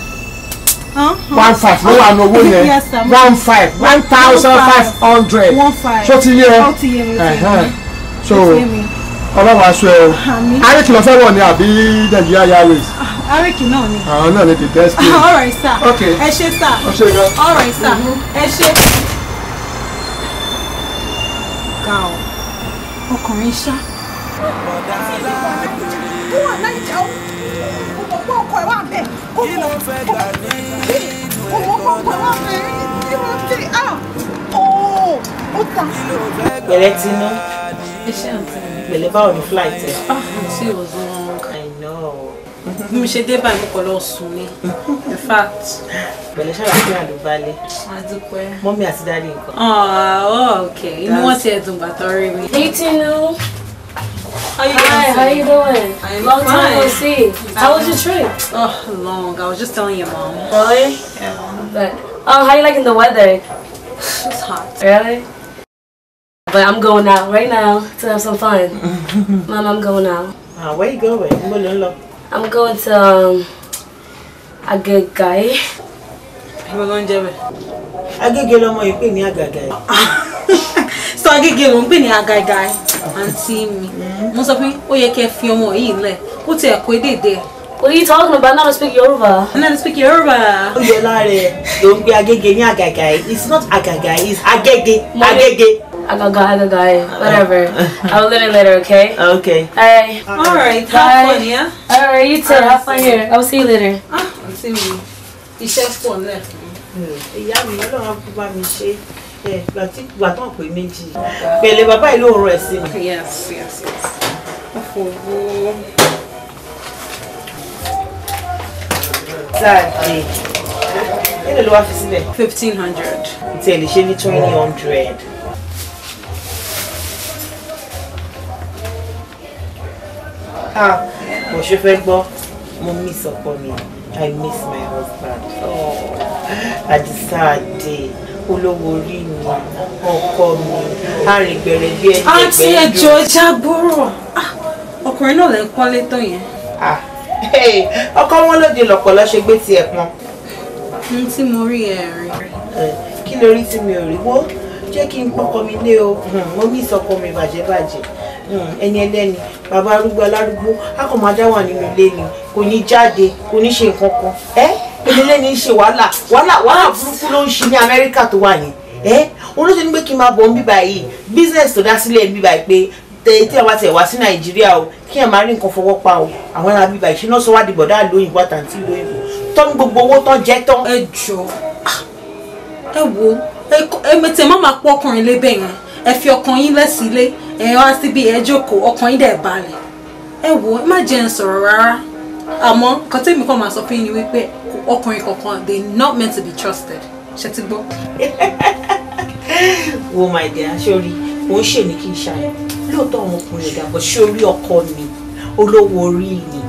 15 ló wà ní owó yẹn. 15 1,500. 15. Ṣó ti yé ẹ? Ó ti yé mi. So Ọlọ́run aṣọ ẹ o. Aríkì lọ fẹ́ wọ̀ ni àbí Nigeria Airways? Aríkì náà ni. Àwọn náà ni the best place. All right sir. Okay. Ẹ ṣé sir. Ó ṣé gan. All right sir. Ẹ ṣé. Ga ọ, ọkùnrin ṣá. Tó wà láì jẹ́ ó, kò mọ̀ pé ọkọ ẹ̀ wà bẹ́ẹ̀. Kò mọ̀ pé ọkọ ẹ̀ wà bẹ́ẹ̀. Kí ló dé? Ah! Ó ta. Pẹ̀lẹ́ Tinú. Pẹ̀lẹ́, báwo ni flight ẹ? Ah, it was long. I know. Bí mo ṣe dé báyìí, mo kàn lọ sùn ni. In fact. Pẹ̀lẹ́, ṣàlàyé àlùbalẹ̀. A dúpẹ́. Mọ́mí àti dáàdì nǹkan. Oh, okay. Inú wọn ti ẹ̀dùn bàtọ́ rí mi. Hey Tinu. How you doing? Hi, how you doing? I'm long time no fine. see. How was your trip? Oh, long. I was just telling your mom. Really? Yeah. But oh, how you liking the weather? It's hot. Really? But I'm going out right now to have some fun. Mom, I'm going out. Where you going? Níbo ló ń lọ? I'm going to a good guy. Ibo ló ń jẹ́ bẹ́ẹ̀? Agége lọmọ yìí pè ní àgàgà yìí. So Agége ló ń pè ní àgàgà yìí. Àǹtí mi, mo sọ fún yín, ó yẹ kẹ́ fi ọmọ yìí lẹ̀, ó ti ẹ̀kọ́ èdè dẹ̀. What are you talking about? I know how to speak Yoruba. I know how to speak Yoruba. Ó yọ lára ẹ̀ ló ń pe Agége ní àgàgà yìí. It's not àgàgà yìí, it's Agége. Agége. Agaga, agaga, whatever. I will learn it later, okay? Okay. All right. All right. Bye. Have fun, yeah? All right, you too. Have fun here. I will see you later. Ah, àǹtí mi, iṣẹ́ pọ̀ nílẹ̀ fún mi. Ìyá mi, Ọlọ́run á kú bá mi ṣe. Ìgbà tí ìgbà tán pé méjì. Pẹ̀lẹ́ bàbá yìí ló rọ ẹ̀ sí mi. Yes, yes, yes. Ọ̀fọ̀wọ́. Sáàdì. Èló ló wá fi sílẹ̀? 1,500. Tí ẹ lè ṣe ní 2,000. Ah, mo ṣe fẹ́ gbọ́, mo miss ọkọ mi. I miss my husband. Oh, Àdìsá Adé, olówó orí mi, ọkọ mi, arìngbẹ̀rẹ̀ bí ẹni ẹgbẹ́. Àǹtí ẹjọ́ ẹja gbọ́rọ̀. Ọkùnrin náà lè ń kọ́lé tó yẹn. Ọkọ wọn lóde lọ̀pọ̀lọ́ ṣe gbé tiẹ̀ pọn. N tí mo rí ẹ rí. Kí ló rí tí mi ò rí? Wo jẹ́ kí n pọkọ mi lé o. Mo ní ìsọkọ mi bàjẹ́bàjẹ́. Ẹni ẹlẹ́ni, bàbá arúgbó alárúgbó, a kò máa dá wà nínú ilé ni, kò ní jáde, kò ní ṣe nǹkan kan. Ẹni ẹlẹ́ni ń ṣe wàhálà, wàhálà burúkú ló ń ṣe ní Amẹ́ríkà tó wà yẹn. Olóṣèlú ní pé kí n máa bọ̀ ń bíbá yìí, business tó dá sílẹ̀ ń bíbá yìí pé tí àwọn àti ẹ̀wá sí Nàìjíríà o, kí ẹ̀ máa rí nǹkan fọwọ́ pa o, àwọn ará bíbá yìí ṣe náà sọ wá di bọ̀dá lóyìnbó àtàntí lóyìnbó tán gbogbo owó tán jẹ́ tán. Ẹ jọ̀ọ́, ẹ wo, ẹ tẹ má máa pọ ọkùnrin lébẹ̀ yẹn, ẹ fi ọkàn yín lẹ́sílé, ẹ wá síbi ẹ jókòó, ọkàn yín dẹ̀ balẹ̀. Ẹ wo, ẹ má jẹ́ ń sọ̀rọ̀ rárá, àmọ́ nǹkan tẹ́mi kàn máa sọ fún yín ni wípé ọkùnrin kankan, they not meant to be trusted. Ṣé ti gbọ́? Wo my dear, sórí òun ṣe ní kí n ṣàyẹ̀ lóòótọ́ àwọn ọkùnrin ọ̀dà bọ̀ sórí ọkọ mi, olówó orí mi,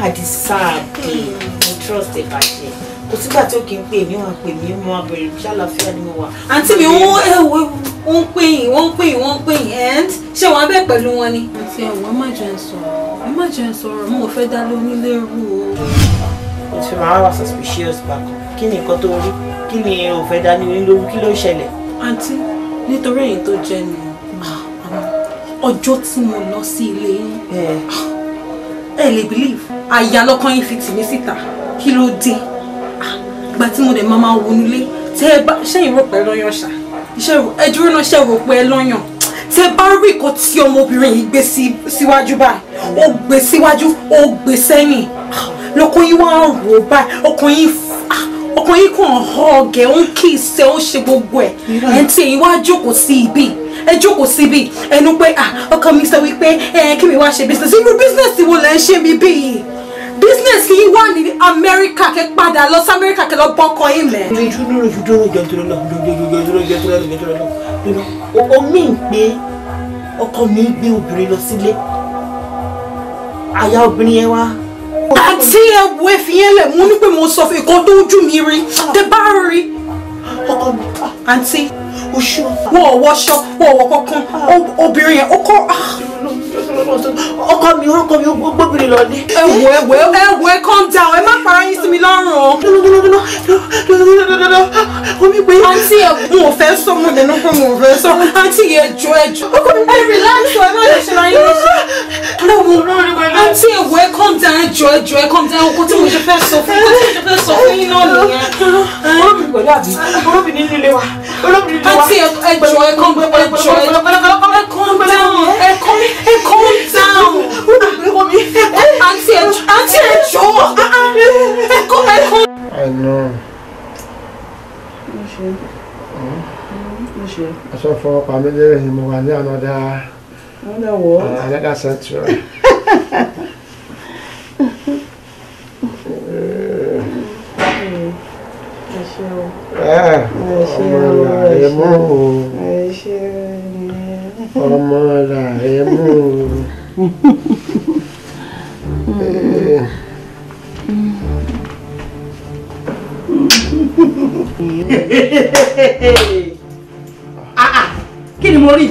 Àdìsá Adé, mo trust ẹ bàjẹ́. Kò sígbà tí ó kì í pè mí, wọn pè mí, mo máa bẹ̀rẹ̀ ṣàlàáfíà ni mo wà. Àǹtí mi, wọ́n ń pè yín, wọ́n ń pè yín, wọ́n ń pè yín, and ṣé wọ́n á bẹ̀ pẹ̀lú wọn ni. Àǹtí ẹ̀wọ̀n, ẹ má jẹ́ ń sọ̀rọ̀, ẹ má jẹ́ ń sọ̀rọ̀, mo ò fẹ́ dá lónílé rú o. O ti máa wá suspicious bákan. Kí ni nǹkan tó rí? Kí ni o fẹ́ dá ní onílé rú? Kí ló ń ṣẹlẹ̀? Àǹtí, nítorí èyí tó jẹ́ ni ọjọ́ tí mo lọ sí ilé yín, ẹ lè believe, àyà lọ́kàn yín fi tì mí síta. Kí ló dé? Ìgbà tí mo dẹ̀ máa wọnú ilé, tẹ́ ẹ bá ṣẹ́yìn rò pé lọ́yàn ṣá, ẹ dúró náà ṣe rò pé lọ́yàn. Tẹ́ bá rí nǹkan tí ọmọbìnrin yìí gbé síwájú báyìí, ó gbé síwájú, ó gbé sẹ́yìn, lọ́kàn yín wá ń rò báyìí, ọkàn yín kàn hàn ọ̀gẹ̀, ó ń kí ìṣe, ó ń ṣe gbogbo ẹ̀. Ẹ̀ ń tí èyí wá jókòó sí ibi, ẹ jókòó síbi, ẹnu pé ọkọ mi sọ wípé kí mi wá ṣe business. Irú business wo lẹ ń ṣe mi bí yìí? Business yìí wà ní Amẹ́ríkà, kẹ́ padà lọ sí Amẹ́ríkà kẹ́ lọ bọ́kọ yín mẹ́. O mí pé ọkọ mi gbé obìnrin lọ sílé, àyà obìnrin yẹn wá. Àǹtí ẹ wo efi yẹn lẹ̀, mo ní pé mo sọ fún ìkan tó ojú mi rí, tẹ bá rí. Ọkọ mi, àǹtí, wọ́n ò wọṣọ, wọ́n ò wọ kankan, obìnrin yẹn ó kọ́. Ọkọ mi ó gbóbìnrin lọ ní. Ẹ wo ẹ wo ẹ wo ẹ calm down, ẹ má para yín sí mi lọ́rùn o. Omi pé. Àǹtí ẹ mo ò fẹ́ sọ, mo dẹ̀nu pé mo ò fẹ́ sọ. Àǹtí ẹ jọ ẹ jọ. Ẹ relax o, ẹ má lè ṣe ra yín léṣe. Ẹ wo àǹtí ẹ wo ẹ calm down, ẹ jọ ẹ jọ ẹ calm down. Ọkọ tí mo ṣe fẹ́ sọ fún, ọkọ tí mo ṣe fẹ́ sọ fún yín náà nìyẹn. Olóbìnrin pẹ̀lú àbí olóbìnrin nínú ilé wa. Olóbìnrin nínú ilé wa. Àǹtí ẹ jọ ẹ calm down, ẹ jọ ẹ calm down, ẹ calm down. Àǹtí ẹ jọ ẹ calm. I know. Aṣọ ìfọwọ́pamọ́ méjèèjì ni mo wà ní another century. Ọmọ làrẹ̀ mú. Kí ni mo rí?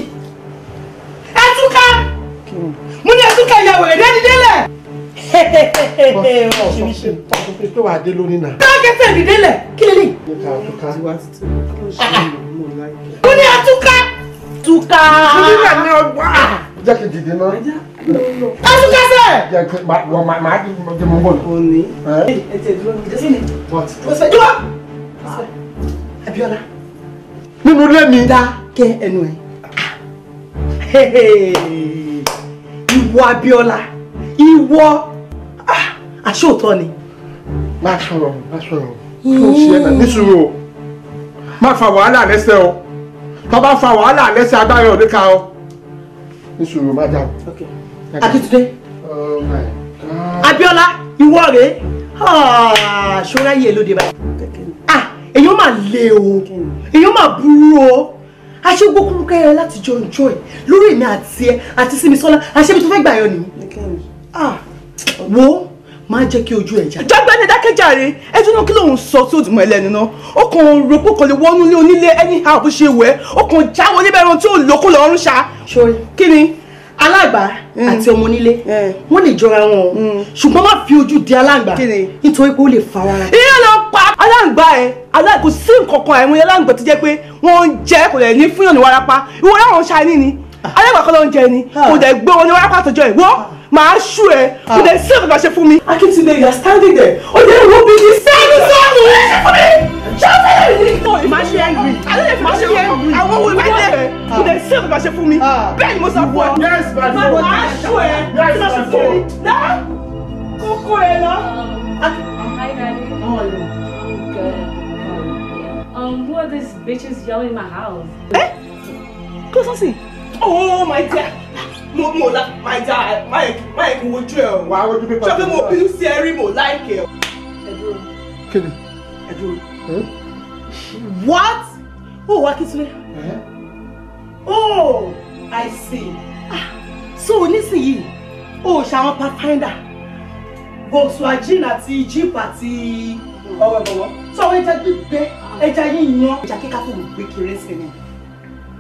Ẹ túká! Mo ní ẹ túká ìyàwó rẹ̀ dẹ́ni délẹ̀. Pé wàá dé lónìí náà. Káàkiri ìdílé kí lè ní. Mo ní ẹ túká! Túká! Jẹ́ kí n dìde náà. Ẹ túká sẹ́! Jẹ́ kí wọ́n máa di mo bọ̀. Òní. Ẹ ti dúró ní jẹ́sí ni. Dúró! Abíọ́lá. Nínú ilé mi. Dákẹ́ ẹnu ẹ̀. Ìwọ Abíọ́lá, ìwọ aṣóòótọ́ ni. Má sọ̀rọ̀, má sọ̀rọ̀. Kí ló ń ṣe ẹ̀ náà? Ní sùúrù o. Má fa wàhálà lẹ́sẹ̀ o. Tó bá fa wàhálà lẹ́sẹ̀ agbára ò ní ká o. Ní sùúrù má jà o. Akíntúndé. Abíọ́lá, ìwọ rèé. Ṣọ́ra yìí lóde báyìí. Èyàn máa le o, èyàn máa burú o. Aṣẹ́gbókúrúkẹ́ ẹ láti jọ enjoy lórí èmi àti ẹ àti Símisọ́lá, aṣẹ́bi tó fẹ́ gbà yọ nìyí. Wo Máa jẹ́ kí ojú ẹ̀ já. Jágbẹ́ni dákẹ́jàre, ẹ tún náà kí lòun sọ tí ó dùn mọ́ ẹ lẹ́nu náà. Ó kàn ń ro pé kò lè wọnú ilé onílé anyhow bó ṣe wẹ̀. Ó kàn já wọlé bẹ́ẹ̀ ran tí ò lókun lọ́rùn ṣá. Ṣórí. Kí ni? Alágbà àti ọmọ onílé wọ́n lè jọra wọn o, ṣùgbọ́n má fi ojú di aláǹgbá nítorí pé ó lè fa wàrà. Ìyẹn ló pa aláǹgbá ẹ, kò sí nǹkan kan àìmọye aláǹgbá tó jẹ́ pé wọ́n ń jẹ kò lè ní fúnyàn ní warapa. Ìwọ láwọn ṣáínì ni, aláǹgbá kan ló ń jẹ ni, kò dẹ̀ gbé wọn ní warapa tọjọ́ ìwọ máa ṣú ẹ, kò dẹ̀ sí ọ̀gá ṣe fún mi. Akíntúndé, you are standing there, ó dẹ̀ wo bí ní sẹ́nu sẹ́nu ṣe fún mi. Ṣé o fẹ́ rí ni? Má ṣe angry, má ṣe angry, àwọn wo ìwé dẹ̀ kò dẹ̀ sí ọ̀gá ṣe fún mi. Bẹ́ẹ̀ ni mo sọ fún ẹ. Yes, my phone. Máa ṣú ẹ, Yes, my phone. Dá kókó ẹ lọ. Hi, Daddy. How are you? I'm good. Yeah. Who are these bitches yelling in my house? Eh? Kí ló sọ sí? Oh my dear. Mo la my dear, my kò wojú ẹ o. Wà á wojú pépà. Ṣé pé mo bínú sí ẹ rí mo láìkẹ́ o. Ẹ dúró. Kí ni? Ẹ dúró. What? Oh, Akíntúndé. Oh, I see. Ah, so nísìnyìí, o ṣàwọn Pathfinder, Volkswagen àti Jeep àti ọ̀rọ̀ ìbọ̀wọ̀. So àwọn ẹja gbígbẹ, ẹja yíyan, ẹja kíkà tó ń gbé kiri sí ni.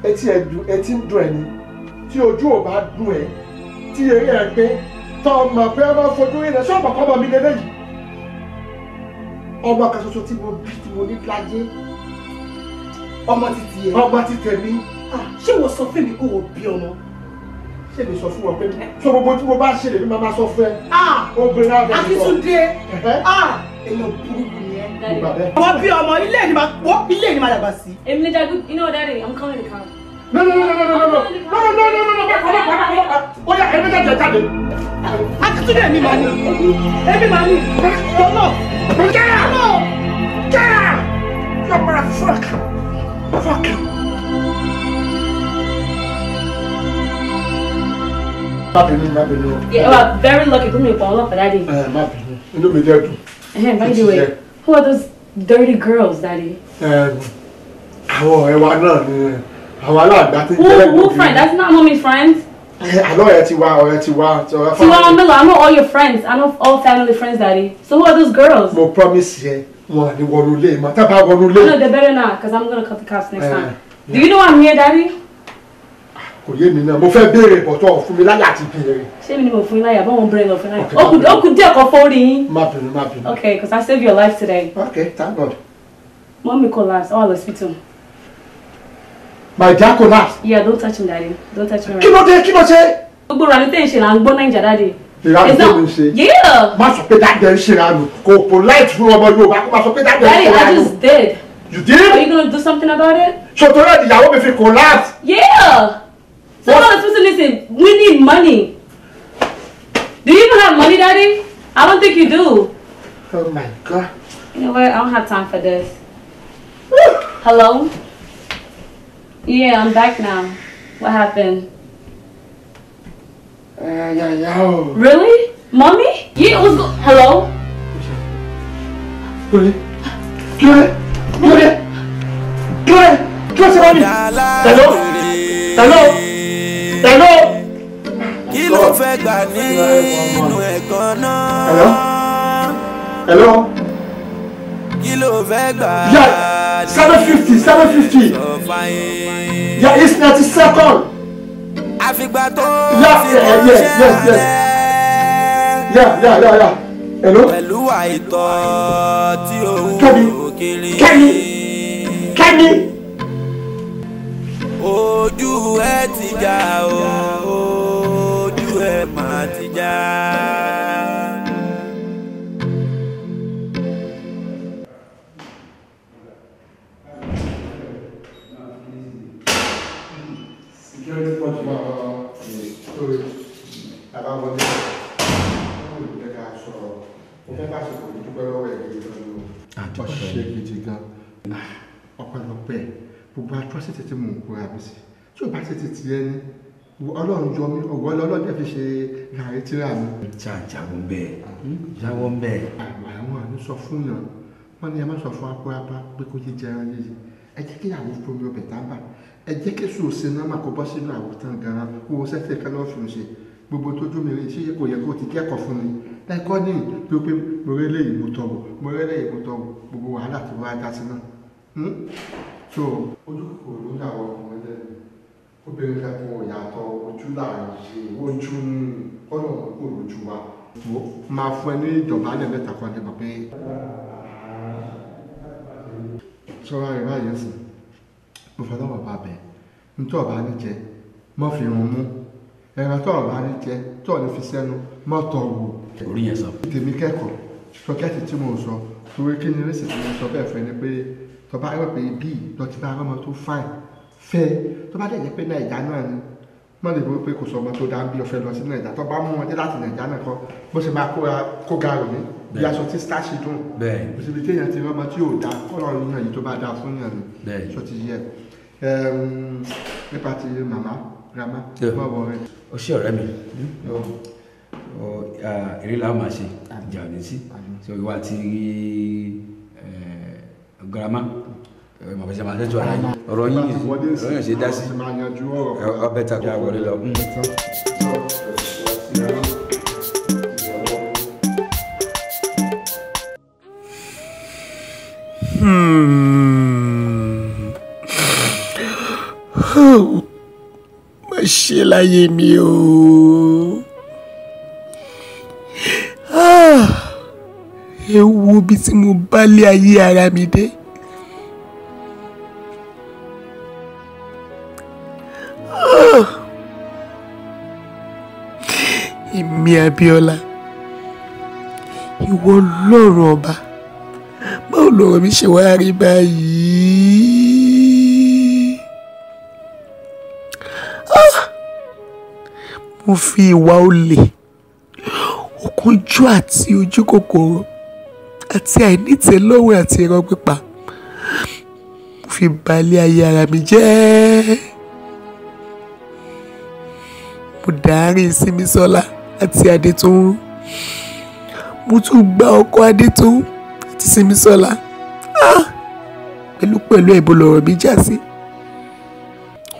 Etí ẹ dùn, etí ń dùn ẹ ni. Tí ojú ò bá dùn ẹ, tí eré ẹ pé, tọ́ ọmọ pé ọmọ fojú rí rẹ, ṣọ́ọ̀bù kọ́ ọmọ mi lélẹ́yìí. Ọmọ kan ṣoṣo tí mo bí tí mo ní láyé. Ọmọ títí ẹ. Ọmọ títẹ mi. Ṣé wo sọ fún mi kó o bí ọmọ? Ṣé mi sọ fún ọ pé sọ gbogbo tí mo bá ṣe lèmi máa sọ fún ẹ? Obìnrin náà bẹ̀rẹ̀ sọ. Akíntúndé, èèyàn burúkú ni ẹ. Mo gbà bẹ́ẹ̀. Wọ́n bí ọmọ ilé ni máa wọ́ ilé ni máa dàgbà sí. Èmi ní jagun, you know Daddy, I'm calling the cops. No, no, no, no, no, no, no, no, no, no, no, no, ó yá ẹ̀mí jáde jáde. Akíntúndé èmi máa ní, èmi máa ní, lọ́nà. Get out! Get out! You motherfucker! Fuck you! Má bínú, má bínú. Yeah, well, very lucky put me up all up for Daddy. Má bínú, inú mi dẹ̀ dùn. By the way, who are those dirty girls, Daddy? Àwọn ọ̀rẹ́ wa náà ni àwọn aláàgbá tí ń jẹ́ Who friend? That's not mommy's friends. Àlọ́ ọ̀rẹ́ ti wá, ọ̀rẹ́ ti wá. Tiwa Miller, I know all your friends. I know all family friends, Daddy. So who are those girls? Mo promise yẹ, wọn ní wọnú ilé, mà tá bá wọnú ilé. No, they better not, because I'm gonna cut the cops next time. Do you know I'm here, Daddy? Kò yé mi náà, mo fẹ́ béèrè bọ̀tọ̀ fún mi láyà àti béèrè. Ṣé mi ni mo fún yín láyà? Báwo ń bẹ̀rẹ̀ lọ fún láyà? Ó kù díẹ̀ kan fórí yín. Má bínú, má bínú. Okay, because I saved your life today. Okay, thank God. Mommy collapsed. Oh, hospital. My dad collapsed. Yeah, don't touch him, Daddy. Don't touch him. Kí ló dé? Kí ló ṣe? Gbogbo ìrànú tẹ̀ ń ṣe là ń gbọ́ Naija, Daddy. Ìrànú tẹ̀ ń ṣe. Yeah. Má sọ pé dáadé ń ṣe ìrànú. Kò polite fún ọmọ Yorùbá kó má sọ pé dáadé ń ṣe ìrànú. Daddy, I just did. You did? Are you gonna do something about it? Ṣòtò rẹ̀ ìyàwó mi fi collapse. Yeah. So what? Hospital, listen, we need money. Do you even have money, Daddy? I don't think you do. Oh my God. You know what? I don't have time for this. Hello? Yeah, I'm back now. What happened? Yeah. Really? Mommy? Yeah, what's go? Hello? Hello? Hello? Hello? Kí ló fẹ́ gbà nínú ẹ̀kọ́ náà? Hello? Hello? Kí ló fẹ́ gbà? Yeah, 7:50, 7:50. Yeah, it's 92nd. Àfìgbà tó yeah, yes, yes, yes. Yeah, yeah, yeah, yeah. Hello? Pẹ̀lú àìtọ́ tí òun ò kiri. Kẹ́mi! Kẹ́mi! Ojú ẹ ti já o, ojú ẹ máa ti já. Security point máa lórí bàbá wọlé ó lè jẹ́ ká sọ̀rọ̀ mo fẹ́ bá àsìkò yìí dúpẹ́ lọ́wọ́ ẹ̀ gidi gan ni o. Ọ̀ṣẹ́ gidi gan ọpẹ́lọpẹ́ gbogbo atrocity tí mò ń kóra mi sí tí o bá ti ti tiẹ̀ ní Ọlọ́run yọ mí ọ̀wọ́ Ọlọ́run fi ṣe gàrí tíra mi. Jáwọ́ ń bẹ́ẹ̀ jáwọ́ ń bẹ́ẹ̀. Àwọn àánú sọ fún yàn wọ́n ní ẹ má sọ fún akórápá pé kó yé jẹran yéye ẹ jẹ́ kí ìyàwó fomi ọbẹ̀ tábà ẹ jẹ́ kí sùn sí náà má kó bọ́ sínú àwòtán gan-an kó o sẹ́sẹ̀ ká lọ́ọ́ fi ṣe Gbogbo tójú mi rí, ṣé kò yẹ kó ti kẹ́kọ̀ọ́ fún mi? Lẹ́kọ́ ní tó pé mo rí léyìí mo tọ̀wọ̀, mo rí léyìí mo tọ̀wọ̀, gbogbo wàhálà tí wọ́n á dá sí náà. So ojú kòkòrò ló ń dà wọ ọkùnrin lẹ́nu. Obìnrin kan kò yàtọ̀ ojú là ń ṣe ojú kọ́nà kò lójú wa. Mo máa fún ẹ ní ìdọ̀bálẹ̀ mẹ́ta kan ní mọ̀ pé sọ́ra rẹ̀ báyìí sí. Mo fẹ́ lọ́wọ́ bá bẹ̀. Ntọ́ ọ̀bá ní jẹ, mọ́ fi rún mú. Ẹran tó ọ̀bá ní jẹ, tó ọ̀ ní fi sẹ́nu, mọ́ tọ̀ wò. Orí yẹn sọ. Tèmi kẹ́kọ̀ọ́, sọkẹ́tì tí mo sọ, torí kí ni rísì tí mo sọ bẹ́ẹ̀ fẹ́ ni pé tọba ẹ̀rọ pé bíi lọ ti bá ọmọ tó fáìn fẹ́ tó bá dẹ̀ jẹ́ pé Nàìjà náà ni wọ́n lè wọ́n pé kò sọ ọmọ tó dá ń bí ọ̀fẹ́ lọ sí Nàìjà tó bá mú wọn dé láti Nàìjà náà kọ́ bó ṣe máa kó ga rò ní bí aṣọ tí starch dùn kò síbi téèyàn ti rọ́mọ tí yóò dá kọ́lọ́ yàn yìí tó bá dáa fún yàn ni ṣó ti yẹ nípa ti màmá grandma mọ̀ wọ rẹ. Ó ṣe ọ̀rẹ́ mi, eré làwọn máa ṣe ìjà ò ní sí so ìwà àti grandma mọ̀ fẹ́ ṣe máa tẹ́jú ara yìí ọ̀rọ̀ yín ọ̀rọ̀ yín ṣe dá sí ọbẹ̀ tàbí àwọlé lọ. Má ṣe láyé mi o. Ewu bí tí mo bá lé ayé ara mi dé. Èmi Abíọ́lá, ìwọ lọ́rọ̀ ọba, báwo lọ̀rọ̀ mi ṣe wá rí báyìí? Mo fi ìwà olè, ọ̀kánjúà àti ojú kòkòrò àti àìnítẹ̀lọ́rùn àti irọ́ pípa, mo fi balẹ̀ ayé ara mi jẹ́. Mo dárín Símísọ́lá àti Adétóun, mo tún gba ọkọ Adétóun àti Símísọ́lá. Pẹ̀lú pẹ̀lú ẹ̀bùn lọ̀rọ̀ mi já sí,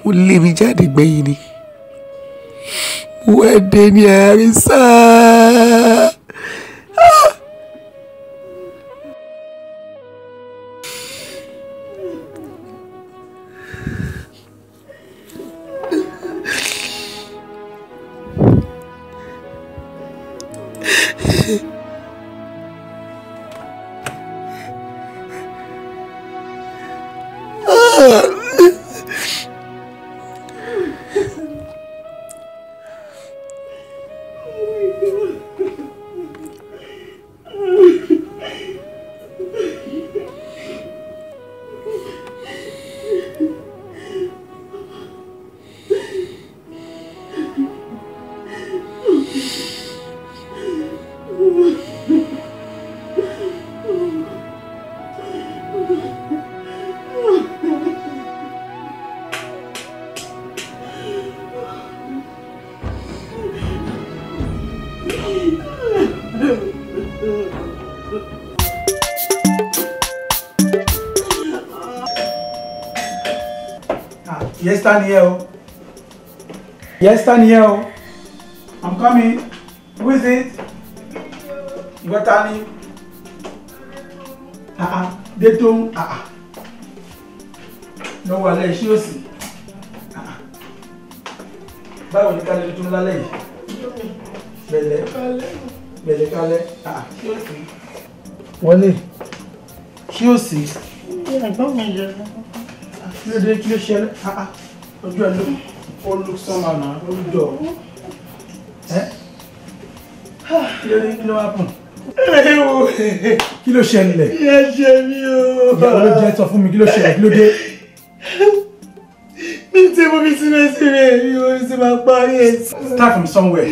ó lé mi jáde gbẹ̀yìn ni. Mo wá dé ní àárín sáà. Yes, Daniel. Yes, Daniel. I'm coming. Who is it? What Tani? They don't. No one else. She see. Báwo ni kálẹ̀ tuntun lálẹ́ yìí? Bẹ̀lẹ̀ bẹ̀lẹ̀ kálẹ̀. Ṣé o sì? Wọlé. Ṣé o sì? Ẹ̀gbọ́n mi yẹ. Kí ló dé? Kí ló ṣẹlẹ̀? Ojú ẹ ló ó look somehow now, ó look dull. Kí ló dé? Kí ló happen? Kí ló ṣẹlẹ̀? Ìyá ṣe mí o. Ìyàwó ló jẹ́ sọ fún mi, kí ló ṣẹlẹ̀? Kí ló dé? Mi ti mo fi sílẹ̀ sílẹ̀ mi ò sì máa parí ẹ̀. Start from somewhere.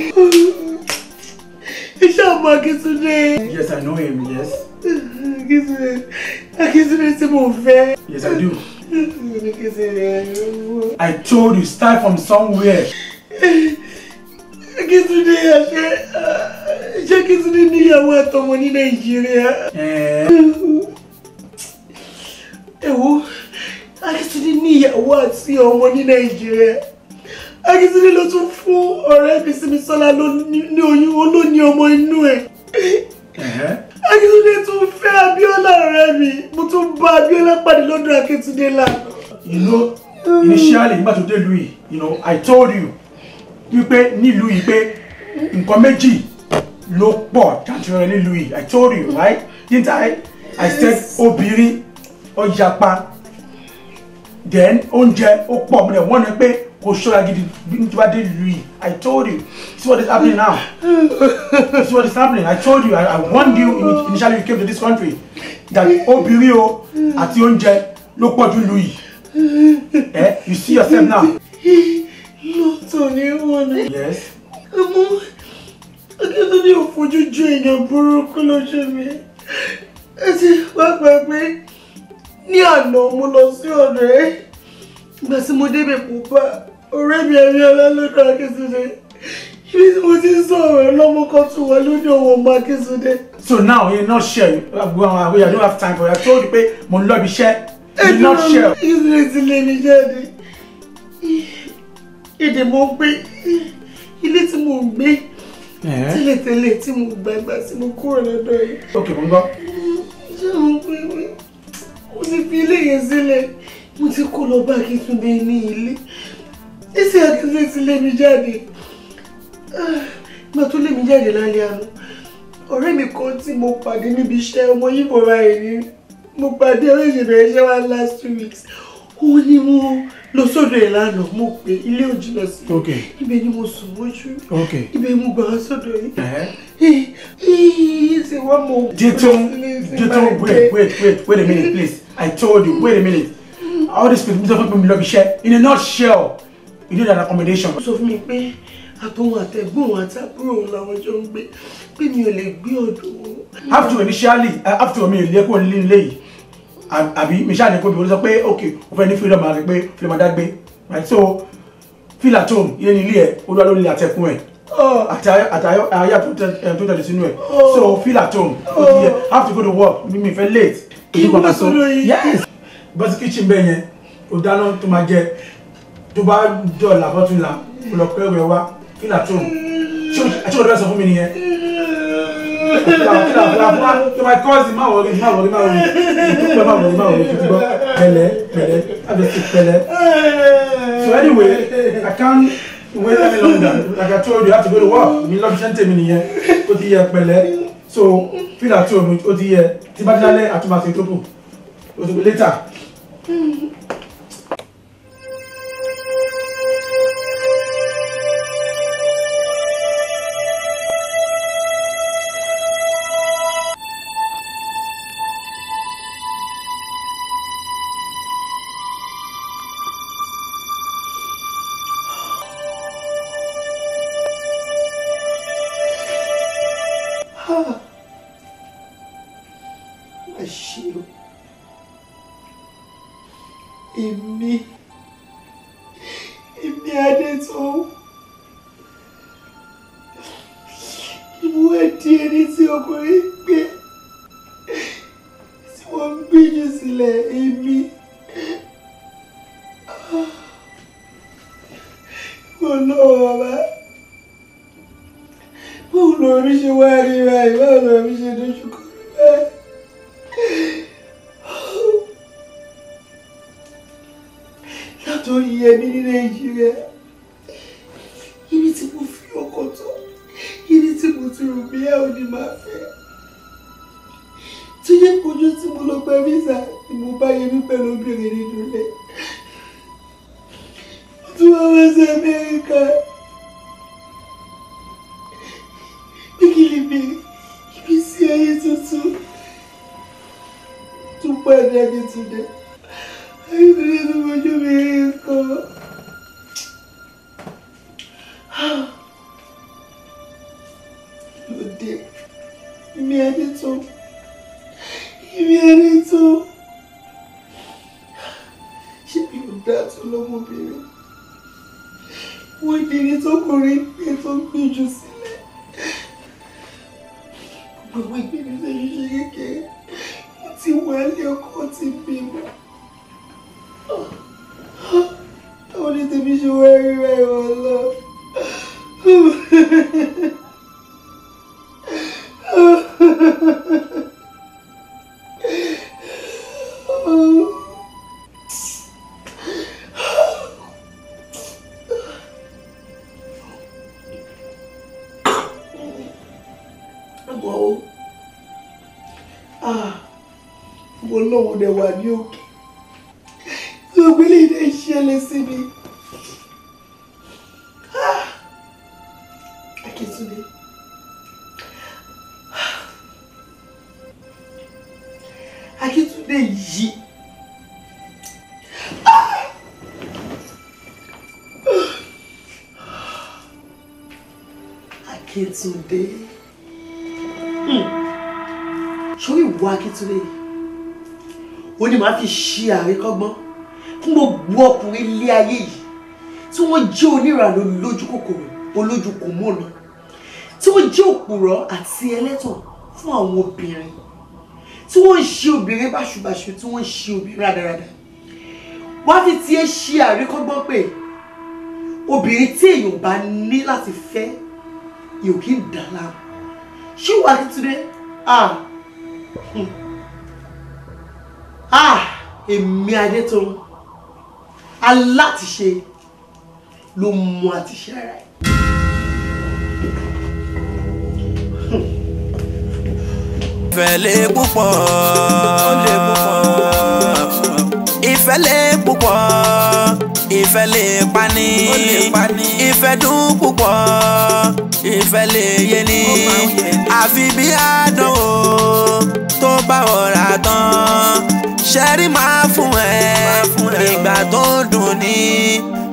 Iṣẹ́ ọmọ Akíntúndé. Yes, I know him, yes. Akíntúndé, Akíntúndé tí mo fẹ́. Yes, I do. I told you, start from somewhere. Akíntúndé, ṣé Akíntúndé níyàwó àtọmọ ní Nàìjíríà? Ẹ wo, Akíntúndé níyàwó àti ọmọ ní Nàìjíríà. Akíntúndé ló tún fún ọ̀rẹ́ mi Símisọ́lá ní oyún, ó ló ní ọmọ inú ẹ̀. Akíntúndé tún fẹ́ Abíọ́lá ọ̀rẹ́ mi, mo tún bá Abíọ́lá pàdé lọ́dọ̀ Akíntúndé lánàá. You know, initially nígbà tó dé ìlú yìí, you know, I told you wípé nílùú yìí pé nǹkan méjì ló pọ̀ jàǹtìrẹrẹ nílùú yìí. I told you, right? Didn't I? I said obìnrin ó yapa, then oúnjẹ ó pọ̀. Mo dẹ̀ wọ́n ní pé kò ṣọ́ra gidi tó bá dé ìlú yìí. I told you. See what is happening now. See what is happening. I told you. I warned you initially you came to this country that obìnrin o àti oúnjẹ ló pọ̀ jù ìlú yìí. Eh? You see yourself now. Lóòótọ́ ni wọ́n ní. Yes. Àmọ́ Akíntúndé ò fojú ju èèyàn burúkú lójú mi. Ẹ ti wá pẹ́ pé ní àná mo lọ sí ọ̀dọ̀ ẹ̀. Ìgbà tí mo débẹ̀ mo bá ọ̀rẹ́ mi Abíọ́lá lọ́dọ̀ Akíntúndé. Ibi tí mo ti ń sọ̀rọ̀ lọ́mọ kan tún wà lórí ọwọ́ ọmọ Akíntúndé. So now in a nutshell, I don't have time for it. I told you pé mo ń lọ ibi iṣẹ́. In a nutshell. Akíntúndé ti lé mi jáde. Èdè mo ń gbé ilé tí mo ń gbé tẹ́lẹ̀tẹ́lẹ̀ tí mo gbàgbà tí mo kúrò lọ́dọ̀ yìí. Ok, mo ń gbọ́. Ṣé mo ń pè mí? Mo ti fi ilé yẹn sílẹ̀. Mo ti kó lọ bá Akíntúndé ní ilé. Níṣẹ́ Akíntúndé ti lé mi jáde. Ìgbà tó lé mi jáde lálẹ́ àná, ọ̀rẹ́ mi kan tí mo pàdé níbi iṣẹ́ ọmọ Yíbò báyìí ni mo pàdé ọ̀rẹ́ ìṣẹ̀bẹ̀rẹ̀ iṣẹ́ wa last 2 weeks. Ó ní mo lọ sọ́dọ̀ ẹ̀ lánàá, mo pè ilé ò jìnnà sí. Ibẹ̀ ni mo sùn mọ́jú. Ibẹ̀ mo gbà wá sọ́dọ̀ yìí. Ṣé wọ́n mọ̀? Jẹ́tún, wait a minute, please. I told you, wait a minute. All these people sọ fún mi lọ bí iṣẹ́. In a nutshell, you need an accommodation. Ó sọ fún mi pé àtòun àtẹ̀gbọ́n òun àti àbúrò òun làwọn jọ ń gbé, pé mi ò lè gbé ọ̀dọ̀ òun. After initially, after mi ò lè kó nílé yìí. Àbí mi ṣáà ní kó bí wọ́n sọ pé ok, o fẹ́ ní freedom àti pé freedom àdágbé, right? So feel at home, ilé ní ilé ẹ̀, olúwa ló ní àtẹ̀kùn ẹ̀ àti àyà tó tẹ̀lé sínú ẹ̀. So feel at home, o ti yẹ, have to go to work, mi fẹ́ late. Kí ló sọ lóye? Yes, bọ́ sí kitchen bẹ́ẹ̀ yẹn, o dáná tó máa jẹ, tó bá dọ̀là bọ́túnla, o lọ pẹ́ rẹ̀ wá, feel at home. Ṣé o lọ sọ fún mi nìyẹn? To my cousin, má worry, má worry, má worry. Má worry, má worry. Pẹ̀lẹ́, pẹ̀lẹ́, pẹ̀lẹ́. So anyway, I can't wait any longer. Like I told you, you have to go to work. Mi lọ fi ṣe ń tèmi nìyẹn. Ó ti yẹ pẹ̀lẹ́. So feel at home, ó ti yẹ. Tí bá dálẹ̀, àtúmọ̀ tó kù. Ó ti later. Èmi Adétòun, ìwọ di ẹni tí ọkùnrin gbé tí wọ́n ń gbé jù sílẹ̀. Èmi Ọlọ́run bàbá, báwo lọ̀rọ̀ mi ṣe wá rí báyìí? Báwo lọ̀rọ̀ mi ṣe dojú kọ mi báyìí? Látòrí Yẹmí ní Nàìjíríà, ibi tí mo fi ọkọ̀ tó, ibi tí mo ti rò bí ẹ ò ní máa fẹ́, tó yẹ kojú tí mo lọ gba visa ni mo bá Yẹmí pẹ̀lú obìnrin nínú ilé. Mo tún wá wá sí Amẹ́ríkà bí kí lè bèrè ìgbésí ayé tuntun, tún pàdé Akíntúndé. Akíntúndé tó fojú mi rí nǹkan. Lóde, èmi Adétòun, èmi Adétòun, ṣé mi ò dá tó lọ́mọbìnrin? Wọ́n di ẹni tọkùnrin gbé tó ń gbé jù sílẹ̀. Gbogbo àwọn ìgbéni tó ṣe ṣe kékeré, wọ́n ti wà lé ọkọ ti bímọ. Báwo ni tèmi ṣe wá rí báyìí wọ́n lọ. Àmọ́ o, mo lóun dẹ̀ wà ní òkè tí ògbélé ilé ìṣẹ̀lẹ̀ sí mi. Akíntúndé, Akíntúndé yìí, Akíntúndé, sórí ìwọ Akíntúndé yìí, ó ní màá fi ṣe àríkọ́gbọ́n fún gbogbo ọkùnrin ilé ayé yìí tí wọ́n jẹ́ oníranú lójú kòkòrò olójú kò mọ̀nà, tí wọ́n jẹ́ òpùrọ́ àti ẹlẹ́tàn fún àwọn obìnrin, tí wọ́n ń ṣe obìnrin báṣubàṣu, tí wọ́n ń ṣe obìnrin rádaràda. Wọ́n á fi tiẹ̀ ṣe àríkọ́gbọ́n pé obìnrin tí èèyàn bá ní láti fẹ́ yóò kí ń dà láàmú. Ṣé wàá Akíntúndé? Èmi Adétòun alátiṣe ló mú àtiṣe ara ẹ̀. Ìfẹ́ lè púpọ̀, ìfẹ́ lè púpọ̀, ìfẹ́ lè pani, ìfẹ́ dùn púpọ̀, ìfẹ́ lè yé ni, àfi bí àdánwò tó bá ọ̀rá tán. Ṣẹ́rí máa fún ẹ ìgbà tó dùn ní,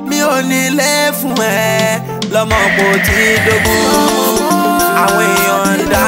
mi ò ní lè fún ẹ lọ́mọ kò tí dógún. Àwọn èèyàn ń dá